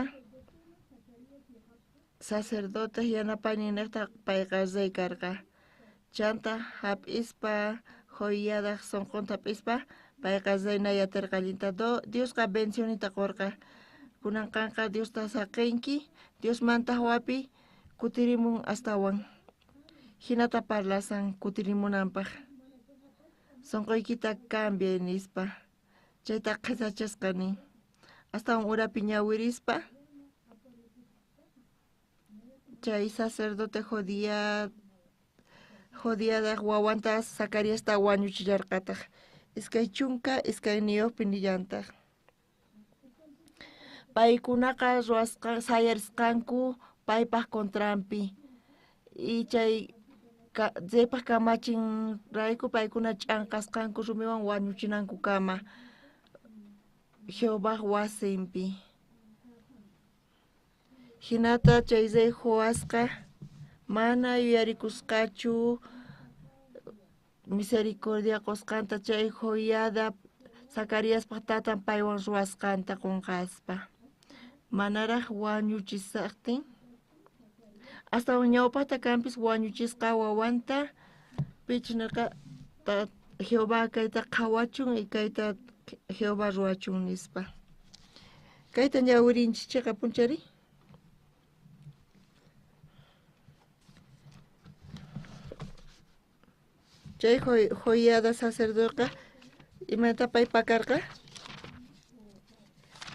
sacerdote yanapayninniqta payqa rey karqa. Chanta hap'ispa Joiadaq sunqunta hap'ispa payqa reynayatirqa allinta. Diosqa bendicioninta qurqa. Kunan qanqa Diosta saqinki, Diosmanta hawapi kutirimun astawan. Hinata parlasan kutirimunanpaq. Sunquykita cambiay nispa. Chayta qhisachasqa nin. Astawan urapi ñawirispa chay sacerdote Jodiadaq wawanta Zacariasta wañuchillarqataq. 22 nillantaq. Paykunaqa ruwasqa sayarisqanku paypaq contranpi. Y chay reypaq kamachin rayku paykuna ch'anqasqanku rumiwan wañuchinankukama Jehovaj wasinpi. Hinata chay rey Joasqa mana yuyarikusqachu misericordia qusqanta chay Joiada Zacariaspaq tatan paywan ruwasqanta qunqaspa. Manaraq wañuchisaqtin astawan ñawpaqta kanpis wañuchisqa wawanta pich nirqa Jehová kayta qhawachun y kayta Jehová ruwachun nispa. Kayta ñawirinchis chiqa punchari. Chay Joiada sacerdoteqa imata pay pakarqa?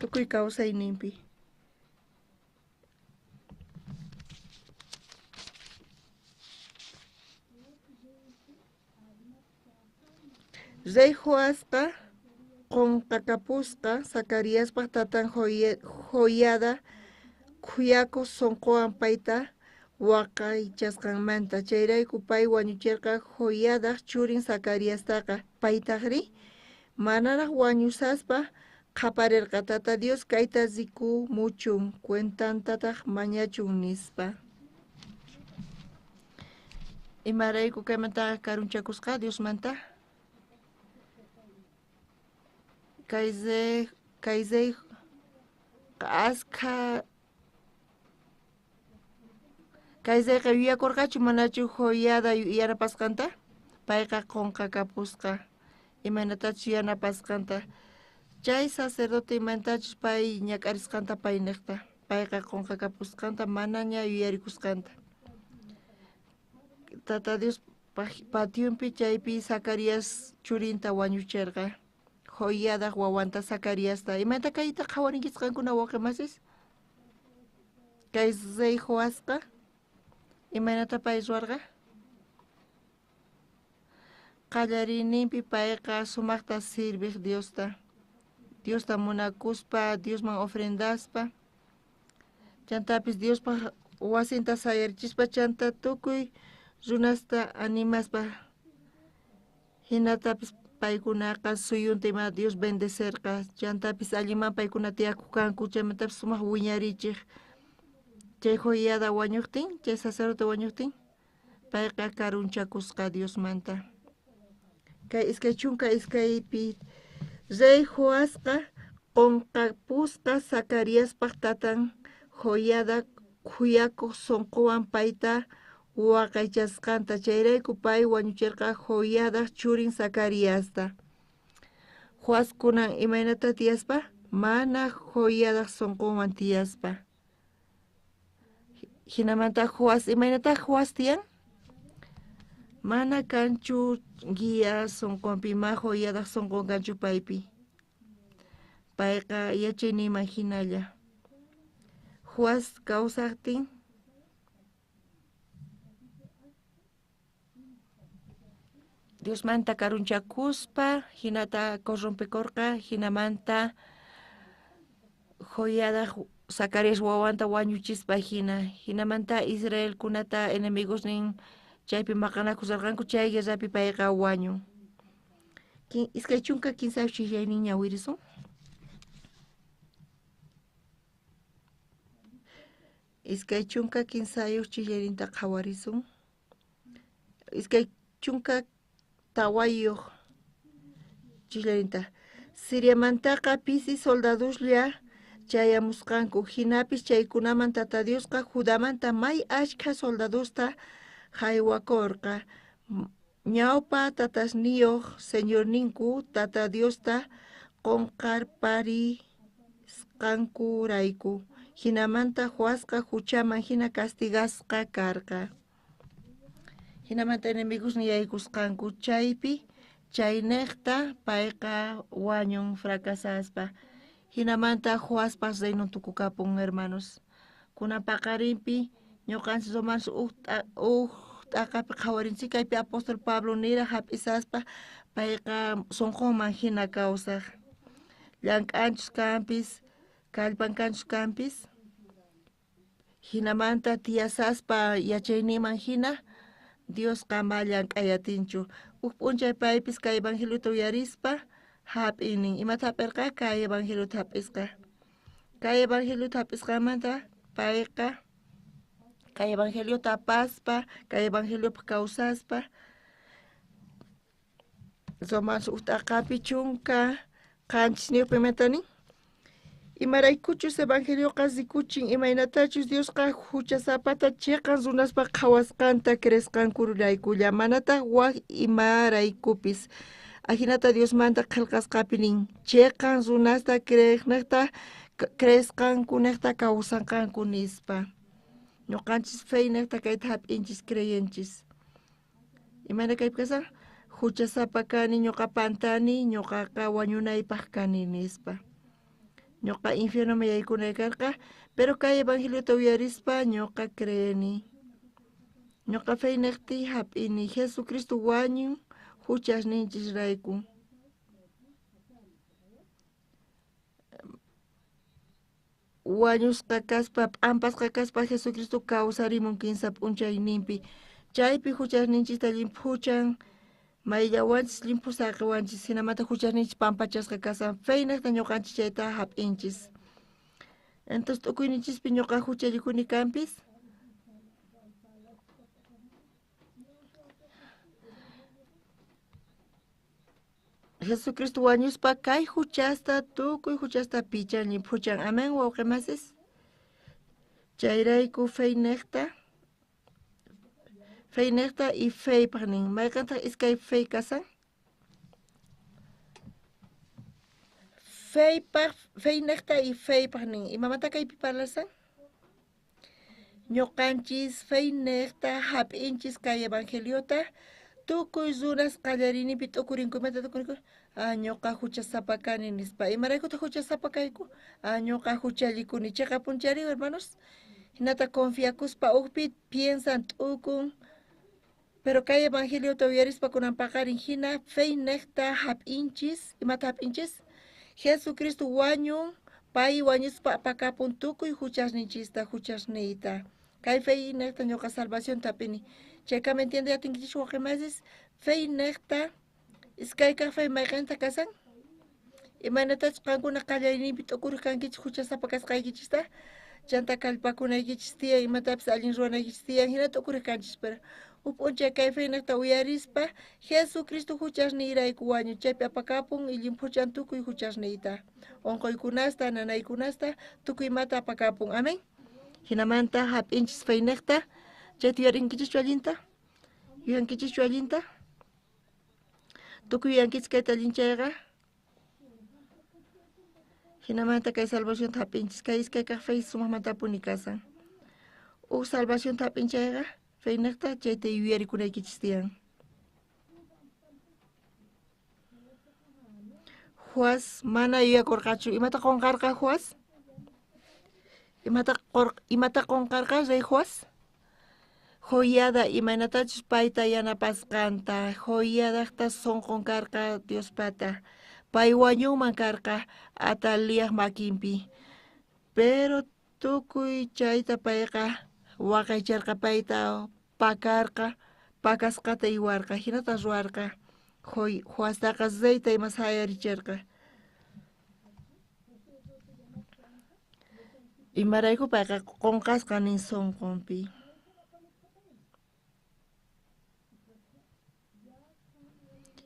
Tukuy kawsayninpi. Rey Joasqa qonqakapusqa Zacariaspaj tatan Joiada khuyakuq sonqowan payta waqaychasqanmanta. Chayrayku pay wañucherqa Joiadaj churin Zacariastaqa. Paytajrí manaraj wañusaspa qhaparerqa Tata Dios kayta rikumuchun, cuentantataj mañachun nispa. Imarayku kaymantaqa karunchakusqa Diosmanta? Kay rey askha kay reyqa yuyakorqachu manachu Joiada yanapasqanta? Payqa qonqakapusqa imaynatachus yanapasqanta. Chay sacerdote imaynatachus pay ñak'arisqanta paynejta. Payqa qonqakapusqanta manaña yuyarikusqanta. Tata Dios pationpi chaypi Zacarías churinta wañucherqa. Joiadaj wawanta Zacariasta. Imata kayta qhawarinkichis qankuna wawqi masis? Kay rey Joasqa imaynata pay ruwarqa? Qallariyninpi payqa sumaqta sirviq Diosta. Diosta munakuspa, Diosman ofrendaspa. Chantapis Diospaj wasinta sayarichispa chanta tukuy runasta animaspa. Hinatapis paykunaqa suyunta ima Dios bendecerqa. Chantapis alliman paykuna tiyakuq kanku, chaymantapis sumaq wiñarichiq. Chay Joiada wañuqtin, chay sacerdote wañuqtin, payqa karunchakusqa Diosmanta. Kay 22pi rey Joasqa qonqapusqa Zacariaspaj tatan Joiada khuyakuq sonqowan payta waqaychasqanta. Chayrayku pay wañucherqa Joiadaj churin Zacariasta. Joas kunan imaynata tiyaspa? Mana Joiadaj sonqonwan tiyaspa. Hinamanta Joas imaynata Joas tiyan? Mana kanchu guía sonqonpi, ma Joiadaj sonqon kanchu paypi. Payqa yachayninman hinalla. Joas kawsaqtin Diosmanta karunchakuspa, hinata corrompekorqa, hinamanta Joiadaj Zacarías wawanta wañuchispa hina, hinamanta Israelkunata enemigosnin chaypi maqanakusarqanku, chay guerrapi payqa wañun. 23 chillaynin ñawirisun. 23 chillayninta qhawarisun. 24 chillayninta. Siriamantaqa pisi soldadoslla chayamusqanku, hinapis chaykunaman Tata Diosqa Judamanta may ashkha soldadosta haywakorqa. Ñawpa tatasniyuq señorninku Tata Diosta qonqarparisqankurayku. Hinamanta Joasqa huchaman hina castigasqa karqa. Hinamanta enemigosnin yaykusqanku chaypi chaynejta payqa wañun fracasaspa. Hinamanta Joaspaj reinon tukukapun, hermanos. Kunan paqarinpi ñuqanchis romanos uj t'aqapi qhawarinchik kaypi apóstol Pablo nira hap'isaspa payqa sonqonman hina kawsaq. Llank'anchus kanpis, kallpankanchus kanpis. Hinamanta tiyasaspa yachayninman hina Diosqa ma llank'ayatinchu. Uj p'unchay paypis kay evangeliota uyarispa hap'inin. Imata hap'irqa? Kay evangeliota hap'isqa. Kay evangeliota hap'isqanmanta payqa kay evangeliota apaspa, kay evangeliopaj kawsaspa Romanos uj t'aqapi 17 imata nin? Imaraykuchus evangelioqa rikuchin imaynatachus Diosqa huchasapata chiqan runaspaj qhawasqanta creesqankuraykulla, manataq waj imaraykupis. Ajinata Diosmanta qhelqasqapi nin, chiqan runasta creeqnejta creesqankunejta kawsanqanku nispa. Ñuqanchis feynejta kayta hap'inchis creyenchis. Imayna kaypi kasan? Huchasapa kani, ñuqa pantani, ñuqaqa wañunaypaq kani nispa. Ñuqa infiernoman yaykunay karqa, pero kay evangeliota uyarispa ñuqa creeni. Ñuqa feynejtiy hap'ini Jesucristo wañun huchasninchisrayku. Wañusqa kaspa, p'ampasqa kaspa Jesucristo kawsarimun kinsa p'unchayninpi. Chaypi huchasninchista llimphuchan, mayllawanchis llimphu saqiwanchis, hinamanta huchasninchis pampachasqa kasan. Feynejta ñuqanchis chayta hap'inchis. Entonces t'ukuyninchispi ñuqa huchallikuni kanpis. Jesucristo wañuspa kay huchasta, tukuy huchasta pichan llimphuchan. Amén, wawqimasis. Chayrayku feynejta, feynejta y feypaj nin. Mayqantaq iskay fey kasan? Feypaj, feynejta y feypaj nin. Imamanta kaypi parlasan? Ñuqanchis feynejta hap'inchis kay evangeliota. Tukuy runas qallarinipi t'ukurinku, imata t'ukurinku? Ah, ñuqa huchasapa kani nispa. Imaraykutaq huchasapa kayku? Ah, ñuqa huchallikuni. Chiqapunchari, hermanos. Hinata confiakuspa ukpi piensan t'ukun. Pero kay evangeliota uyarispa kunan paqarin hina feynejta hap'inchis. Imata hap'inchis? Jesucristo wañun, pay wañuspa apakapun tukuy huchasninchista, huchasniyta. Kay feynejta ñuqa salvación hap'ini. Chayka me entiende atinkichis wawqimasis, feynejta iskaykaq fey mayqinta kasan? Imaynatachus qankuna qallariyninpi t'ukuriq kankichis huchasapa kasqaykichista, chanta kallpakunaykichis tiyan, imatapis allin ruwanaykichis tiyan, hina t'ukuriq kanchis, pero huk p'unchay kay feynejta uyarispa Jesucristo huchasniyrayku wañun, chaypi apakapun y llimphuchan tukuy huchasniyta, unquykunasta, nanaykunasta, tukuy imata apakapun. Amén. Hinamanta hap'inchis feynejta. Chayta yuyarinkichikchu allinta? Yuyankichikchu allinta? Tukuy yuyankichik kayta allin chayqa. Hinamanta kay salvacionta hap'inchis. Kay iskay kaq fey sumaqmantapuni kasan. Huk salvacionta hap'in chayqa, feynejta chayta yuyarikunaykichis tiyan. Joas mana yuyakurqachu. Imata qunqarqa Joas? Imata qunqarqa rey Joas? Joiada imaynatachus payta yanapasqanta, Joiadajta sunqun karqa Diospata. Pay wañunman karqa Ataliaj makinpi. Pero tukuy chayta payqa waqaycharqa, payta pakarqa, pakasqata iwarqa, hinata ruwarqa. Joastaqa reyta ima sayaricharqa. Imarayku payqa qunqasqa nin sunqunpi.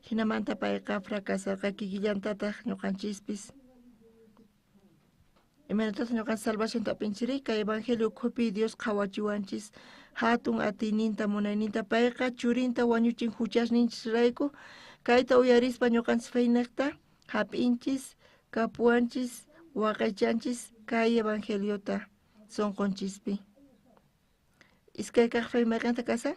Hinamanta payqa fracasarqa kikillantataq ñuqanchispis. Imaynatataq ñuqanchis salvacionta hap'inchiri? Kay evangelio ukhupi Dios qhawachiwanchis hatun atiyninta, munayninta. Payqa churinta wañuchin huchasninchisrayku. Kayta uyarispa ñuqanchis feynejta hap'inchis, kapuwanchis, waqaychanchis kay evangeliota sunqunchispi. Iskay kaq fey mayqinta kasan?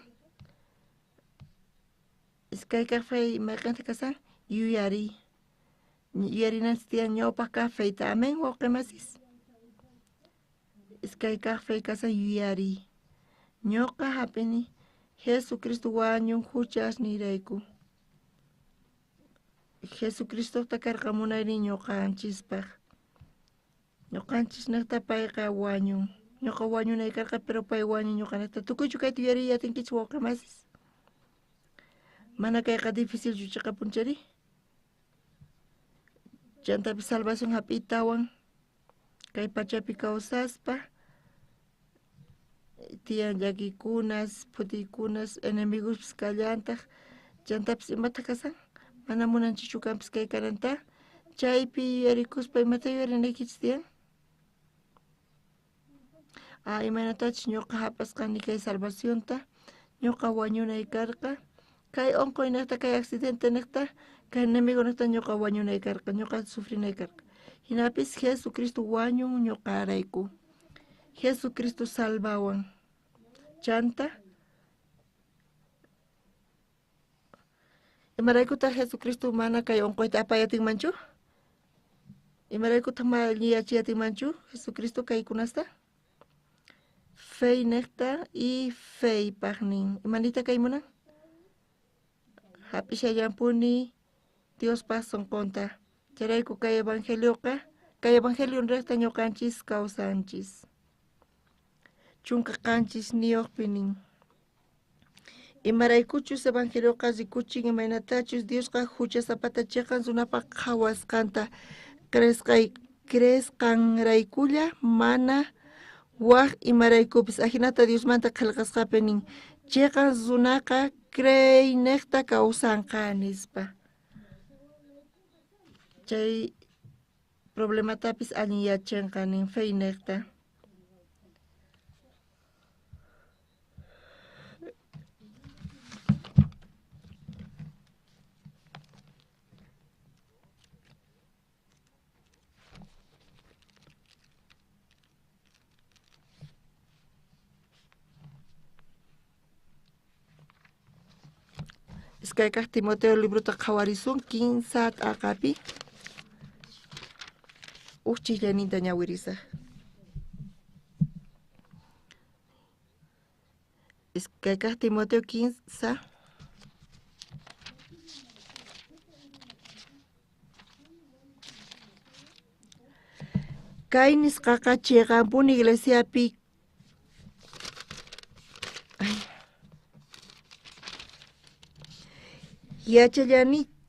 Iskay kaq fey mayqinta kasan? Yuyariy. Yuyarinanchis tiyan ñawpaq kaq feyta. Amén, wawqimasis. Iskay kaq fey kasan yuyariy. Ñuqa hap'ini Jesucristo wañun huchasniyrayku. Jesucristota karqa munaynin ñuqanchispaq. Ñuqanchisnejta payqa wañun. Ñuqa wañunay karqa, pero pay wañun ñuqanejta. Tukuychu kayta yuyariy atinkichis wawqimasis? Mana kayqa difícilchu chiqapunchari. Chantapis salvación hap'itawan kay pachapi kawsaspa tiyan llakikunas, phutiykunas, enemiguspis kallantaq. Chantapis imata kasan? Mana munanchikchu kanpis kay kananta. Chaypi yuyarikuspa imata yuyarinaykichis tiyan? Ah, imaynatachus ñuqa hap'asqani kay salvacionta, ñuqa wañunay karqa. Kay unquynejta, kay accidentenejta, kay enemigonejta ñuqa wañunay karqa, ñuqa sufrinay karqa. Hinapis Jesucristo wañun ñuqarayku. Jesucristo salvawan. Chanta, imaraykutaq Jesucristo mana kay unquyta apayatinmanchu? Imaraykutaq mana allinyachay atinmanchu Jesucristo kaykunasta? Feynejta y feypaj nin. Imanita kay munan? Hap'ishallampuni Diospaj sonqonta. Chayrayku kay evangelioqa, kay evangelio nirejta ñuqanchis kawsanchis. 17 niyuqpi nin. Imaraykuchus evangelioqa rikuchin imaynatachus Diosqa huchasapata chiqan runapaq qhawasqanta creesqanraykulla mana waj imaraykupis. Ajinata Diosmanta qillqasqapi nin, chiqan runaqa creeyniqta kawsanqa nispa. Chay problematapis allinyachinqa nin feyniqta. Iskaykaq Timoteo librota qhawarisun 15 t'aqapi. Uj chijllaninta ñawirisaj. Iskaykaq Timoteo 15. Kay nisqaqa chiqanpuni iglesiapi.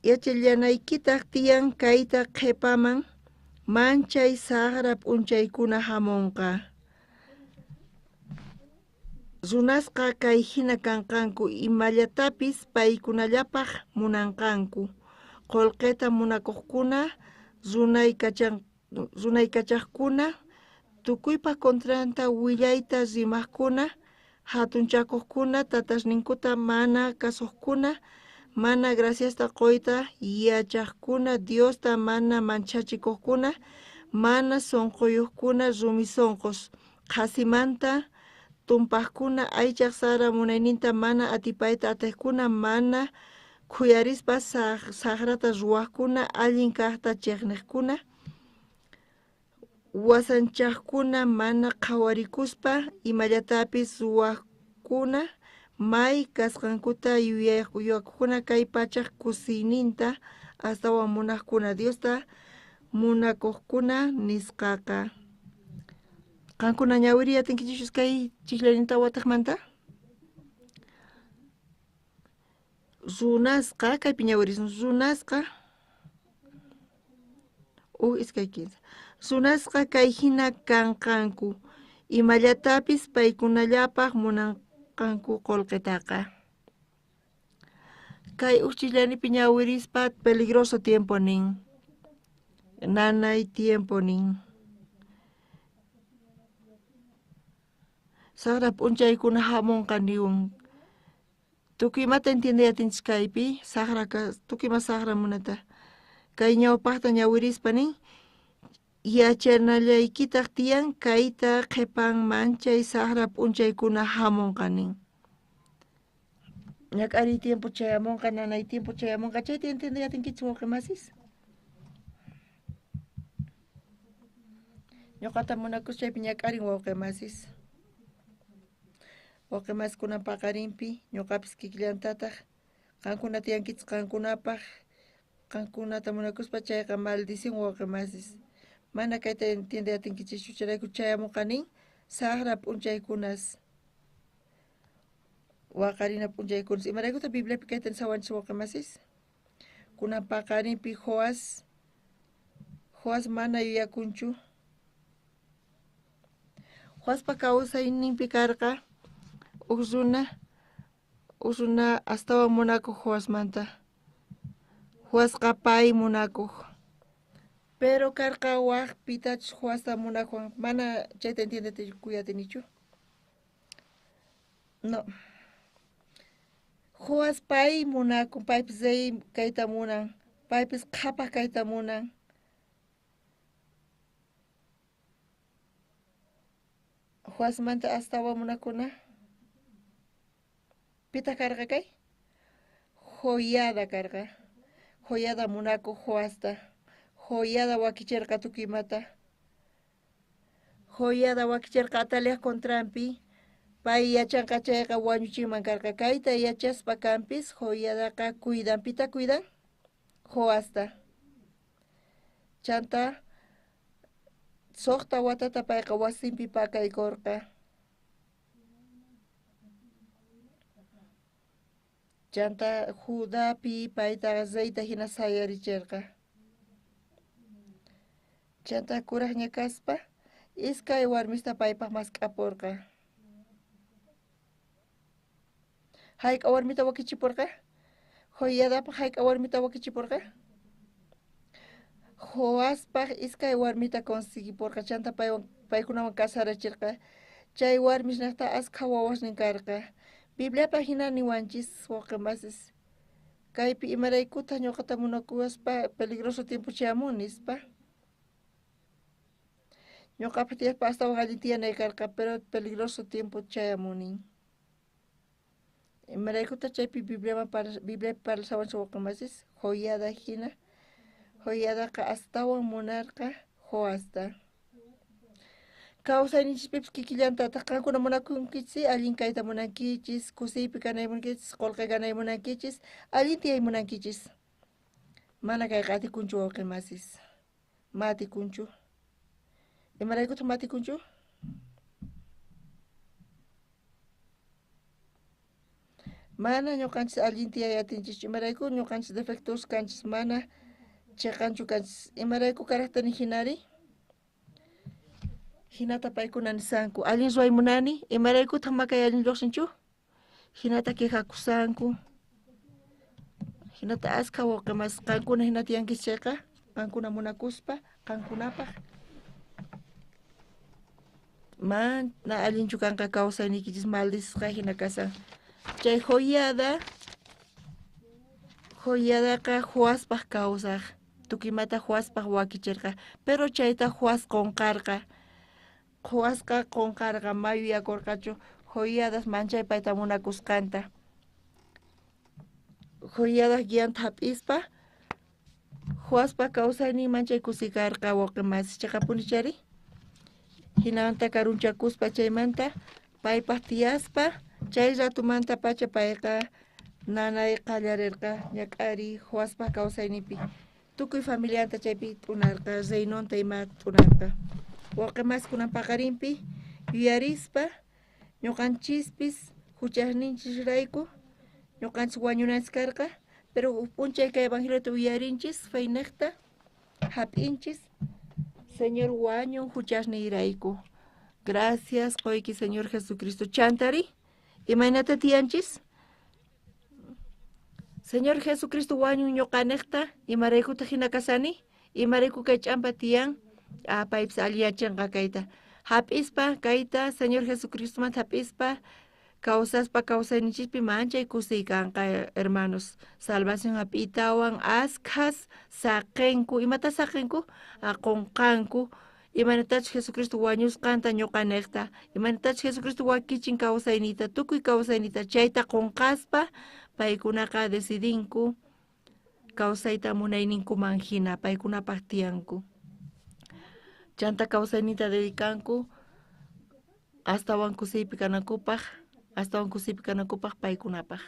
Yachallanaykitaq tiyan kayta qhipaman manchay saqra p'unchaykuna hamunqa. Runasqa kay hina kanqanku imallatapis paykunallapaq munanqanku. Qullqita munakuqkuna, runaykachaqkuna, tukuypaq contranta willayta rimaqkuna, hatunchakuqkuna, tatasninkuta mana kasuqkuna, mana graciasta quyta yachaqkuna, Diosta mana manchachikuqkuna, mana sunquyuqkuna, rumi sunqus, qhasimanta tumpaqkuna, aychaq sara munayninta mana atipayta atiqkuna, mana khuyarispa saqrata ruwaqkuna, allin kaqta chiqniqkuna, wasanchaqkuna, mana qhawarikuspa imallatapis ruwaqkuna, may kasqankuta yuyakuna, kay pachaq kusiyninta astawan munaqkuna, Diosta munakuqkuna nisqaqa. Qankuna ñawiriy atinkichis kay chijllaninta wataqmanta? Runasqa, kaypi ñawirisun, runasqa, 1, 2, 15. Runasqa kay hina kanqanku, imallatapis paykunallapaq munanqanku qullqitaqa. Kay uj chijllanipi ñawirispa peligroso tiempo nin, nanay tiempo nin. Saqra p'unchaykuna hamunqa niwan. Tukuy imata entiende atinchis kaypi, saqra tukuy ima saqra munata. Kay ñawpaqta ñawirispa nin, yachanallaykitaq tiyan kayta qhipan manchay saqra p'unchaykuna hamunqa nin. Ñak'ariy tiempo chayamunqa, nanay tiempo chayamunqa, chayta entiende atinkichis wawqi masis? Ñuqata munakus chaypi ñak'arin wawqi masis. Wawqi masikunan paqarinpi, ñuqapis kikillantataq qankuna tiyankichis qankunapaq, qankunata munakuspa chayqa maldición wawqi masis. Mana kayta entiende atinkichischu, chayrayku chayamunqa nin saqra p'unchaykunas, waqarina p'unchaykunas. Imaraykutaq Bibliapi kayta nisawanchis wawqi masis? Kunan paqarinpi Joas mana yuyakunchu. Joaspa kawsayninpi karqa uj runa astawan munakuq Joasmanta. Joasqa pay munakuq. Pero karqa waj pitachus Joasta munakuq, mana chayta entiendete kuyatinichu. No. Joas pay munakun, paypis rey kayta munan, paypis qhapaq kayta munan. Joasmanta astawan munakuna. Pitaq karqa kay? Joyada karqa. Joyada munakuq Joasta. Joiada wakicherqa tukuy imata. Joiada wakicherqa Ataliaj contranpi. Pay yachanqa chayqa wañuchinman karqa. Kayta yachaspa kanpis Joiadaqa cuidan. Pita cuidan? Joasta. Chanta 6 watata payqa wasinpi pakaykorqa. Chanta Judapi payta reyta hina sayaricherqa. Chanta kurajña kaspa iskay warmista paypaj mask'aporqa. Hayk'a warmita wakichiporqa? Joiadapaj hayk'a warmita wakichiporqa? Joaspaj iskay warmita conseguiporqa. Chanta paykunawan casaracherqa. Chay warmisnejta askha wawasnin karqa. Bibliapa hina niwanchis wawqimasis kaypi imaraykutaq ñuqata munakuwaspa peligroso tiempo chayamun nispa. Ñuqapaj tiyaspa astawan allin tiyanay karqa, pero peligroso tiempo chayamunin. Imaraykutaq chaypi Bibliapi parlasawanchis wawqimasis Joiada hina. Joiadaqa astawan munarqa Joasta. Kawsayninchispipis kikillantataq qankuna munakunkichis, allin kayta munankichis, kusiypi kanay munankichis, qullqi ganay munankichis, allin tiyay munankichis. Mana kayqa atikunchu wawqimasis. Ma atikunchu. Imaraykutaq ma atikunchu? Mana ñuqanchis allin tiyay atinchischu. Imarayku ñuqanchis defectuosos kanchis, mana chiqanchu kanchis. Imarayku caracterni hinari? Hinata paykuna nisanku, allin ruway munani, imaraykutaq makay allin lluqsinchu? Hinata quejakusanku. Hinata askha wawqimasis qankuna hina tiyankichis chayqa, qankuna munakuspa, qankunapaj. Mana allinchu kanqa kawsayniykichis maldisqa hina kasan. Chay Joiadaqa Joaspaj kawsaj, tukuymata Joaspaj wakicherqa, pero chayta Joas qunqarqa. Joasqa qunqarqa, ma yuyakorqachu Joiadas manchay payta munakusqanta. Joiadas guianta hap'ispa Joaspa kawsaynin manchay kusi karqa wawqimasis chaqapuni chari. Hinamanta karunchakuspa chaymanta paypaj tiyaspa chay ratumanta pacha payqa nanay qallarerqa ñak'ari Joaspa kawsayninpi. Tukuy familianta chaypi t'unarqa, reinonta ima t'unarqa. Wawqimasis kunan paqarinpi yuyarispa ñuqanchispis huchasninchisrayku ñuqanchis wañunanchis karqa, pero p'unchay kay evangeliota uyarinchis feynejta hap'inchis Señor wañun huchasniyrayku. Gracias qoyki Señor Jesucristo. Chantari imaynata tiyanchis? Señor Jesucristo wañun ñuqanejta imaraykutaq hina kasani? Imarayku kay ch'ampa tiyan? Paypis alliyachinqa kayta. Hap'ispa kayta Señor Jesucristomanta hap'ispa kawsaspa kawsayninchispi manchay kusiy kanqa hermanos. Salvación hap'itawan askhas saqenku. Imata saqenku? Qunqanku. Imaynatachus Jesucristo wañusqanta ñuqanejta. Imaynatachus Jesucristo wakichin kawsaynita, tukuy kawsaynita chayta qunqaspa paykunaqa decidinku kawsayta munayninkuman hina paykunapaj tiyanku. Chanta kawsayninta dedicanku astawan kusiypi kanankupaj, astawan kusiypi kanankupaj paykunapaj.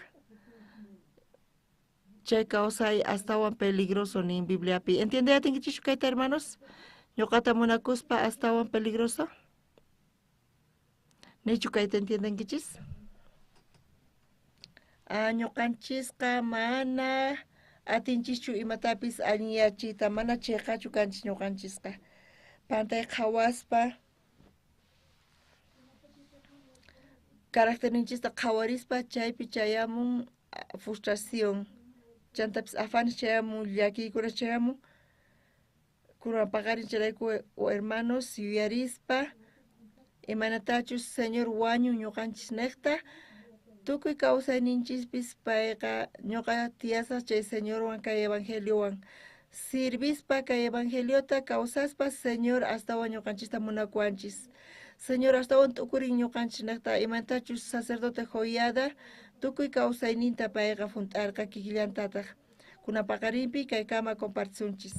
Chay kawsay astawan peligroso nin Bibliapi. ¿Entiende atinkichis kayta hermanos? Ñuqata munakuspa astawan peligroso? Nichu kayta entiendenkichis? Ñuqanchisqa mana atinchischu imatapis allinyachiyta, mana chiqachu kanchis ñuqanchisqa. Pantay qhawaspa caracterninchista qhawarispa chaypi chayamun frustración, chantapis afanes chayamun, llakiykuna chayamun. Kunan paqarin chayrayku hermanos yuyarispa imaynatachus Señor wañun ñuqanchis nejta tukuy kawsayninchispis payqa ñuqa tiyasaj chay Señorwan kay evangeliowan sirvispa kay evangeliota kawsaspa Señor astawan ñuqanchista munakuwanchis. Señor astawan t'ukurin ñuqanchis nejta imaynatachus sacerdote Joiada tukuy kawsayninta payqa junt'arqa kikillantataq. Kunan paqarinpi kaykama compartisunchis.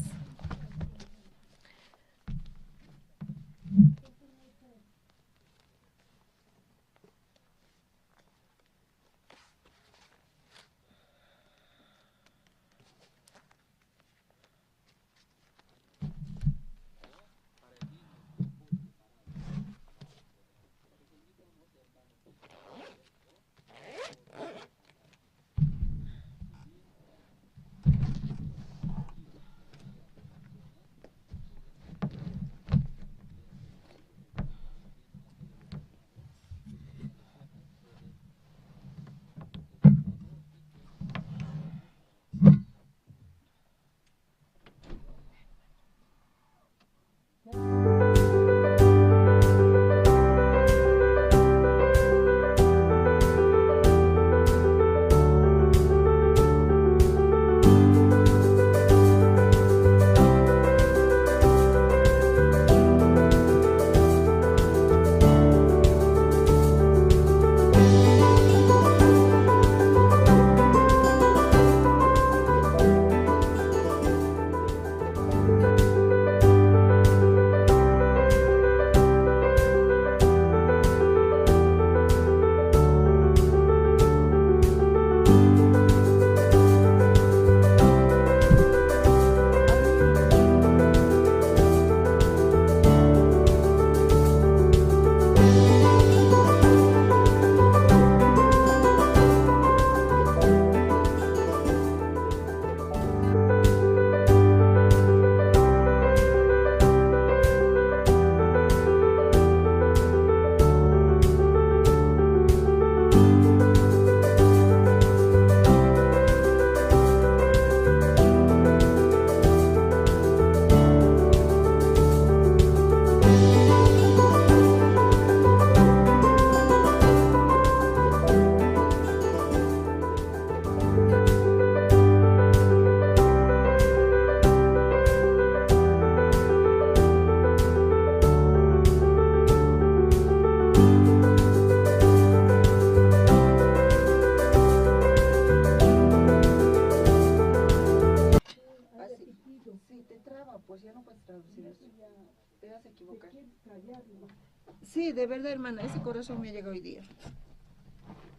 Sí, de verdad, hermana, ese corazón me llegó hoy día.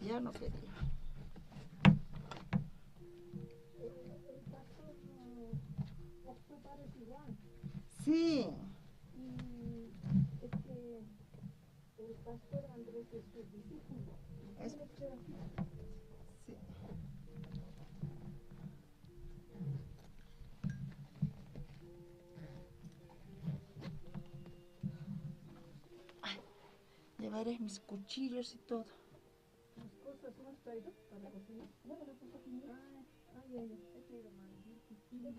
Ya no quería. Sí. Y es que el pastor Andrés es su discípulo. Es- Tiene que ser así. Sí. Ay, llevaré mis cuchillos y todo. Las cosas no has traído para cocinar. Ay, ay, ay, he traído mandil, cuchillo.